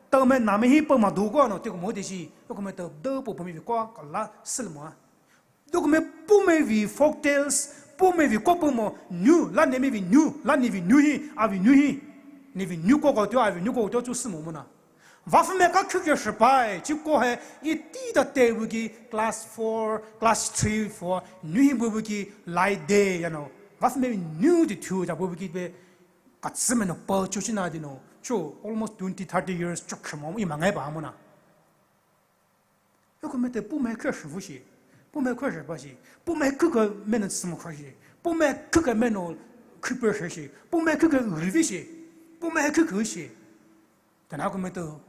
tao mai na mai hi pao ma du ko no, te ko mo de shi, ko mai tao de pao pao mai vei ko, ka la sil mo. Duk mai pumai vei folk tales, pumai vei ko pumo, nu, la ne mai vei nu, la ne vei nu hi, a vei nu hi, ne vei nu ko ko teo, a vei nu ko ko teo chu simo mona. Vafu mai ka khuke shipai, chi ko hai, iti da te wuki class four, class three, four, nu hi bu wuki lai de, you know. Vafu mai nu di tu, ja bu wuki be, ka tsi mai no pa chu chi na di no, chu almost twenty, thirty years chok shimo, i ma ngai ba mona. Yoko mai te pumai khe shi vu shi, pumai khe shi ba shi, pumai khe ke mai no simo kha shi, pumai khe ke mai no khupe shi shi, pumai khe ke rivi shi, pumai khe ke shi. Tana ko mai to,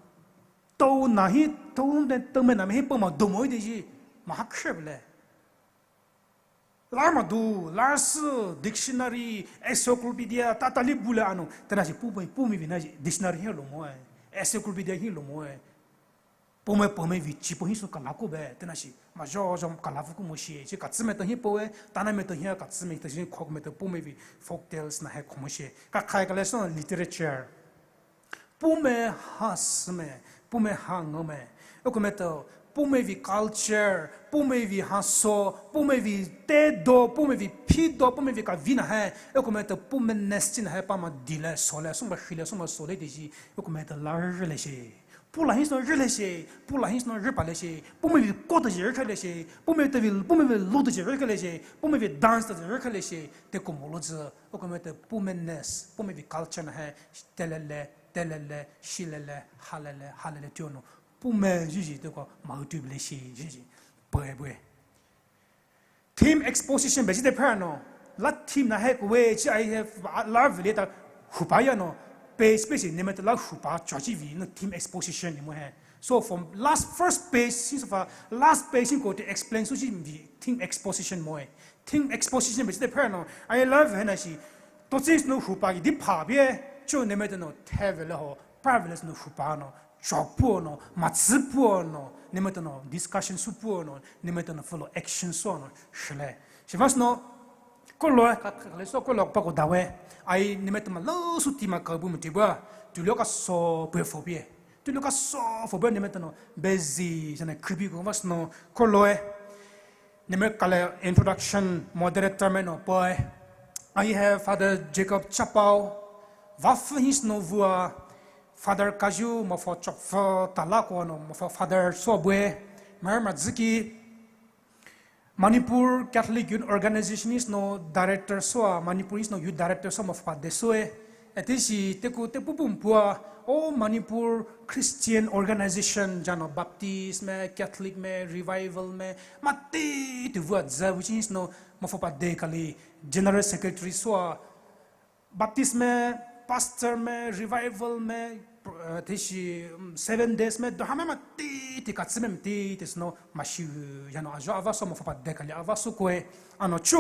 to na hi, to ne, to mai na mai hi pumai domo de shi, ma ha khe le. Lar ma du, lar si, dictionary, encyclopedia, tata li bu le ano, tana shi pumai, pumai vei na shi, dictionary hi lo mo e, encyclopedia hi lo mo e. Pumai pumai vei chi po hi so kala ko be, tena shi, ma jo jo kala fu ko mo shi, chi ka tsi mai to hi po e, tana mai to hi ka tsi mai to shi ko mai to pumai vei folk tales na hai ko mo shi. Ka khai ka le so literature. Pumai ha si mai, pumai ha ngo mai. Ko mai to, pumai vei culture, pumai vei ha so, pumai vei te do, pumai vei phi do, pumai vei ka vei na hai. Ko mai to pumai ness chi na hai pa ma di le, so le, so ma shi le, so ma so le de shi. Ko mai to la le shi. Pula hi sino rile she, pula hi sino ripa le she, pumai vei ko to je rikha le she, pumai vei, pumai vei lo to je rikha le she, pumai vei dance to je rikha le she, te ko mo lo zi, ko mai te pumai ness, pumai vei culture na hai, te le le, te le le, shi le le, ha le le, ha le le, tio no, pumai ji ji te ko, ma u tu le she, ji ji, bue bue. Theme exposition be chi de phra no. La theme na hai ko we chi ai have la vile ta hupa ya no. Page page ne me ta la hupa cha chi vi no theme exposition ni mo hai. So from last first page since of last page ko te explain so chi vi theme exposition mo hai. Theme exposition be chi de phra no. Ai la ve na shi. To chi no hupa ki di pha bie. Cho ne me ta no te ve le ho. Private no hupa no, cho puo no, ma tsi puo no, ne me to no, discussion su puo no, ne me to no, follow action so no, shile. Shi vas no, ko lo, ka, ka le so ko lo pa ko da we. Ai, ne me to ma lo su ti ma ka bu mu ti bua. Tu lo ka so bue fo bie. Tu lo ka so fo bie ne me to no, busy, jane creepy ko vas no, ko lo e. Ne me ka le introduction moderator me no poi. Ai hai Father Jacob Chapaw. Vafu his no vua. Father Kaju mafo chopfo tala ko no mafo Father so bue. Mer ma ziki. Manipur Catholic Youth Organization is no director so, Manipur is no youth director so mafo pa de so e. Ete shi teku te pupum pua, o Manipur Christian organization jano Baptist me, Catholic me, Revival me, mate tu vua za which is no mafo pa de kali General Secretary so, Baptist me, Pastor me, Revival me, eh, te shi, mm, Seven Days me, doha me mate te katsi me mate te sino mashi jano ajo ava so mafo pa de kali ava so kue. Ano chu,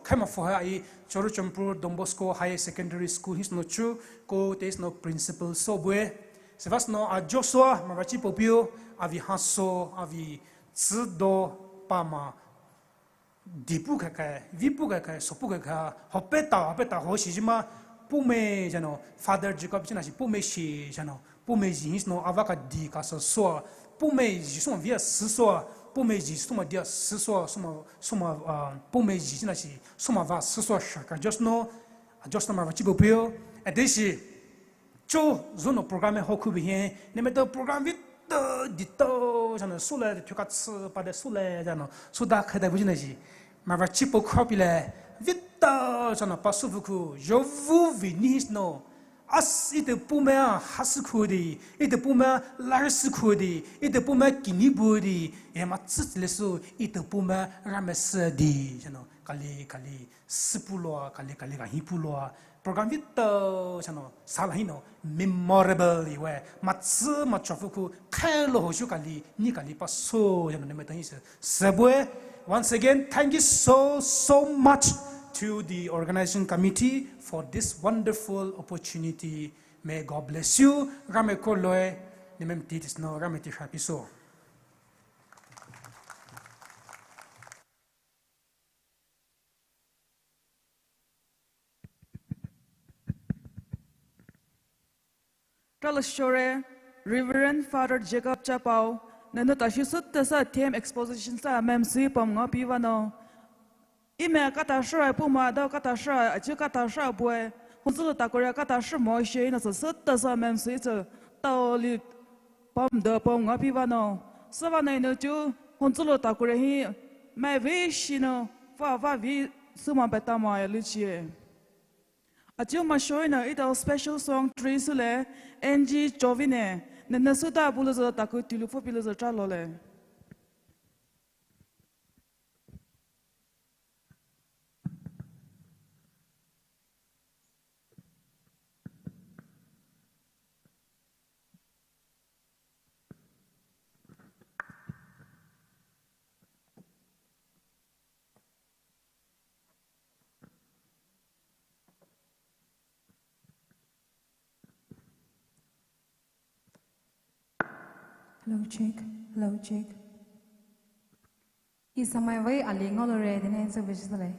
khe mafo ha ai, Churachandpur Don Bosco Higher Secondary School his no chu, ko te sino principal so bue. Sevas no a Joshua, ma vachi popio, avi haso, avi tsi do, pa ma, di pu kaka, vi pu kaka, so pu kaka, hope ta, hope ta, ho shi jima, pu me jano, Father Jacob jina shi, pu me shi jano. Pumai ji his no ava ka di ka sa soa. Pumai ji suma via si soa. Pumai ji suma dia si soa. Suma, suma, ah, pumai ji na shi. Suma va si soa sha ka just no. A just no ma va chi bo pio. A de shi. Cho, zo no program ho khu bi he. Ne me to program vi to di to. Jano sule, tu ka tsi pa de sule. Jano. So da ka da bu ji na shi. Ma va chi po khu pi le. Vi to, jano pa su vu khu. Jo vu vi ni his no. As ite pumai a hasi khudi, ite pumai a larisi khudi, ite pumai a kini budi, e ma tsitsi lesu, ite pumai a ramesi di, jano, kali, kali, sipuloa, kali, kali, kahipuloa. Program vito, jano, sala hino, memorable iwe, ma tsi, ma chofu khu, khelo hoshu kali, ni kali pa so, jano, ne me tangi se. Sebue, once again, thank you so, so much to the organizing committee for this wonderful opportunity. May God bless you. Rame koloi, nimem titis no, rame ti happy so. Ita lashoe, Reverend Father Jacob Chapao, nünou tashi sütasa theme exposition sa memsi pamnga pivanou. Ime kata shira puma dao kata shira, achu kata shira bue, hunzülo takure kata shira mo she ina sa sütasa memsi sa taoli pamda pamnga pivanou. Süvanou ina chu hunzülo takure hi mai vi shino, va va vi suma beta ma ya luchie. Achu mashoina ita special song tree sule, N G Chovine, nene suta buluzo taku tulu fo piluzo tra lole. Hello, check. Hello, check. Isa mai vai ali ngolo re dine so bishi sale.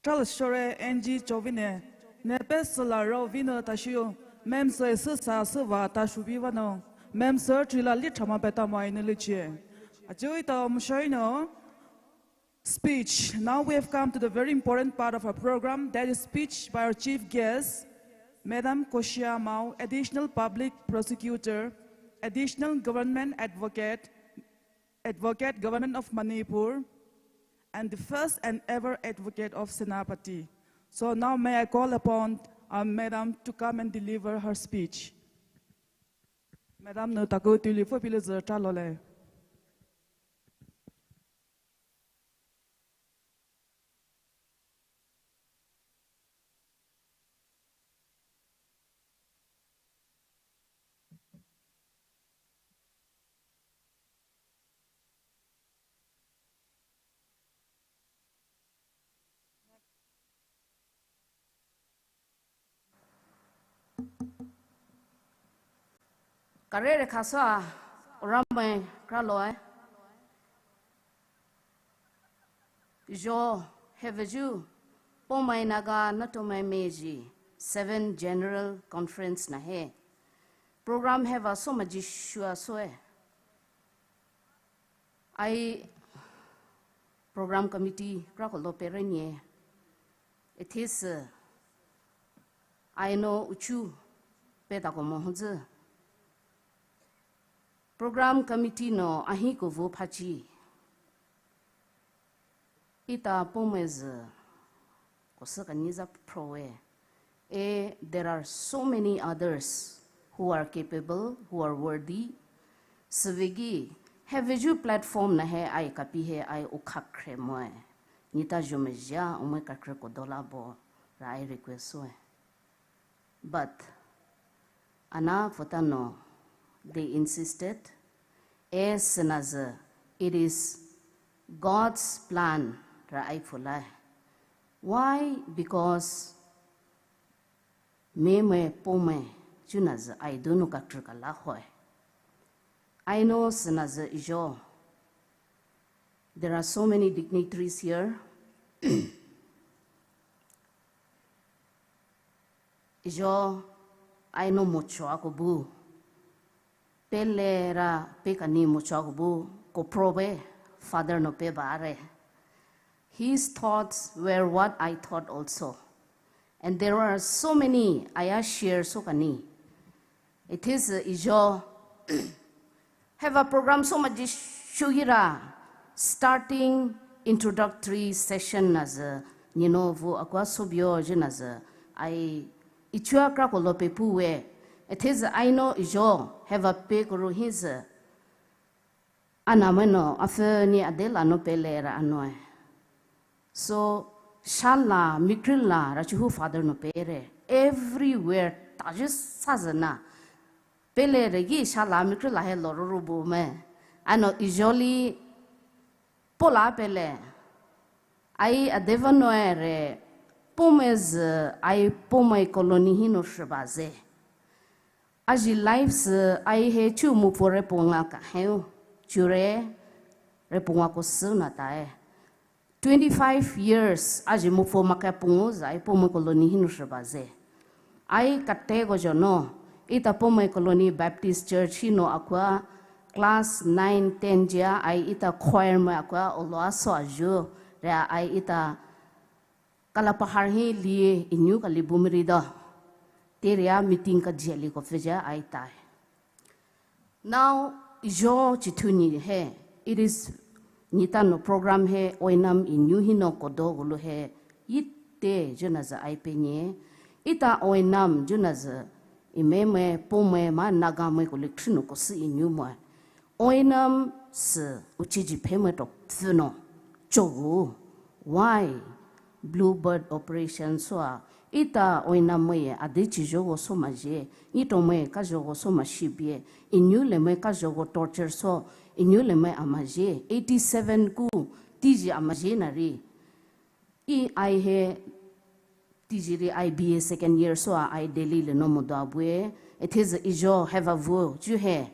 Kalo shore N G Chovine, ne pe sela ro vino tashiu, mem se se sa se va tashu bi vano, mem se trila li trama peta mai ne lichie. Ajui ta mushaino speech. Now we have come to the very important part of our program, that is speech by our chief guest, Madam Koshia Mao, Additional Public Prosecutor, Additional Government Advocate, Advocate, Government of Manipur, and the first and ever advocate of Senapati. So now may I call upon our madam to come and deliver her speech. Madam, no taku tuli fo pili zerta lole. Kare re khasa, oramai kraloe. Jo, heveju, Poumai Naga Naotumai Meiji, seven General Conference na he. Program heva so maji shua soe. Ai program committee krakolo perenie. Ethis, ai no uchu peta komo hozi. Program committee no ahi kovu phachi. Ita Poumai zi kosi kani za proe. E, there are so many others who are capable, who are worthy. Sivigi, heveju platform na he ai kapi he ai ukhakre moe. Nita jomejia, umai kakre kodola bo, ra ai request soe. But ana votano, they insisted, e senazi, it is God's plan ra ai fulai. Why? Because me me Poumai junazi ai dunu katrika la hoi. I know senazi ijo. There are so many dignitaries here. Ijo, ai no mocho akobu. Pele ra pekani mocho akobu. Koprobe, Father no pe bare. His thoughts were what I thought also. And there were so many aya share so kani. It is ijo. Have a program so maji shugira, starting introductory session nazi, nino vu akwa sobio jinazi, ai ichua krakolo pe puwe, ethis ai no ijo, have a pe kuru hizi, ana meno, afe ni adela no pele ra anoe. So, shala, mikrila, rachihu Father no pere. Everywhere, taji sazana. Pele regi shala, mikrila he loruru bu me. Ano ijoli pola pele. Ai adeva noe re. Poumai zi, ai Poumai colony hi no shiba ze. Aji life si ai he chu mupfo re ponga ka heu. Chure re ponga ko su na tae. Twenty-five years aji mupfo maka pongu zai Poumai colony hinu shiba ze. Ai kate ko jono. Ita Poumai Colony Baptist Church hino akwa class nine, ten jia ai ita choir mai akwa olo aso aju. Rea ai ita Kala pahar hi lie inyu kali bumri do. Teria meeting ka jia li ko feja ai tai. Now, ijo chithuni he, it is nita no program he, oinam inyu hino kodo gulu he, ite junaza ai penye, ita oinam junaza ime me, po me, ma naga me ko liktrinu ko si inyu mo. Oinam si uchiji peme to pfuno. Chogu. Why? Bluebird operation soa. Ita oinam me ade chijogo so maje. Ito me kajogo so mashibie. Inyu le me kajogo torture so. Inyu le me amaje. Eighty seven ku tiji amaje nari. I ai he tiji ri ai B A second year soa ai Delhi le no mudo abue. It is ijo have a vu ju he.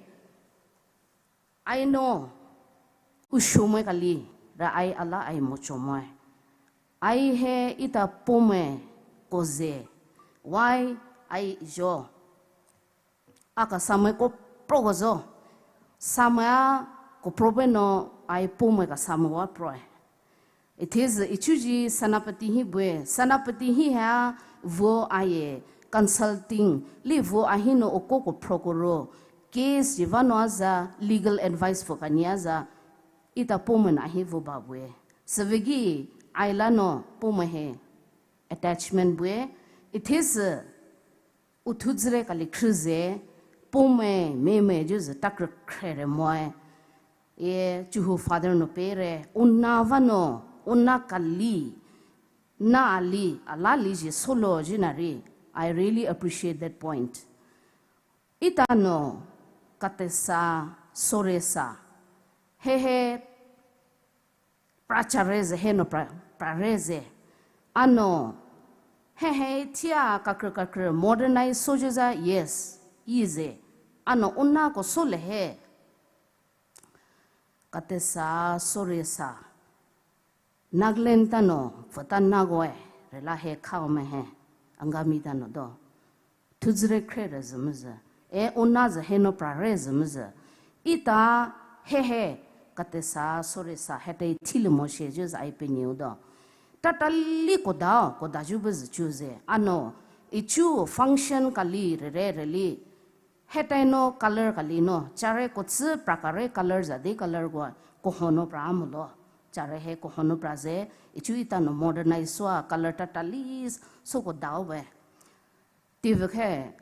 Ai no, ushu moi kali, ra ai ala ai mocho moi. Ai he ita Poumai koze. Why? Ai zho. Aka Samai ko pro kozo. Samai a ko pro beno ai Poumai ka Samai wa pro. It is ichuji Senapati hi bue. Senapati hi ha vo aye consulting. Li vo ahino oko ko pro koro. Case ji vano aza legal advice vo kani aza. Ita Poumai na hi vo ba bue. Sevegi aila no Poumai he attachment bue. It is, uh, uthuzre kali khruze, Poumai, Meimai, juze takre khrere moe. E, chuhu father no pere, una vano, una kali, na ali, ala li ji solo ji nari. I really appreciate that point. Ita no, katesa, soresa. He he, pra chareze he no pra, pra reze. Ano, he he tia kakre kakre modernize sojuza, yes, ize. Ano una ko sole he. Katesa, soresa. Nagaland tano, fata nagoe, rela he khao me he. Angami tano do. Thuzre khrere zümüzü. E, una zü he no pra re zümüzü. Ita he he, katesa, soresa, hete thili mo she juze ai pe niu do. Tatali koda, koda ju buzü chuze. Ano, ichu function kali, re re re li. Hete no color kali no. Chare ko tsu prakare color za de color go, koho no pra amulo. Chare he koho no pra ze, ichu ita no modernize soa color tatali so koda we. Tivekhe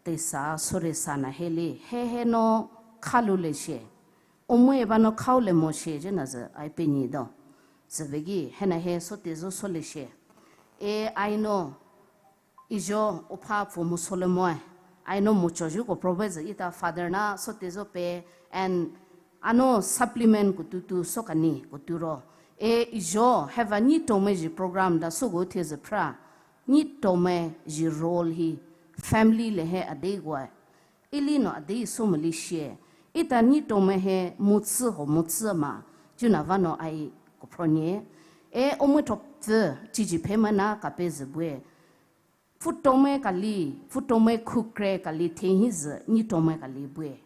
tesa soresa na heli, he he no khalu le she. Omue ba no khau le mo she je na ze ai pe ni do. Zebegi, he na he so tezo so le she. E ai no, ijo, opha pho mo so le moe. Ai no mo choju ko probe ze ita father na so tezo pe, and ano supplement kutu tu so kani kutu ro. E ijo, heva ni tome ji program da so go te ze pra. Ni tome ji role hi family le he adei gua. Ili no adei so mali shie. Ita ni tome he mutsu ho mutsu ma. Juna vano ai ko pronie. E omwe top the, chiji pema na kape zebue. Phu tome kali, phu tome khukre kali the hi ze, ni tome kali bue.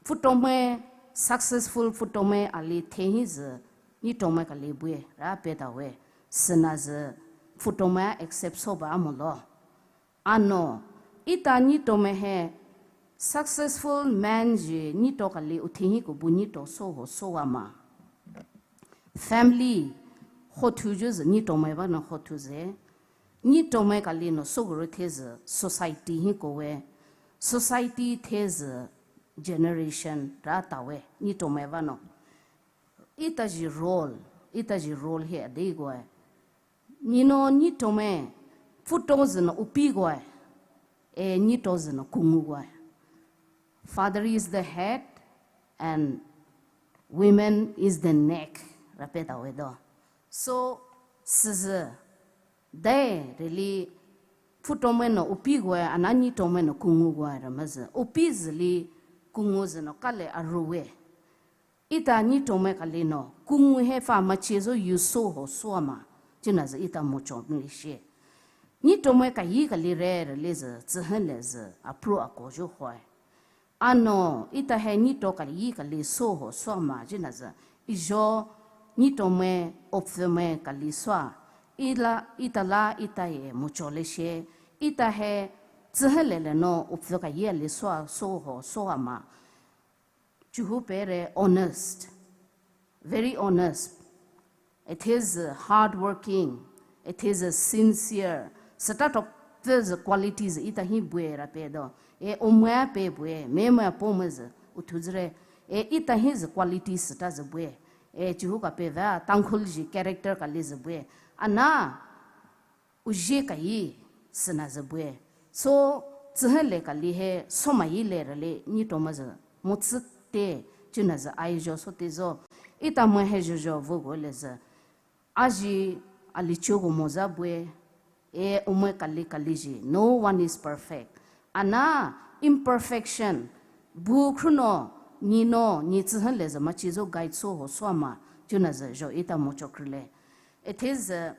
Phu tome successful phu tome ali the hi ze, ni tome kali bue. Ra pe ta we. Sena ze, phu tome accept so ba mo lo. Ano, ita ni tome he successful man ji ni to kali u the hi ko bu ni to so ho so wa ma. Family, ho thu ju ze ni tome ba no ho thu ze. Ni tome kali no so guru the ze society hi ko we. Society the ze generation ra ta we. Ni tome ba no. Ita ji role, ita ji role he adei go e. Ni no ni tome, phu to ze no upi go e. E ni to ze no kungu go e. Father is the head and women is the neck. Ra pe ta we do. So, size, de, really, phu tome no upi go e, ana ni tome no kungu go e, ra ma ze. Upi ze li kungu ze no kale aru we. Ita ni tome kali no, kungu he fa ma che zo yu so ho so ma, jina ze ita mo cho mi li she. Ni tome ka yi kali re re le ze, zi he le ze, a pro a ko jo hoi. Ano, ita he ni to kali yi kali so ho so ma, jina ze, ijo, ni tome, opfeme kali so a, ila, ita la, ita ye mo cho le she, ita he, zi he le le no, opfe ka yi le so a, so ho so a ma. Chuhu pere honest, very honest. It is, uh, hardworking. It is, uh, sincere. Seta top these qualities ita hi bue ra pe do. E omwe pe bue, me mwe po mwe ze, utu zre. E ita hi ze qualities seta ze bue. E chuhu ka pe va, Tangkhul ji character kali ze bue. Ana, uji ka yi, sena ze bue. So, zi he le kali he, so ma yi le re le, ni to ma ze, mo tsi te, juna ze ai jo so te zo. Ita mo he jo jo vo go le ze. Aji, ali cho go mo za bue. E, omwe kali kali ji. No one is perfect. Ana, imperfection. Bu khruno, ni no, ni zi he le ze ma chi zo guide so ho so ma, juna ze jo ita mo cho kri le. It is, uh,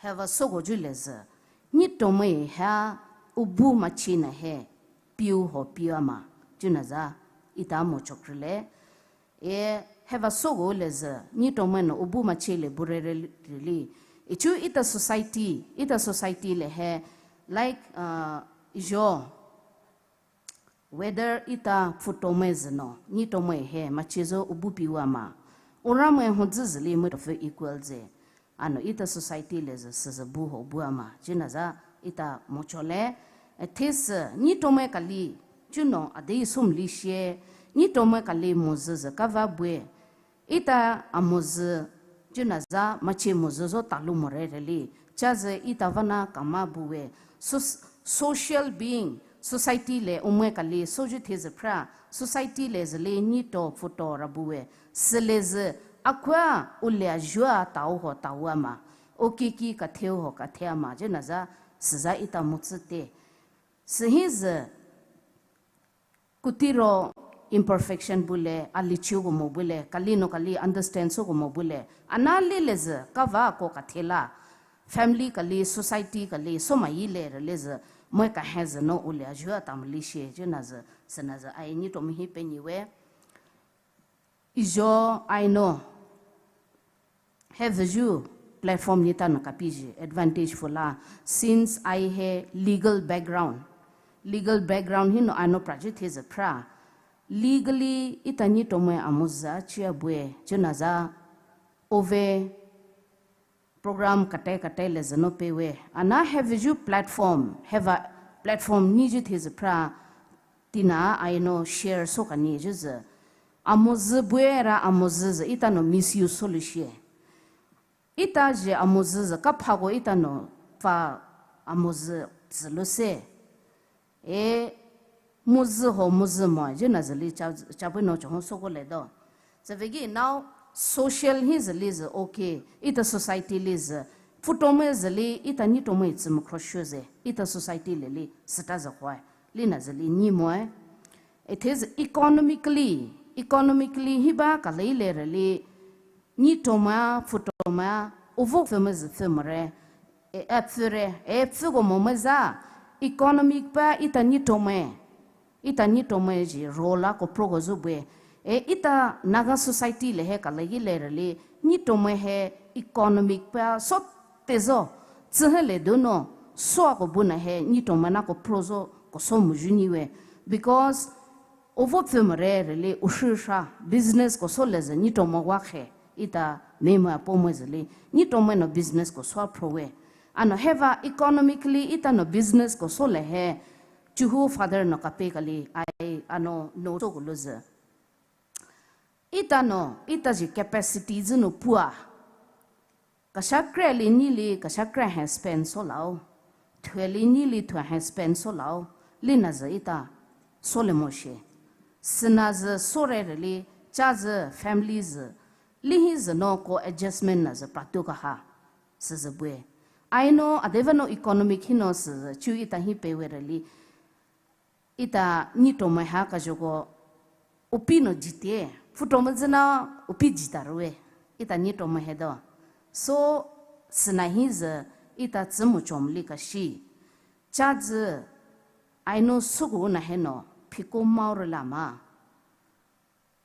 Heba sogo ju lezü, nyitomai ha ubu machi na he, piu ho piu ama, ju naza, ita mo chokri le. E, heba sogo lezü, nyitomai no ubu machi le burere li. Ichu ita society, ita society le he, like, uh, jo, whether ita pfutomai züno, nyitomai he machi zo ubu piwa ma. Uramai ho zü züli mo tofu equal ze. Ano ita society le zü süzü bu ho bua ma. Jina za ita mocho le. E, this, nyitomai kali, juno adi sum li shie. Nyitomai kali mo zü zü kava bue. Ita amozü, juna za machi mozü zo talu morere li, chaze ita vana kama buwe, sos-, social being, society le umwe kali soju thezü phra, society le züli nyito pfuto ra buwe, sülezü akwa ulia jua tau ho tawa ma, okiki katheu ho kathea ma, juna za, süza ita motsü te. Sühizü, kutiro imperfection bule, alichiu gumo bule, kali no kali understand so gumo bule. Ana lilezü, kava ko kathela, family kali, society kali, soma yile relezü, moi kahezü no ule ajua tamli shie, juna zü, sena zü, ai nyitomai hi penyi we. Ijo, I know. He vüju platform ni ta na kapiji advantage fula, since I he legal background. Legal background hi no ano project hi zü pra. Legally ita nyitomai amuza chia bue, juna za ove program kate kate le zü no pewe. Ana he vüju platform, heva platform ni ju thi zü pra. Tina aino share so kani ju zü. Amozü buera amozü zü ita no misuse solution. Ita je amozü zü kaphago ita no pfa amozü zü luse. E mozü ho mozü mo je na zü li cha, cha bui no chong so go le do. Zü vegi now social hi zü li zü okay. Ita society li zü. Pfutomai zü li ita nyitomai zü mo khro shu zü. Ita society li li sita zü hoi. Li na zü li nyi mo e. It is economically, economically hiba kalei le re li, nyitomai, pfutomai, uvo pfümai zü pfümare, e, e pfüre, e pfü go momai za, economic pa ita nyitomai, ita nyitomai ji role ko pro go zu bue, e ita Naga society le he kalei le re li, nyitomai he economic pa so tezo, tsühe le duno, soa ko buna he, nyitomai na ko pro zo, ko so muju nyi we. Because, uvo pfümare re li, ushusha, business ko so le zü, nyitomai wa khe, ita mema pomai zü li, nyitomai no business ko soa pro we. Ano heva economically, ita no business ko so le he, chuhu father no kape kali, ai, ano no so ko lo zü. Ita no, ita ji capacity zü no pua. Kasha kre li ni li, kasha kre he spend so lao. Thue li ni li, thue he spend so lao. Li na zü ita. So le mo she. Sina zü so re re li, cha zü family zü. Li hi zü no ko adjustment na zü pratu ka ha. Sü zü bue. Aino, adeva no economic hi no sü zü, chu ita hi pe we re li. Ita nyitomai ha ka joko upi no jite, pfutomai zü na upi jita rue, ita nyitomai he do. So, sina hi zü, ita tsü mo chom li ka shi. Cha zü, aino sugu na he no, phiko mau re la ma.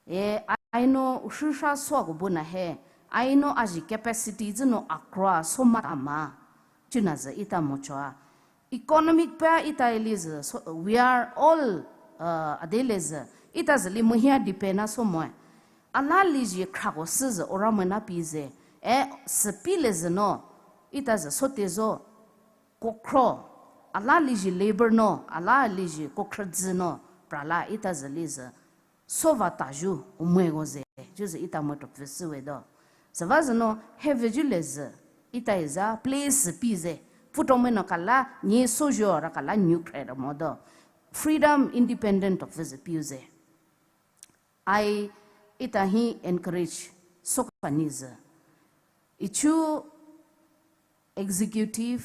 E, aino ushusha soa ko buna he, aino aji capacity zü no akra so ma ta ma, chuna zü ita mo choa. Economic pa ita ili zü, so, we are all, uh, adele zü, ita zü li mo hia depend na so mo. Ala li ji kra ko sü zü ora mo na pi zü, e, sü pi le zü no, ita zü so te zo, kokro, ala li ji labor no, ala li ji kokro zü no, pra la ita zü li zü. Sova ta ju, umwe go ze, ju zü ita mo to pfü sü we do. Sava zü no, he vü ju le zü, ita e za, place pi ze, pfutomai no kala, nye so jo ra kala, new kre ra mo do. Freedom, independent of zü pi ze. Ai, ita hi encourage, so ka ni zü. Ichu executive,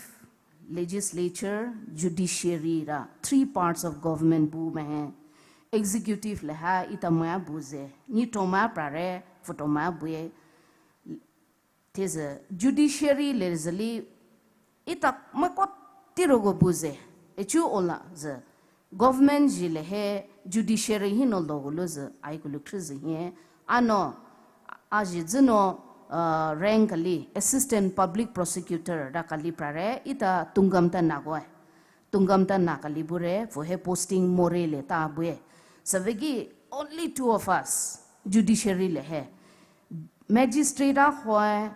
legislature, judiciary ra three parts of government bu me he. Executive le ha ita moya bu ze, nyitomai pra re, pfutomai bu e. Te zü judiciary le zü li Ita mako tirogo buze. Echu ola ze. Government ji le he judiciary hi no logo lo ze. Ai kulu khri ze hi. Ano aji zeno uh, rank kali assistant public prosecutor da kali prare ita tungam ta nago. Tungam ta na kali bure vo he posting more le ta bue. Savegi only two of us judiciary le he. Magistrate a hoi,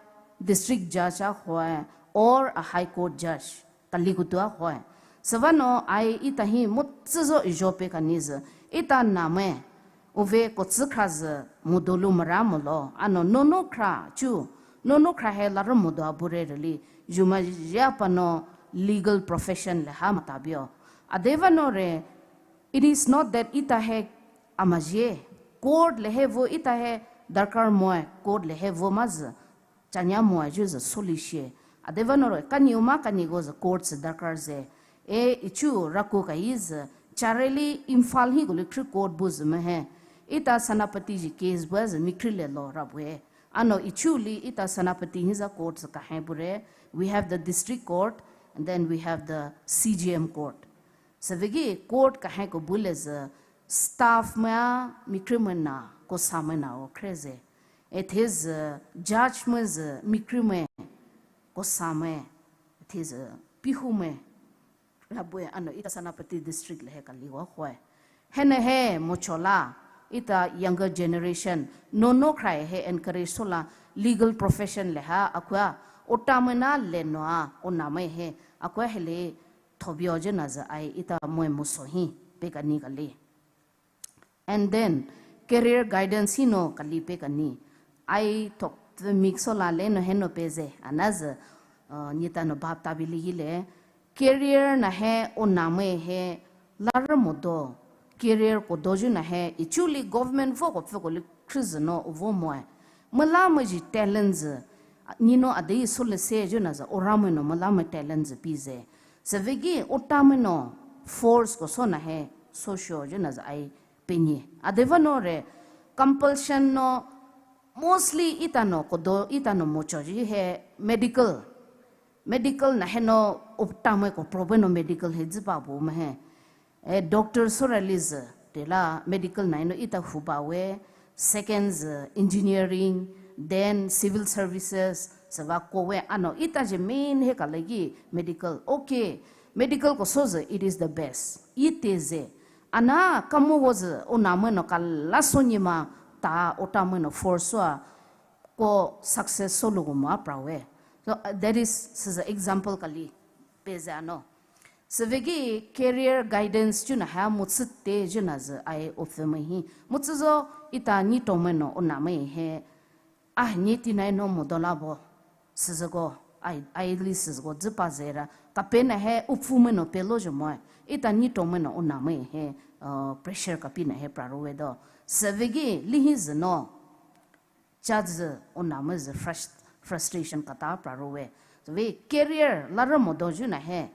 district judge a hoi, or a high court judge, kali kutu a hoi. Savano ai ita hi mutsuzo ijo pe kanize, ita name, uve kotsu kraze, mudolu mara mulo, ano nono kra chu, nono kra he lara mudo abure reli, juma japa no legal profession le ha matabio. Adevano re, it is not that ita he amajie, court le he vo ita he darkar moe, court le he vo maze, chanya moe ju ze solution. Adevano re, kani uma kani go ze court se darkar ze. E, ichu raku ka ize, chareli Imphal hi guli khri court bu ze mehe. Ita Senapati ji case bu ze mikri le lo rabue. Ano ichu li ita Senapati hi za court ze kahe bure. We have the district court, and then we have the C J M court. Savegi court kahe ko bule ze staff mea mikri mena ko samena o kreze. It is uh, judge me ze mikri me ko same. It is uh, pihu me. Labue ano ita Senapati district le he kali wa hoi. Hene he mochola ita younger generation no no krai he encourage sola legal profession le ha akwa otamena le no a oname he akwa hele thobio je na za ai ita moe muso hi pe kani kali. And then career guidance hi no kali pe kani. Ai thok mix sola le no he no pe ze ana ze uh, nita no bab tabili hi le. Career na he oname he lara modo. Career ko doju na he ichuli government vo ko pfeko li khri ze no uvo moe. Mela meji talent ze. Nino adei sole se ju na za orame no mela me talent ze pi ze. Savegi otame no force ko so na he social ju na za ai penye. Adevano re compulsion no mostly ita no kodo ita no mocho ji he medical. Medical na he no otame ko problem no medical he ziba bo me he. E, doctor soralize, tela medical na ino ita huba we, seconds uh, engineering, then civil services, sava kowe ano ita je main he kalagi medical. Okay, medical ko soze it is the best. Ite ze ana kamu woze oname no kala sonyima ta otame no force wa ko success solo go ma prawe. So uh, that is size example kali pe ze ano. Savegi career guidance juna ha mutsu te juna ze ai ofeme hi. Mutsu zo ita ni tome no oname he. Ah ni ti nai no modola bo. Size go ai ai li size go zipa zera. Kape na he ufume no pelo je mo. Ita ni tome no oname he uh, pressure kapi na he praro we do. Savegi li hi ze no. Chazi oname ze frust- frustration kata praro we. Ve career lara modo ju na he.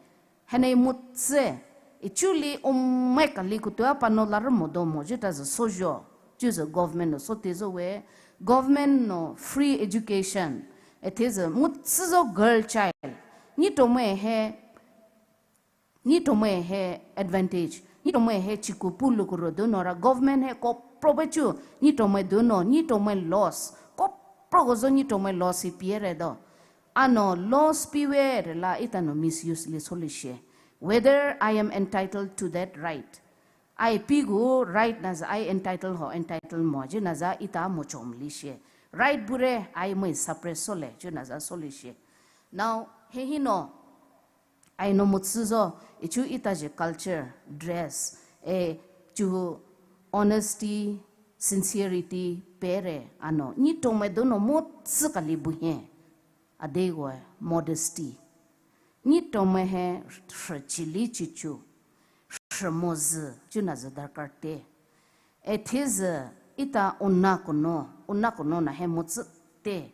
Hene mutse. Ichuli ome kali kutua pano lara modo mo ju ta ze sojo. Ju ze government no sote zo we. Government no free education. Ete ze mutse zo girl child. Ni tome he. Ni tome he advantage, ni tome he chiku pulu kuro dono ra government he ko probe chu ni tome dono, ni tome loss, ko progozo ni tome loss hi piere do. Ano loss piwe re la itano misuse li solishe. Whether I am entitled to that right. Ai pigu right na za ai entitled ho entitled mo je na za ita mo chom lishe. Right bure ai mo suppress sole je na za solishe. Now, he hino, Ai no mutsuzo, ichu ita je culture, dress, e chu honesty, sincerity, pere, ano, ni tome dono mutsu kali buhe. Adego modesty. Ni tome he shechili chichu. Shemozu, chu na zu darkar te. Ethize ita ona kono, ona kono na he motsu te.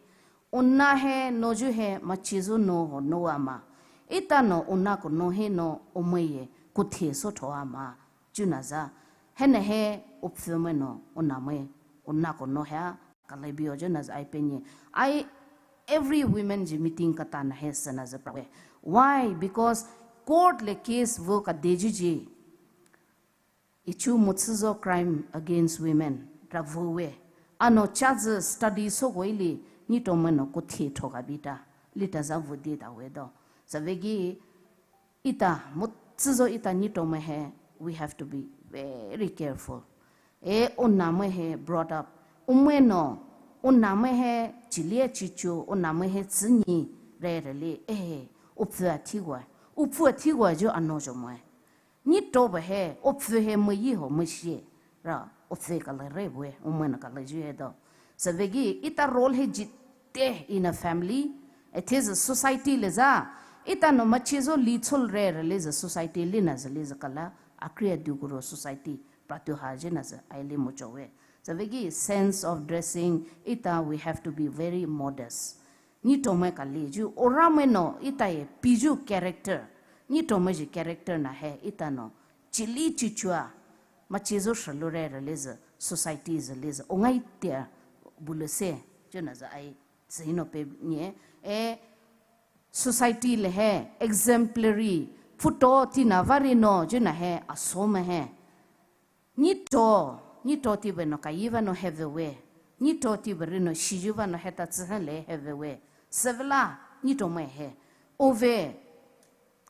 Ona he noju he machizu no ho no ama. Ita no ona kono he no omeye kuthe so tho ama. Juna za. He ne he upfeme no ona me ona kono he a kalebio juna za ai penye. Ai Every women ji meeting katana he süna zü prawe. Why? Because court le case vo kadejuji, ichu motsüzo crime against women ra vowe. Ano chazü study sokoili nitome no kothe thoka bita lita za vo dita wedo. Zavegi ita motsüzo ita nitome he, we have to be very careful. E, oname he brought up. Umwe no, oname he chilie chichu, oname he tsünyi re rele, e, opfü athigwa. Opfü athigwa jo ano jo moe. Nitoba he, opfü he moyi ho moshi. Ra, opfü kala re bue, umwe no kala ju he do. Zavegi, ita role he jite in a family, it is a society le za, ita no machizo li chol re rele za society lina za le za kala, akri aduguro society, pratu ha jena za, aili mochowe. Zavegi sense of dressing, ita we have to be very modest. Nitome kali ju, orame no, ita ye piju character. Nitome ji character na he, ita no, chili chichua, machizo shalure rele za, society za le za, ongai tia, bulese, jena za ai, zino pe nye, e, society le he, exemplary, photo tina vari no, jena he, asome he. Nito, nito tibe no kayiva no hevewe. Nito tibe rino shijuva no heta tsühele hevewe. Sevela, nitome he. Ove,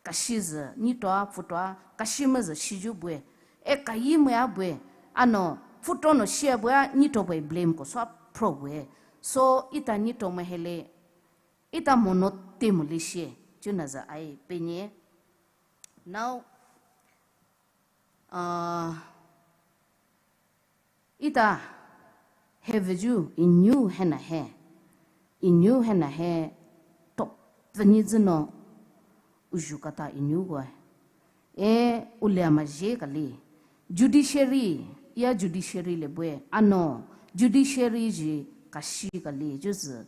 kashize, nito a, photo a, kashimeze shiju bue. E kayime a bue. Ano, photo no shia bue a, nito bue blame ko swa pro bue. So, ita nitome hele, ita mono te mo le shie. Jena za ai penye. Now, uh, ita heveju inyu hena he. Inyu hena he top veni zino uju kata inyu gua. E, ulia maje kali. Judiciary, ya judiciary le bue. Ano, judiciary ji kashi kali. Juzi,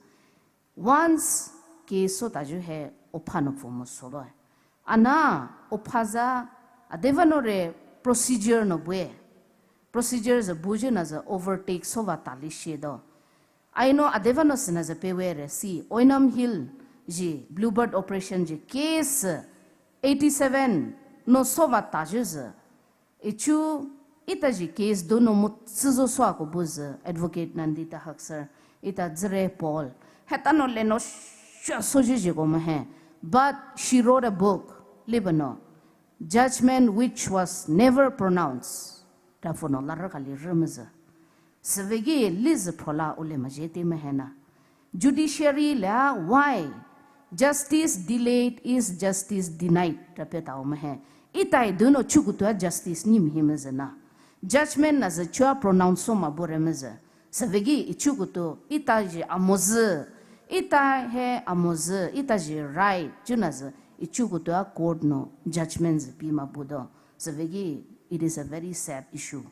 once case sota ju he opha no pfumo solo. Ana opha za adeva no re procedure no bue. Procedure za buju na za overtake sova tali shedo. Aino adeva no sina za pewe re si Oinam Hill ji Bluebird Operation ji case eighty seven no sova taju za. Ichu ita ji case dono mutsüzo swa ko buzi Advocate Nandita Haksar, ita zire Paul. Heta no leno shwa soji ji ko mahe. But she wrote a book, libano. Judgment which was never pronounced. Tafono lara kali rimizi. Sevegi lizi prola ule majete mahena. Judiciary la why? Justice delayed is justice denied. Tapeta omahe. Itai duno chukutua justice ni mihimizena. Judgment na ze chua pronounce soma boremize. Sevegi ichukutu ita ji amozi. Ita he amozi. Ita ji right. Juna ze ichukutua court no judgment ze pima budo. Sevegi it is a very sad issue.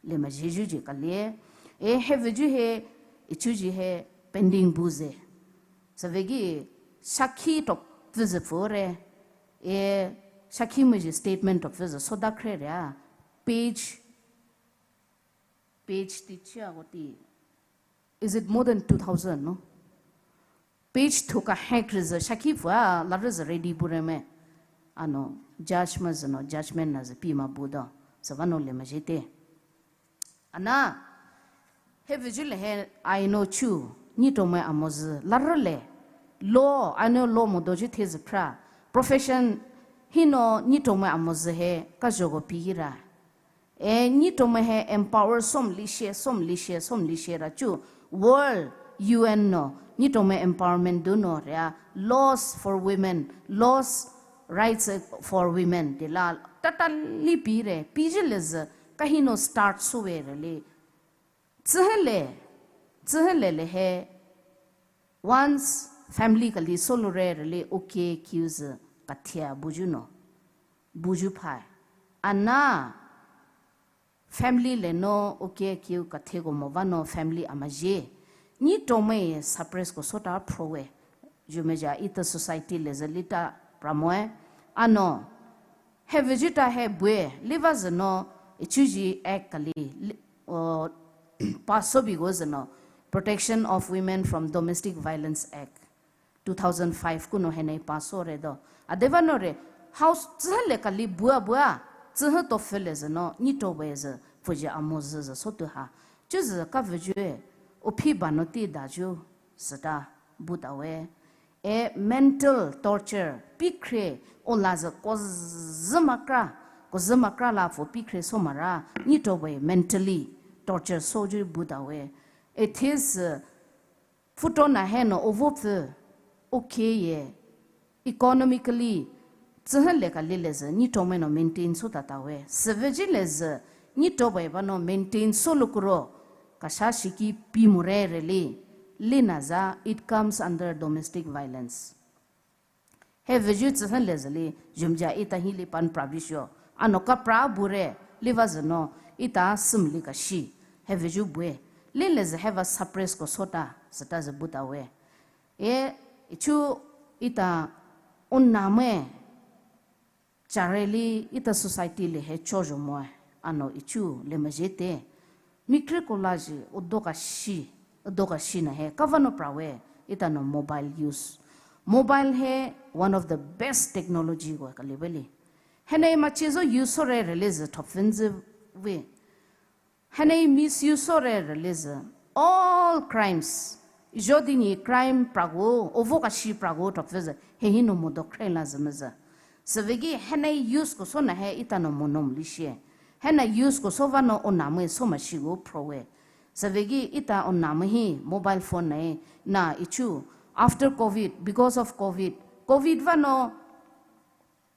Lema jeju ji kalie. E heveju he, ichuji he pending buze. Sevegi sakhi tok vize fore. E sakhi muji statement tok vize soda kre rea. Page, page ti chia goti. Is it more than two thousand, no? Page thuka hek rize sakhi fua la rize ready bureme. Ano, judge ma zeno, judgment na ze pima budo. Sevano lema jete. Ana, heveju le he aino chu, nitome amozi, larale. Law, aino law modoju thezi pra. Profession, hino nitome amozi he, kajogo pihira. E, nitome he empower som lishe, som lishe, som lishe ra chu. World U N no, nitome empowerment duno rea, laws for women, laws rights for women, de la, tata li pire, pije leze, kahino start suwe rele. Tsühele, tsühele le he, once family kali solure rele, okay, kiuze, kathia buju no. Buju phai. Ana, family le no, okay, kiu kathego mova no, family amaje. Nitome suppress ko sota prowe. Jumeja ita society le ze lita pramoe. Ano, heveju ta he bue, liva zeno, ichuji act kali, li-, o, pass sobi go zeno, Protection of Women from Domestic Violence Act. two thousand five kuno henei pass sore do. Adevano re, house tsühü le kali bua bua, tsühü to fele zeno, nyi to we ze, fuji amo ze ze sotu ha. Chuze ka vejue, o phi bano ti daju, seta, buta we. E mental torture, pikre, o la ze ko zema kra, ko zema kra la fo pikre so mara, nyi to we mentally torture soju buta we. It is, uh, Phuto na heno o vo pfü, o keye, economically, tsühü le kali le ze, nyi to me no maintain so tata we. Süvüji le ze, nyi to we ba no maintain so lukuro, kasha shiki pi mure re li, li na za, it comes under domestic violence. He vüju tsühü le zeli, jumja ita hi li pan prabisho. Ano ka pra bure, li va zeno, ita sümli ka shi. He vüju bue. Li le ze he va suppress ko sota, seta ze buta we. E, ichu ita uname, chareli ita society le he chojo moe. Ano ichu le majete. Mikre kola ji, udoka shi, udoka shi na he, kavano prawe, ita no mobile use. Mobile he, one of the best technology go kalibeli. Hene machizo use sore release top finzi we. Hene misuse sore release. All crimes. Jodi ni crime prago, ovoka shi prago top finzi. He hi no modo kre la zimzi. Sevegi hene use ko so na he ita no monom lishie. Hena use ko so vano onamwe so mashigo prowe. Sevegi ita onamwe hi mobile phone na e na ichu. After covid, because of covid, covid vano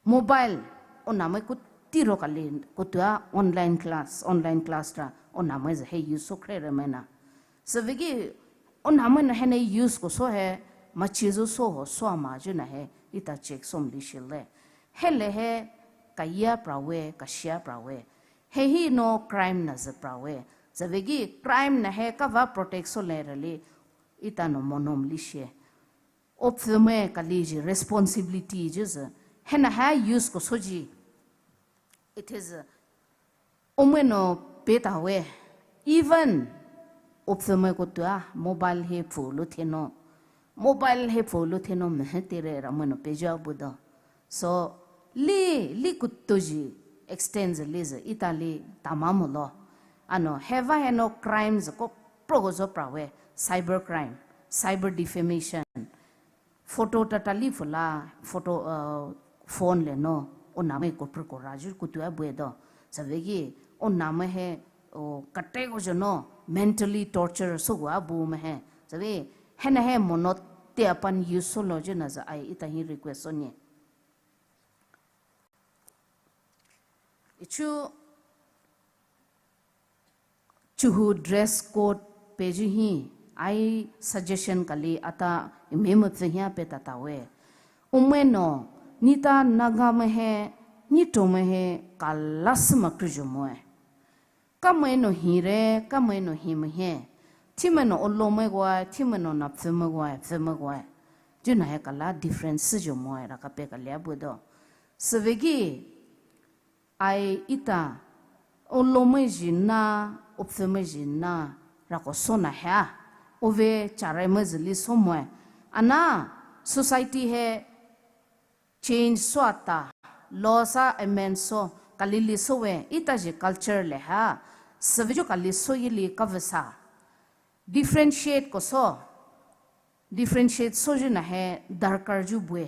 mobile onamwe kutiro kali kutua online class, online class ra onamwe ze he use so kre re mena. Sevegi onamwe na hene use ko so he machizo so ho so ama ju na he ita check som lishile. Hele he kaya prawe, kashia prawe. He hi no crime na ze prawe. Zevegi crime na he kava protect so le reli ita no monom lishie. Opfeme kali ji responsibility ji ze. Hena ha use ko so ji. It is, uh, omwe no peta we. Even opfeme ko tua mobile he phu lo theno. Mobile he phu lo theno me he tere ra mwe no peja budo. So, li, li kutuji extends li ze Italy tamamo lo. Ano, heva heno crimes ko progozo prawe, cyber crime, cyber defamation. Photo tatali fula, photo, uh, phone le no, oname ko pro ko raju kutua buedo. Savegi, oname he, o, kate ko jono, mentally torture so gua bu me he. Sabe, hena he mono te apan use so lo jena za ai ita hi request so nye. Ichu chuhu dress code peju hi ai suggestion kali ata imemo pfihia pe tatawe. Umeno, nita Naga mehe, nito mehe, kalasma kruju moe. Kameno hire, kameno himehe. Thimeno olome gua, thimeno na pfeme gua, pfeme gua. Juna he kala difference jo moe, raka pe kalia budo. Sevegi, ai ita, olome jina, opfeme jina, rako sona he. Ove chare mezeli so moe. Ana, society he, change so ata, law sa amend so, kalili so we, ita je culture le ha, sevejo kali so yili kavesa. Differentiate ko so, differentiate so juna he darkar ju bue,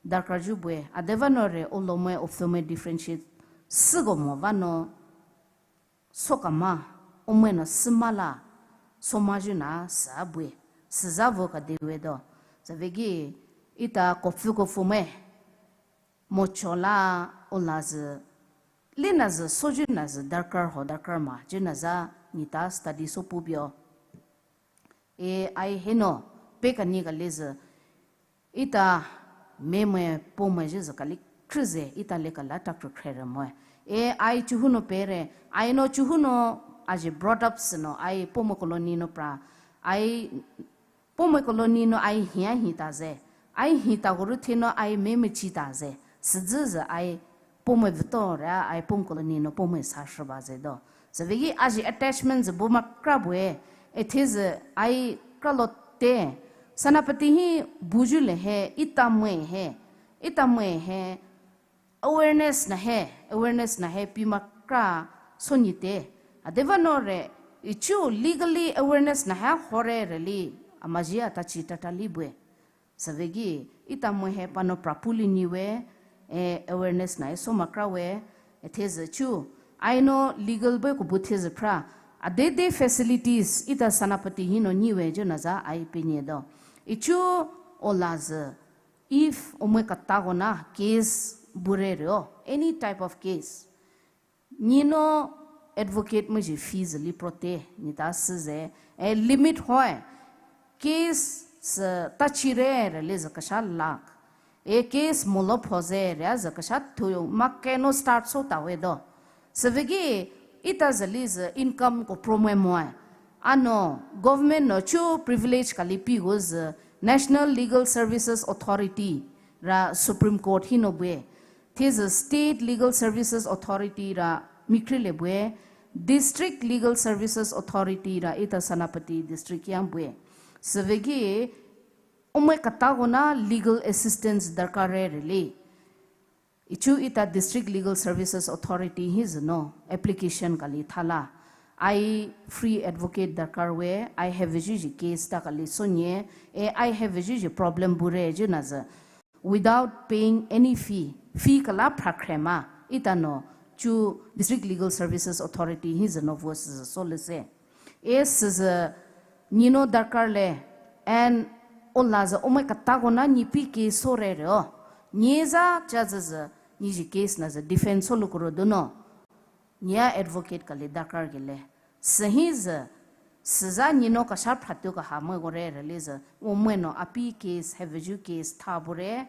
darkar ju bue, adevano re olome opfeme differentiate sigo mo vano, Sokama, omeno simala, somajuna sabue, sizavo kadewe do. Zavegi ita kofu kofu me, mochola olazi, linazi, sojinazi, darkar ho, darkar ma, jinaza, nita study so pubio. E ai heno, pe kani ka lezü, ita meme pome jezü kali krize, ita le kala takru khrere moe. E ai chuhuno pere, ai no chuhuno aje brought up sino, ai pome colony no pra, ai pome colony no ai hia hita ze, ai hita guru thino ai meme chita ze, sezü ze ai pome vito ra ai pom colony no pome sa sheba ze do. Zavegi aji attachment ze bu makra bue, ethe ze ai kralo te, Senapati hi buyu le he, ita mwe he, ita mwe he, awareness na he, awareness na he peimakra sonyite. Adeva no re, ichu legally awareness na he hore re li, amaji atachi tata li bue. Süvegi, ita mwe he pano prapuli nyi we, eh, awareness na e somakra we, eh, thezü chu. Aino legal bue kubu thezü pra. Adede facilities ita Senapati hino nyi we jona za ai penye do. Ichu olazi, if omwe kata gona case bure re o, any type of case. Nino advocate miji fees li prote, nita süze, eh, limit hoi. Case sü tachire re le zü kasha lakh. E case molo phoze re zü kasha thuyo makeno start so tawe do. Süvegi ita zü li zü income ko promwe moe. Ano government no chu privilege kali pi go zü National Legal Services Authority ra Supreme Court hino bue. Thezü State Legal Services Authority ra mikri le bue, District Legal Services Authority ra ita Senapati District yang bue. Süvegi omwe kata gona legal assistance darkar re re le. Ichu ita District Legal Services Authority hi züno application kali thala. Ai free advocate darkar we, ai hevejuji case ta kali sonye, e ai hevejuji problem bure juna zü. Without paying any fee, fee kala phrakrema, ita no chu District Legal Services Authority hi züno vo süzü so le se. E süzü nino darkar le, and ola zü omwe kata gona nyi pi case so re re o. Nyi za cha zü zü, nyi ji case na zü defense so lukuro dono. Nyi a advocate kali darkar gele. Sühi zü, süza nino kasha phratu kaha mwe gore re le zü, omwe no api case, heveju case, tha bure,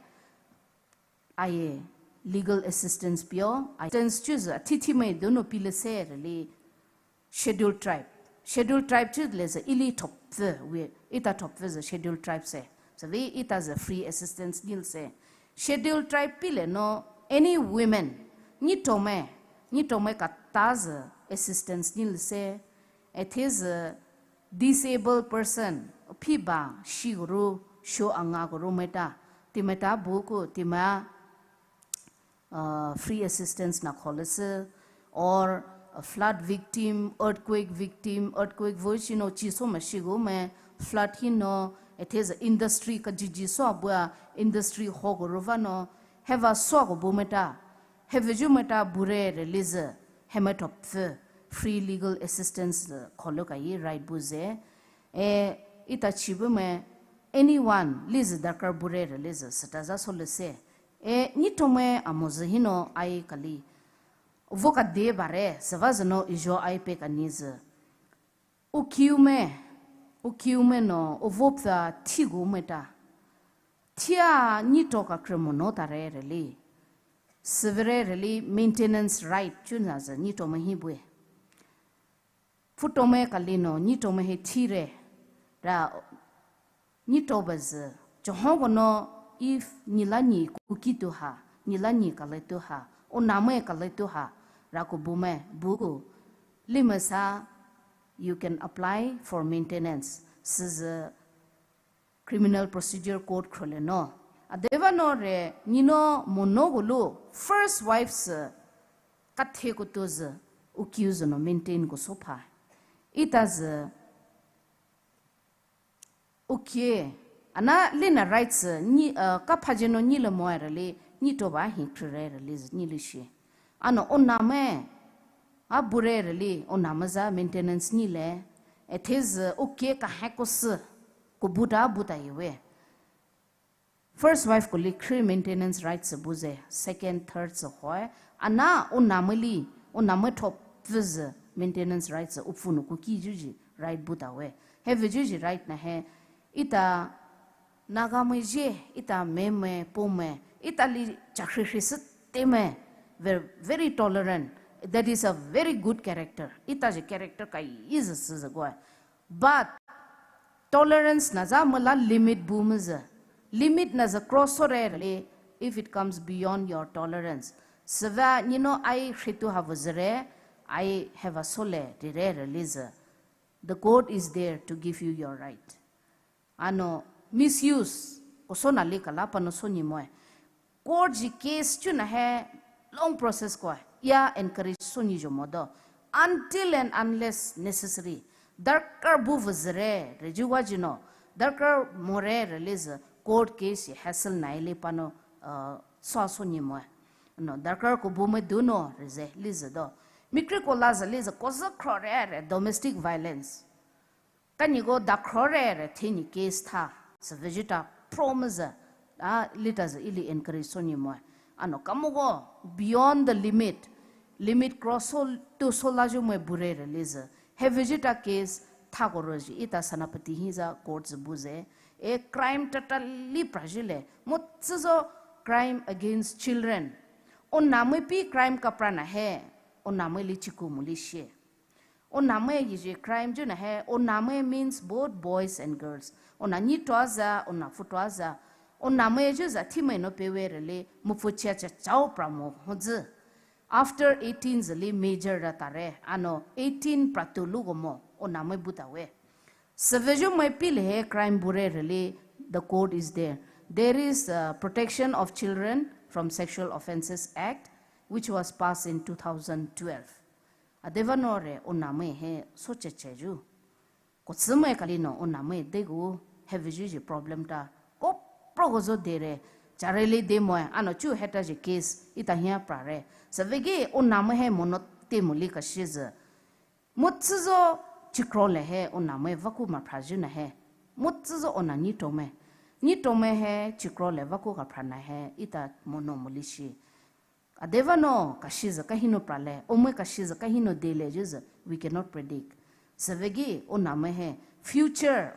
aye legal assistance pio, assistance chu zü, athi thi mwe dono pi le se re le Scheduled Tribe. Scheduled Tribe chu le zü ili top pfü, we, ita top pfü zü Scheduled Tribe se. Zü we ita zü free assistance nil se. Scheduled Tribe pi le no any women, nyi tome, nyi tome kata zü assistance nil se. Ethe zü disabled person, phiba, shiguru, sho anga guru meta, timeta buku, tima, uh, free assistance na kholese, or a flood victim, earthquake victim, earthquake vo shino chi so ma shigu me, flood hino, ethe zü industry ka jiji so abua, industry ho guru vano, heva so go bu meta, heveju meta bure re le zü, hema top pfü, free legal assistance kholo ka yi right bu ze. E, ita chi bu me, anyone, le zü darkar bure re le zü, süta za so le se. E, nyi tome amo zü hino ai kali. Vo ka de bare, süva zü no ijo ai pe ka ni zü. Ukiu me, ukiu me no, uvo pfü thi gu meta. Thia nyi to ka kremo no ta re re le. Süvere re le maintenance right chu na zü nyi tome hi bue. Phu tome kali no, nyi tome he thi re. Ra nyi to ba zü. Choho go no if nyi la nyi kuki tu ha, nyi la nyi kale tu ha, o na me kale tu ha, ra ku bu me, bu ku. Li me sa, you can apply for maintenance. Süzü Criminal Procedure Code khrole no. Adeva no re, nino mono gulu, first wife se, kathe kutu ze, ukiu ze no maintain ku sopha. Ita ze, ukie, ana lina rights, ni, uh, kapha je no ni le mo re le, ni to ba hi khrire re le, ni le shi. Ano ona me, a bure re le, ona me za maintenance ni le, ethe ze, ukie ka he ko se, ku buta buta ye we. First wife ko le khri maintenance rights bu ze, second, third se hoi. Ana ona me le, ona me top ze maintenance rights upfu no ku ki juji right buta we. He ve juji right na he, ita Naga me je, ita me me, po me, ita le chakri khri se te me, very, very tolerant. That is a very good character. Ita je character ka yi ze se ze go. But tolerance na za mela limit bu me ze. Limit na ze cross so re le, if it comes beyond your tolerance. Seva nino ai khritu ha vu ze re, ai heva so le, re re re le ze. The court is there to give you your right. Ano, misuse kousou nali kala panou sounyimoe. Court ji case chuna hai long process koa, ia encourage sounyi zho modo. Until and unless necessary, darkar bu vuzüre reji wajino, darkar more release court case hi hassle naili panou, uh, sou sounyimoe. No, darkar kou bu mai dunou reze lize do. Mikriko lazü lize kouzü khrorere domestic violence. Kani kou dakhro rere theni case tha, süvejita promise, a, lita zü ili encourage sounyimoe. Ano kamo kou beyond the limit, limit cross sou, tu sou lajumoe burere lize. Hevejita case tha kou roji ita Senapati hi zü court zü buze. E crime tata li prajile. Motsüzo crime against children. Onamai pi crime kaprana hai. Onamai li chiku moli shie. Onamai yiji crime juna hai, onamai means both boys and girls. Ona nyi toa zü, ona phu toa zü. Onamai ju zü thimai nou pewe rele, muphu chia cha chao pramo hozi. After eighteen züli major ra tare, ano eighteen pratu lugomo, onamai butawe. Süvejumai pile hai crime bure rele, the code is there. There is, uh, Protection of Children from Sexual Offences Act, which was passed in two thousand twelve. Adevano re onamai hai socheche ju. Kotsümai kali nou onamai degu hevejuji problem ta. Kopro gozo dere. Chareli demoe ano chu heta ji case ita hia prare. Süvegi onamai hai mono te moli kashi zü. Motsüzo chikro le hai onamai vaku maprajuna hai. Motsüzo ona nyitomai. Nyitomai hai chikro le vaku kaprana hai ita mono moli shi. Adevano kashi zü kahino prale, omai kashi zü kahino dele ju zü, we cannot predict. Süvegi onamai hai future,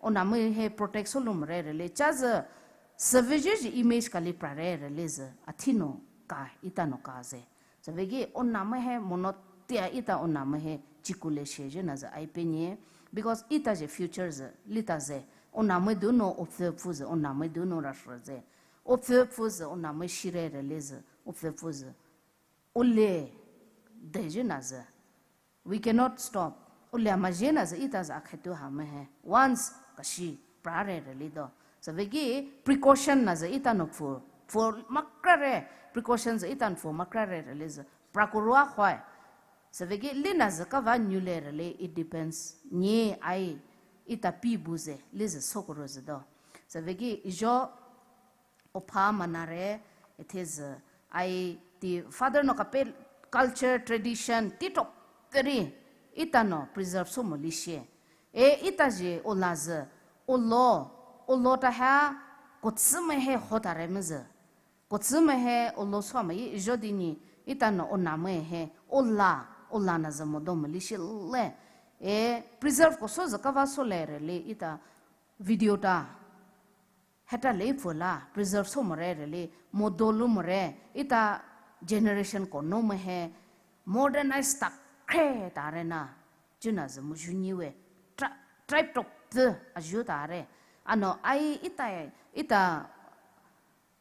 onamai hai protect soulou more rele, cha zü, süveji ji image kali prare rele zü, athino ka, ita nou ka ze. Süvegi onamai hai mono tia ita onamai hai chikule she juna zü ai penye, because ita ji future zü, lita ze, onamai dunou opfü pfu zü, onamai dunou rashra ze. Opfü pfu zü onamai shire rele zü, opfü pfu zü. Ole de juna zü. We cannot stop. Ole ama juna zü ita zü akhetu hamai hai. Once kashi prare rele do. Süvegi precaution na zü ita nou pfu. Pfu makrare. Precaution zü ita nou pfu makrare rele zü. Prakurua khoi. Süvegi lina zü kava nyule rele, it depends. Nye ai ita pi bu ze, li zü sokoro zü do. Süvegi ijo opha manare, ete zü, ai ti father nou kape culture, tradition, ti tok teri, ita nou preserve sou moli shie. E ita ji ola zü, olo, olo ta ha, kotsümai hai hotare me zü. Kotsümai hai olo sou mai ijo dini, ita nou onamai hai, ola, ola na zü modo moli shi le. E preserve kousou zü kava soule rele, ita video ta. Heta le pfula, preserve sou more rele, modolu more, ita generation kou nou mai hai, modernize tak kre tare na, juna zü muju nyiwe, tri-, tribe tok pfü, aju tare. Ano ai ita, ita,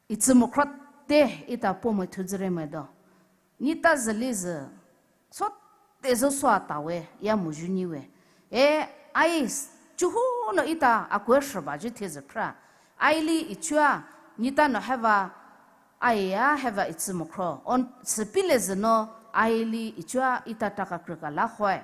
itsü mokhrot te, ita pomai thuzüre mai do. Nita zü li zü, sote zü sou atawe, ia muju nyiwe. E, ai, chuhu nou ita akue sheba ju te zü pra. Ai li ichua, nita nou heva, ai ia heva itsü mokhro. On süpile zü nou, ai li ichua ita taka krika la khoi.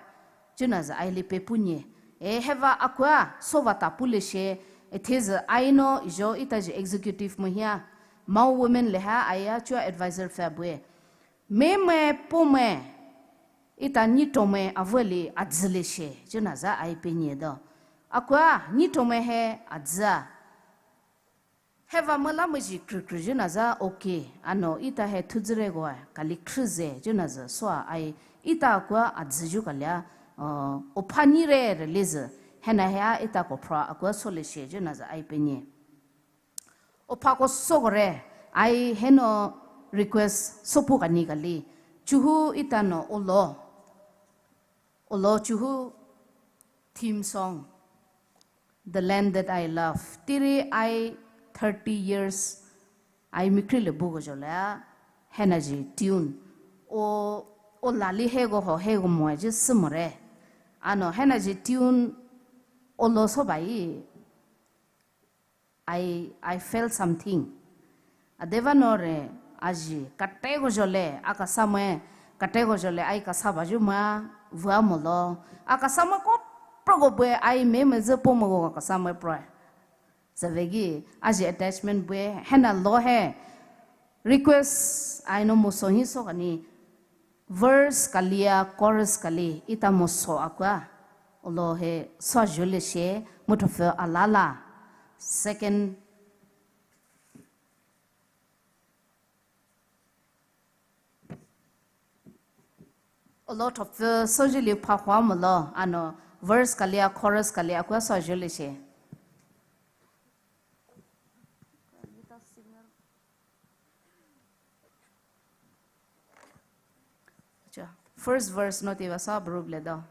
Juna zü ai li pepunye. E heva akua, sova tapule she, e te zü ai nou, ijo ita ji executive mo hia. Mao women le ha, ai ia chua advisor fa bue. Memai, pomai, ita nyitomai avali adzüle she, juna zü ai penye do. Akua, nyitomai hai adzü. Heva mala maji krikri juna zü okay, ano ita hai thuzüre goa, kali krize, juna zü sou ai, ita akua adzü ju kalia, uh, opha nyire rele zü, hena hea ita kou pra akua soule she, juna zü ai penye. Opha kousou gore, ai heno request soupu kani kali. Chuhu ita nou olo. Olo chuhu theme song. The Land That I Love. Tiri ai thirty years ai mikri le bu gojo le. Hena ji tune. O, ola li hego ho hego mo ji sumore. Ano hena ji tune olo sou bai. I, I felt something. Adeva nore, aji, kateko jole, akasa me, kateko jole, ai kasa baju ma, vua molo. Akasa me ko, progo bue, ai me me ze po mo akasa me proe. Zavegi, aji attachment bue, hena lo he. Request, ai no mo so hi so kani. Verse kalia, chorus kali, ita mo so akua. Olo he, so jule she, mo to fe alala. Second, a lot of, uh, sojili phahua molo, ano, verse kalia, chorus kalia, akua sojili she. Acha, first verse no tiva sa bru ble do.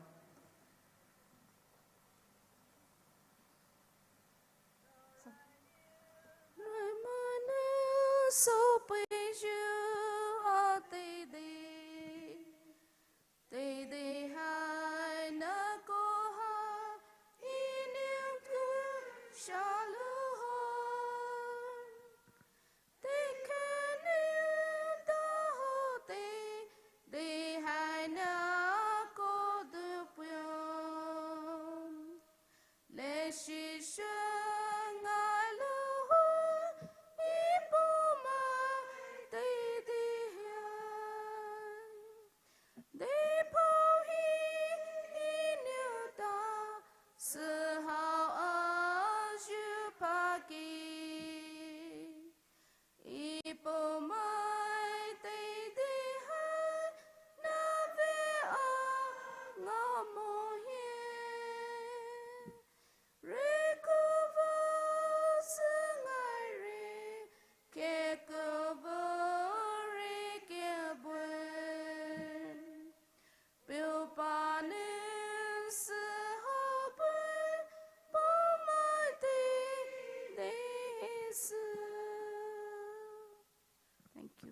Thank you.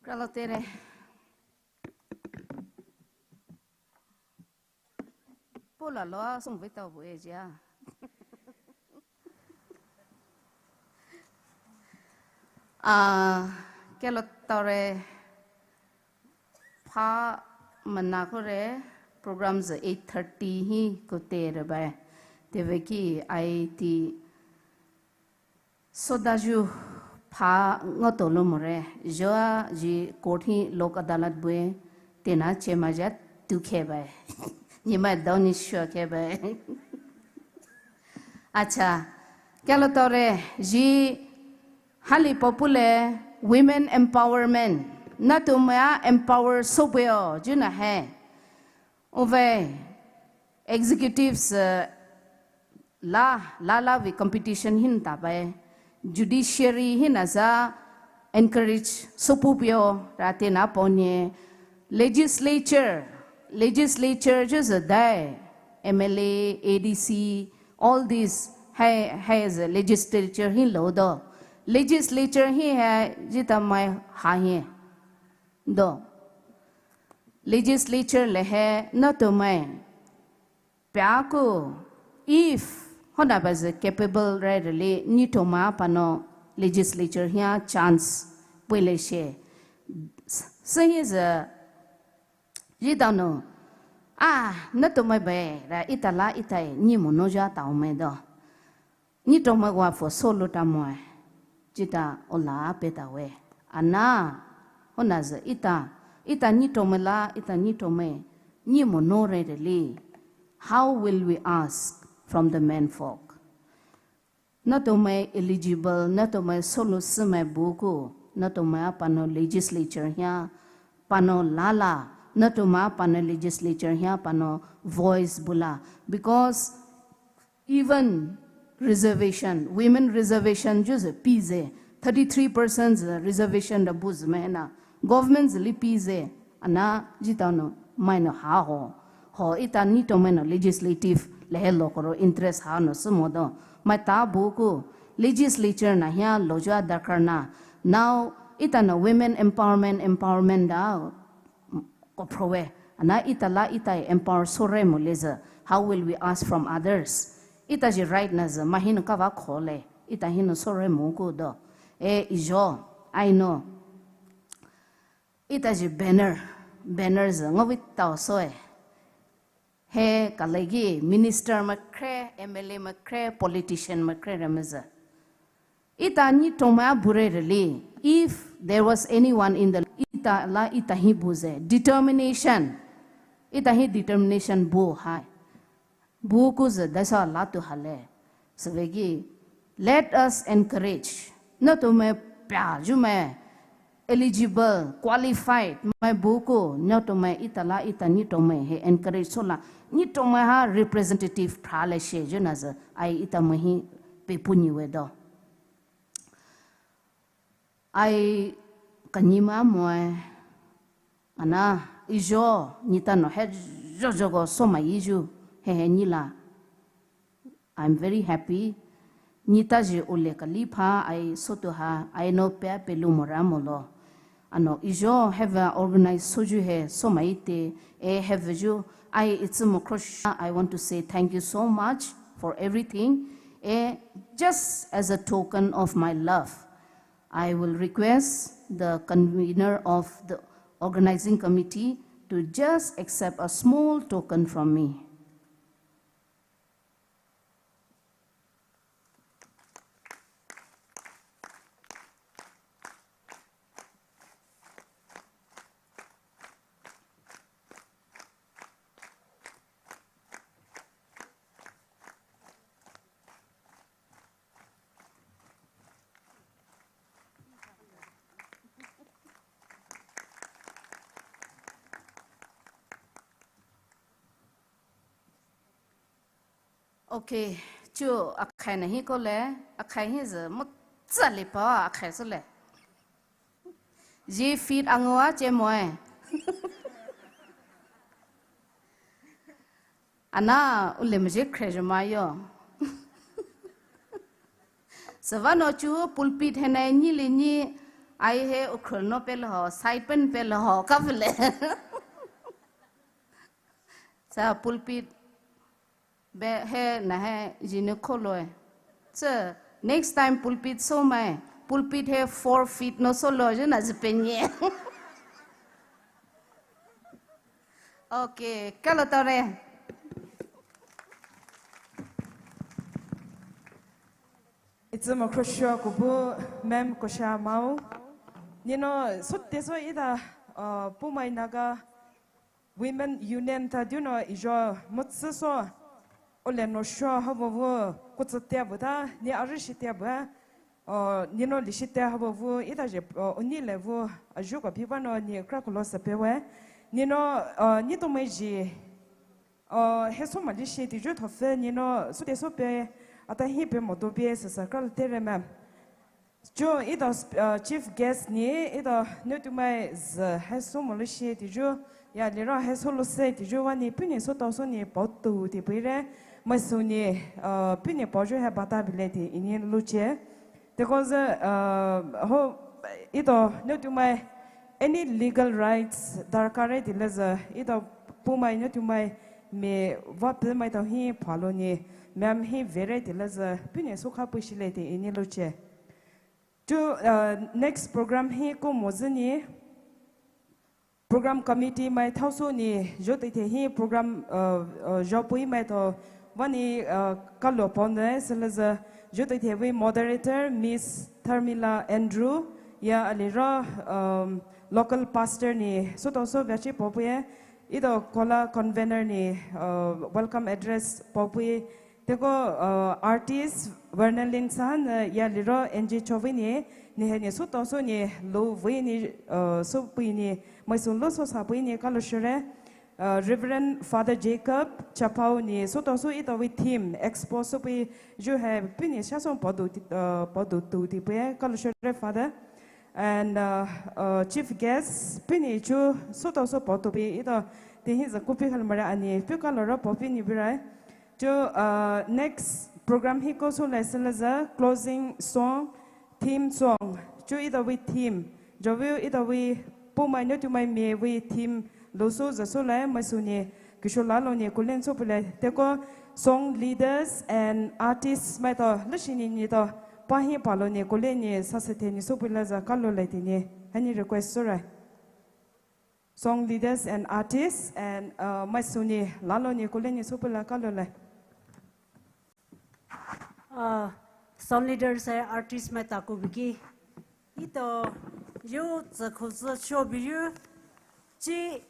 Kralo tere. Pola lo song vei tau bu e jia. Ah, kelo tore pha mana kore program ze eight thirty hi kote re bai. Teveki I T Sodaju pha ngoto lo more. Joa ji court hi lok adalat bue. Tena chema ja tu khe bai. Ni mai dau ni shua khe bai. Acha. Kelo tore ji hali popule women empowerment. Naotumai a empower sobueo. Juna he. Ove executives, uh, la, la, la vei competition hin ta bai. Judiciary hin aza encourage sopu pio ra tena ponye. Legislature, legislature ju za dai. M L A, A D C, all these hai, hai za legislature hin lo do. Legislature hi hai jita mai ha hi. Do. Legislature le he naotumai. Pia ku, if hona ba ze capable re rele, nitoma pano legislature hia chance pui le she. Sehi ze, jidano, ah, naotumai bai, ra itala itai, ni mono ja tau mai do. Nitoma wa fo solo ta moe. Jita ola peta we. Ana, hona ze ita, ita nitoma la, ita nitoma, ni mono re rele. How will we ask from the men folk? Naotumai eligible, naotumai solo sumai buku, naotumai pano legislature hia, pano lala, naotumai pano legislature hia, pano voice bula. Because even reservation, women reservation ju ze pi ze, thirty three percent reservation da bu ze mai na, government ze li pi ze, ana jita no mai no ha ho, ho ita nitoma no legislative le he lo koro interest ha no sumo do, mai ta buku, legislature na hia lo jua darkar na, now ita no women empowerment, empowerment da, Ko prowe, ana ita la ita empower sore mo leza. How will we ask from others? Ita ji right na zü mahinou kava khole. Ita hinou sore muku do. E ijo, I know. Ita ji banner, banner zü ngawi tao soe. He kalegi minister makre, M L A makre, politician makre remezü. Ita nyi tongma bure reli. If there was anyone in the, ita la ita hi buze. Determination. Ita hi determination bu hai. Buku zü daisa latu hale. Süvegi, let us encourage. Naotumai pia jumai eligible, qualified, mai buku, naotumai ita la ita nyi tongmai he encourage sola. Nyi tongmai ha representative phrale she juna zü, ai ita mai hi pepu nyi we do. Ai kanyima moe, ana, ijo, nyi tano he jojo go soma iju, he he nyi la. I'm very happy. Nyi ta ji ole kali pha, ai sotu ha, ai no pe pelu mora molo. Ano ijo have a organize soju he soma ite, e have ju, ai itsumo crusher, I want to say thank you so much for everything. E just as a token of my love, I will request the convener of the organizing committee to just accept a small token from me. Okay, chu akhai na hi kole, akhai hi zü mutsa li pa akhai sole. Ji feet angwa che moe. Ana, ule mje khre juma yo. Süvano chu pulpit he na nyi li nyi, ai he ukhul no pe lo ho, side pen pe lo ho, ka vle. Sa pulpit be he na he jinu kholo e. Sa next time pulpit so mai, pulpit he four feet no solo juna zipenye. Okay, kalo tore. Itsumo crusher kubu ma'am kosha mau. Nino sote so ida, uh, Poumai Naga Women Union ta duno ijo mutsu so. Ole no sho havo vu kutsu te bu da, ni arishi te bu. Uh, nino lishi te havo vu ida je, uh, uni le vu aju ko piba no ni kra kulo sape we. Nino, uh, ni to mai ji. Uh, he so mali shi ti ju thofe nino sote so pe ata hi pe moto pe sasa kral tere ma'am. Chu ida, uh, chief guest ni ida nutumai zü he so mali shi ti ju ya lira he so lo se ti ju wa ni puni so tao so ni potu ti pire mai so ni, uh, puni poju he bata bile ti ini luche. Teko zü, uh, ho, ito, nutumai, any legal rights darkar e tile zü, ito, Poumai nutumai, me, va pe mai tao hi phalo ni, ma'am hi vere tile zü, puni sukha pushile ti ini luche. Chu, uh, next program hi ko mo zü ni, Program committee mai thao so ni, jo te the hi program, uh, uh, jo pui mai to, vani, uh, kalo pon de, sele zü, jo te the vi moderator, Miss Tharmila Andrew, ya aliro, um, local pastor ni, so to so vachi popue, ito kola convener ni, uh, welcome address popue, Teko, uh, artist Vernalin Sahan, uh, ya liro N G Chovini, ni he ni so to so ni lo vi ni, uh, so pui ni, mai so lo so sa pui ni kalo shure, uh, Reverend Father Jacob Chapau ni so to so ito vi theme, expo so pui ju he pui ni sha so podu, uh, podu tu ti pui kalo shure Father. And, uh, uh, chief guest, puni chu so to so potu pi ito, ti hi za kupi khal mara ani, pi kalo ra popi ni birai. Chu, uh, next program hi ko so lai sala za closing song, theme song. Chu ito vi theme. Jo vi ito vi Poumai nutumai me vi theme lo so za so lai mai so ni. Kisho lalo ni kule ni soupei lai. Teko song leaders and artists maitao leshi ni nitao pahi palo ni kule ni sasathe ni soupei lai za kalo lai tini. Hani request soure. Song leaders and artists and, uh, maisou ni lalo ni kule ni soupei lai kalo lai. Uh, song leaders and artists maitao ku biki. Etao yu tsü khou tsü show biyu chi,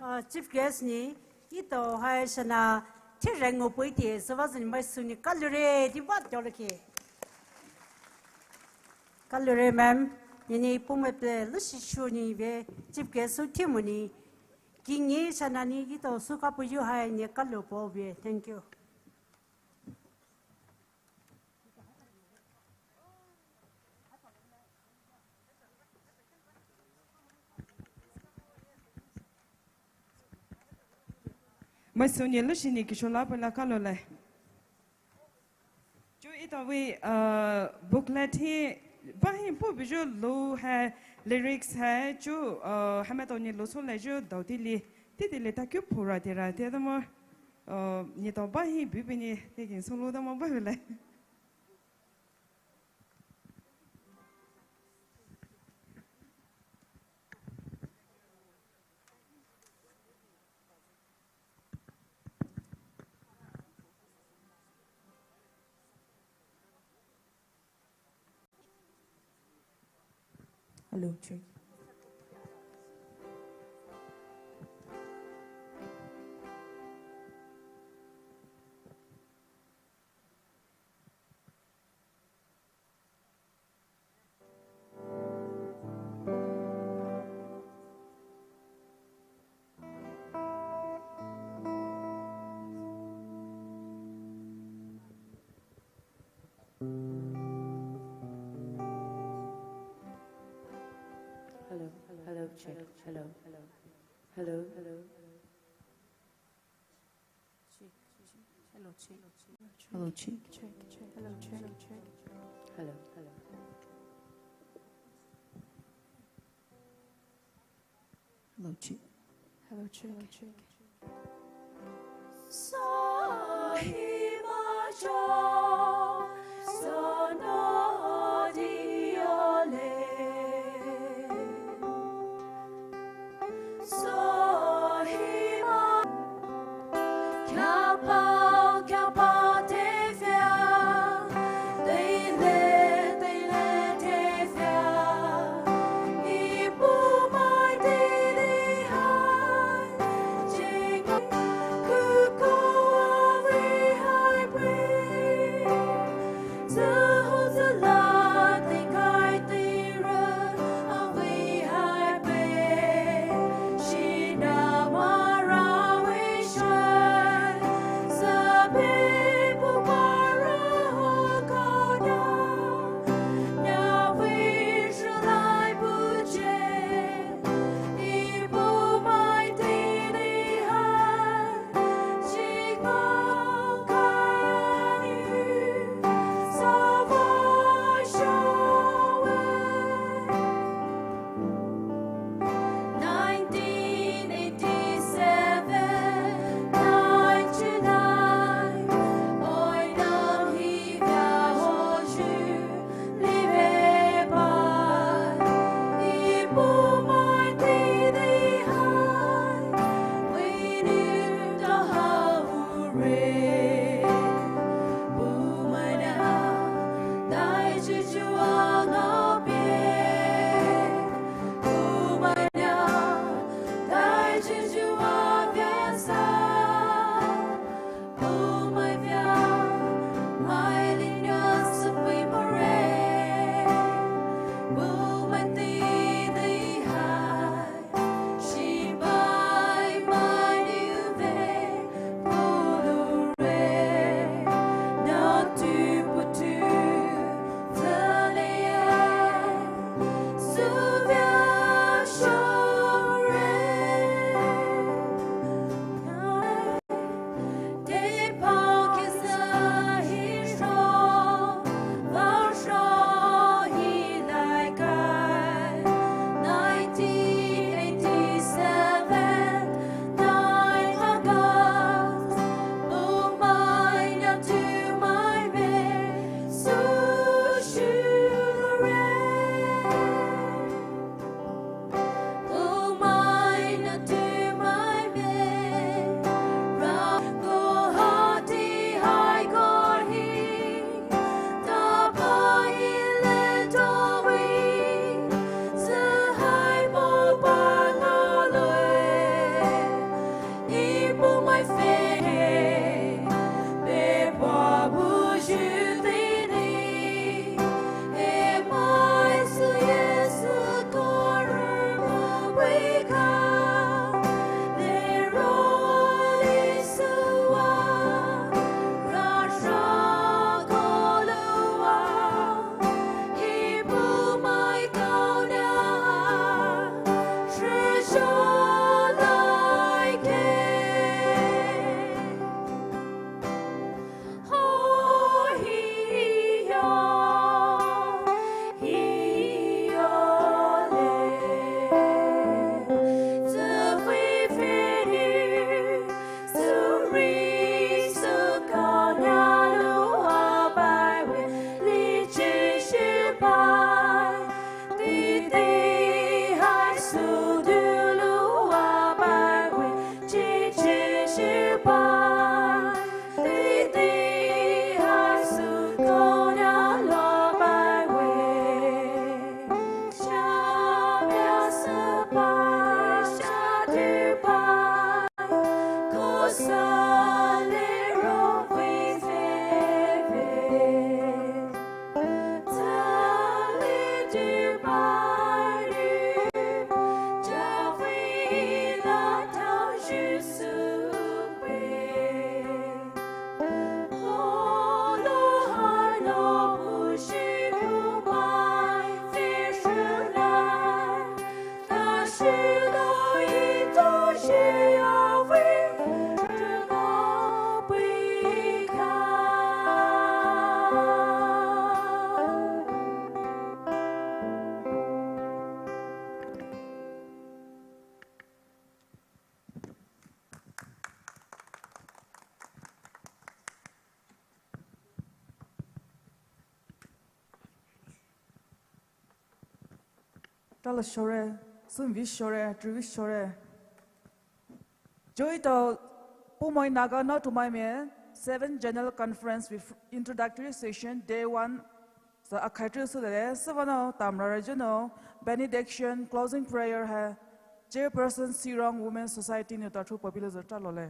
uh, chief guest ni etao hai shana thi rengo pui ti sava zin maisou ni kalure di bat jolake. Kalure ma'am, ni ni pume pe lushi shu ni ve chief guest su thi mo ni. Kingi shana ni etao su kapu yu hai ni kalu po ve. Thank you. Maisou ni lushi ni kisho la pala kalo lai. Chu etao vei, uh, booklet hi bahi pu biju lo hai lyrics hai chu, uh, hamaitao ni lo so lai ju dao tili, titili ta kyu phura tira te damo, uh, nitao bahi bibi ni te kin so lo damo bahi lai. Hello, check. Hello, hello, check, hello, hello, hello. Hello, check. Hello, check. Check, check. Hello, check, check. Hello, hello. Hello, check. Hello, check. Hello, check. Tala shore, sumvi shore, trivi shore. Joy to Poumai Naga Naotumai Me, seven General Conference with introductory session, day one. Sa akhaitri sudale, savano tamra rajano, benediction, closing prayer hai, Chairperson Sirong Women Society ni tatru popular zata lole.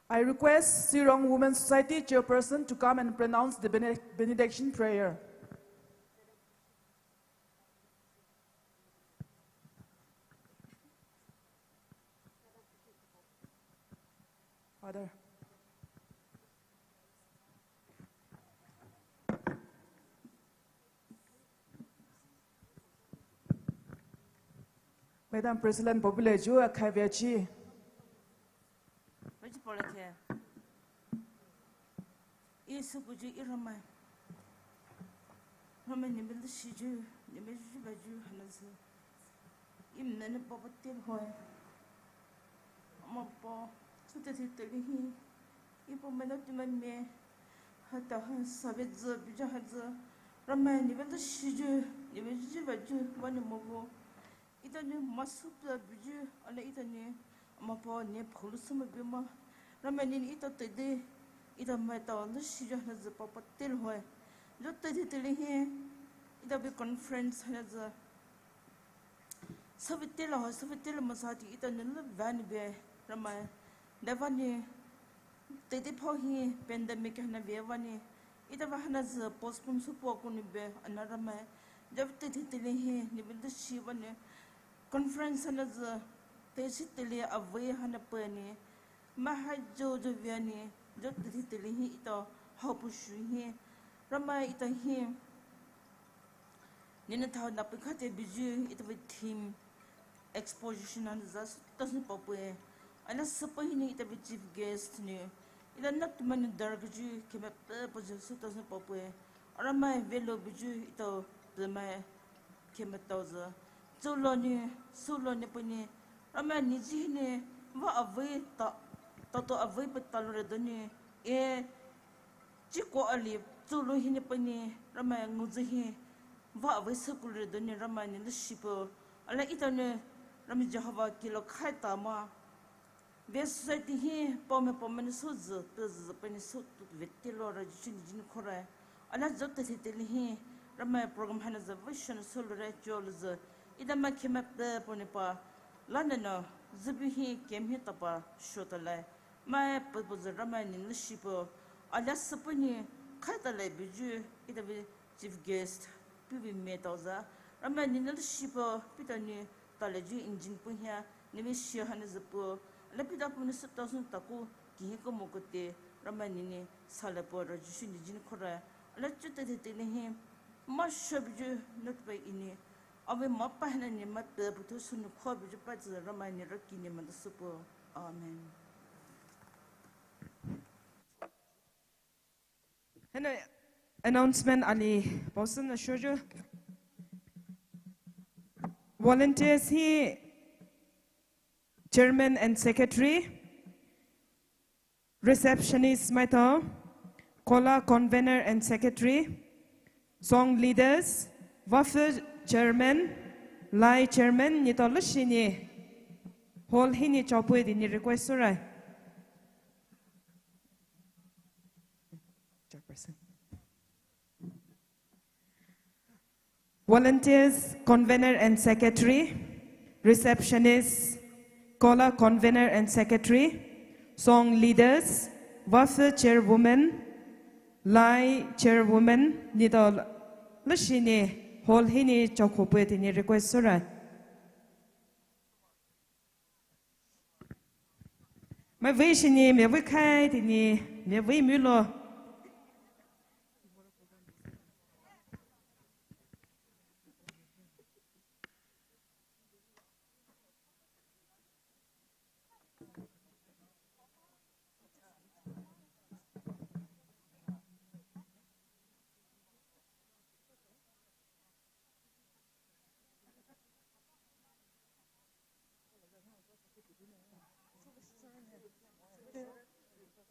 I request Sirong Women Society chairperson to come and pronounce the bene-, benediction prayer. Father. Madam President, popular ju akhai viachi. Viachi polake. Isu kuji iramai. Ramai ni benda shiju, ni benda shiju baju hanazu. Im nani papa til hoi. Ama pa, sute ti teli hi. Ipo mena tuman me. Hata ha sabe zu, bija ha zu. Ramai ni benda shiju, ni benda shiju baju, wani mogo. Ita ni masu pia biju, ala ita ni ama pa ni phulu suma bima. Ramai ni ita tedi, ita mai ta wanda shiju hanazu papa til hoi. Jo tedi teli hi, ita bi conference hanazu. Sabe tela ho, sabe tela masati ita ni la vani be, Ramai. Da vani, tedi pho hi pandemic hana be vani. Ita va hanazu postpone supo kuni be, ana Ramai. Jab tedi teli hi, ni benda shi vani. Conference hanazu, tesi teli avei hana pani. Mahai jo jo viani, jab tedi teli hi ita hapu shu hi. Ramai ita hi. Nina thao na pekha te biju ita ve theme exposition hanazu sutao suni papue. Ana sapa hini ita ve chief guest ni. Ita na tumani dar kuju keme pe poju sutao suni papue. Ara mai velo biju ita pe mai keme tao za. Zulo ni, sulo ni puni. Ramai ni ji hini va avei ta, tato avei pe talo re doni. E, Chiko ali, zulu hini pani, Ramai nguzi hi, va avei sukul re doni Ramai ni lushipo. Ala ita ni, Ramai Jehovah kilo khai tama. Ve society hi, pome pome ni suzu, tuzu pani su, tu veti lo ra, jini jini khore. Ala jote tete li hi, Ramai program hana za vision sulu re jol zu. Ida ma keme pe pone pa, la na no, zubi hi, kem hi tapa, shota lai. Mai purpose Ramai ni lushipo, ala sapuni, khaita lai biju, ita bi chief guest, pibi me tauza, Ramai ni lushipo, pita ni, tala ju engine pu hia, ni mi shi hana zapo, ala pita pu ni sutao suni taku, kihi ko mokote, Ramai ni ni, sala po ra ju shi ni jin khora, ala ju te te te ni hi, ma sha biju, not by ini, awe ma pa hana ni ma pe pu tu suni kho biju pa zi Ramai ni ra ki ni ma da supo. Amen. Hana announcement ali paosen na shoju. Volunteers hi chairman and secretary, receptionist maitao, kola convener and secretary, song leaders, wafe chairman, lai chairman, nitao lushini, hall hini chopui dini request surai. Chairperson. Volunteers, convener and secretary, receptionist, kola convener and secretary, song leaders, wafe chairwoman, lai chairwoman, nitao lushini, hall hini chokopui dini request surai. Mai vei shini, mai vei khai tini, mai vei mulo,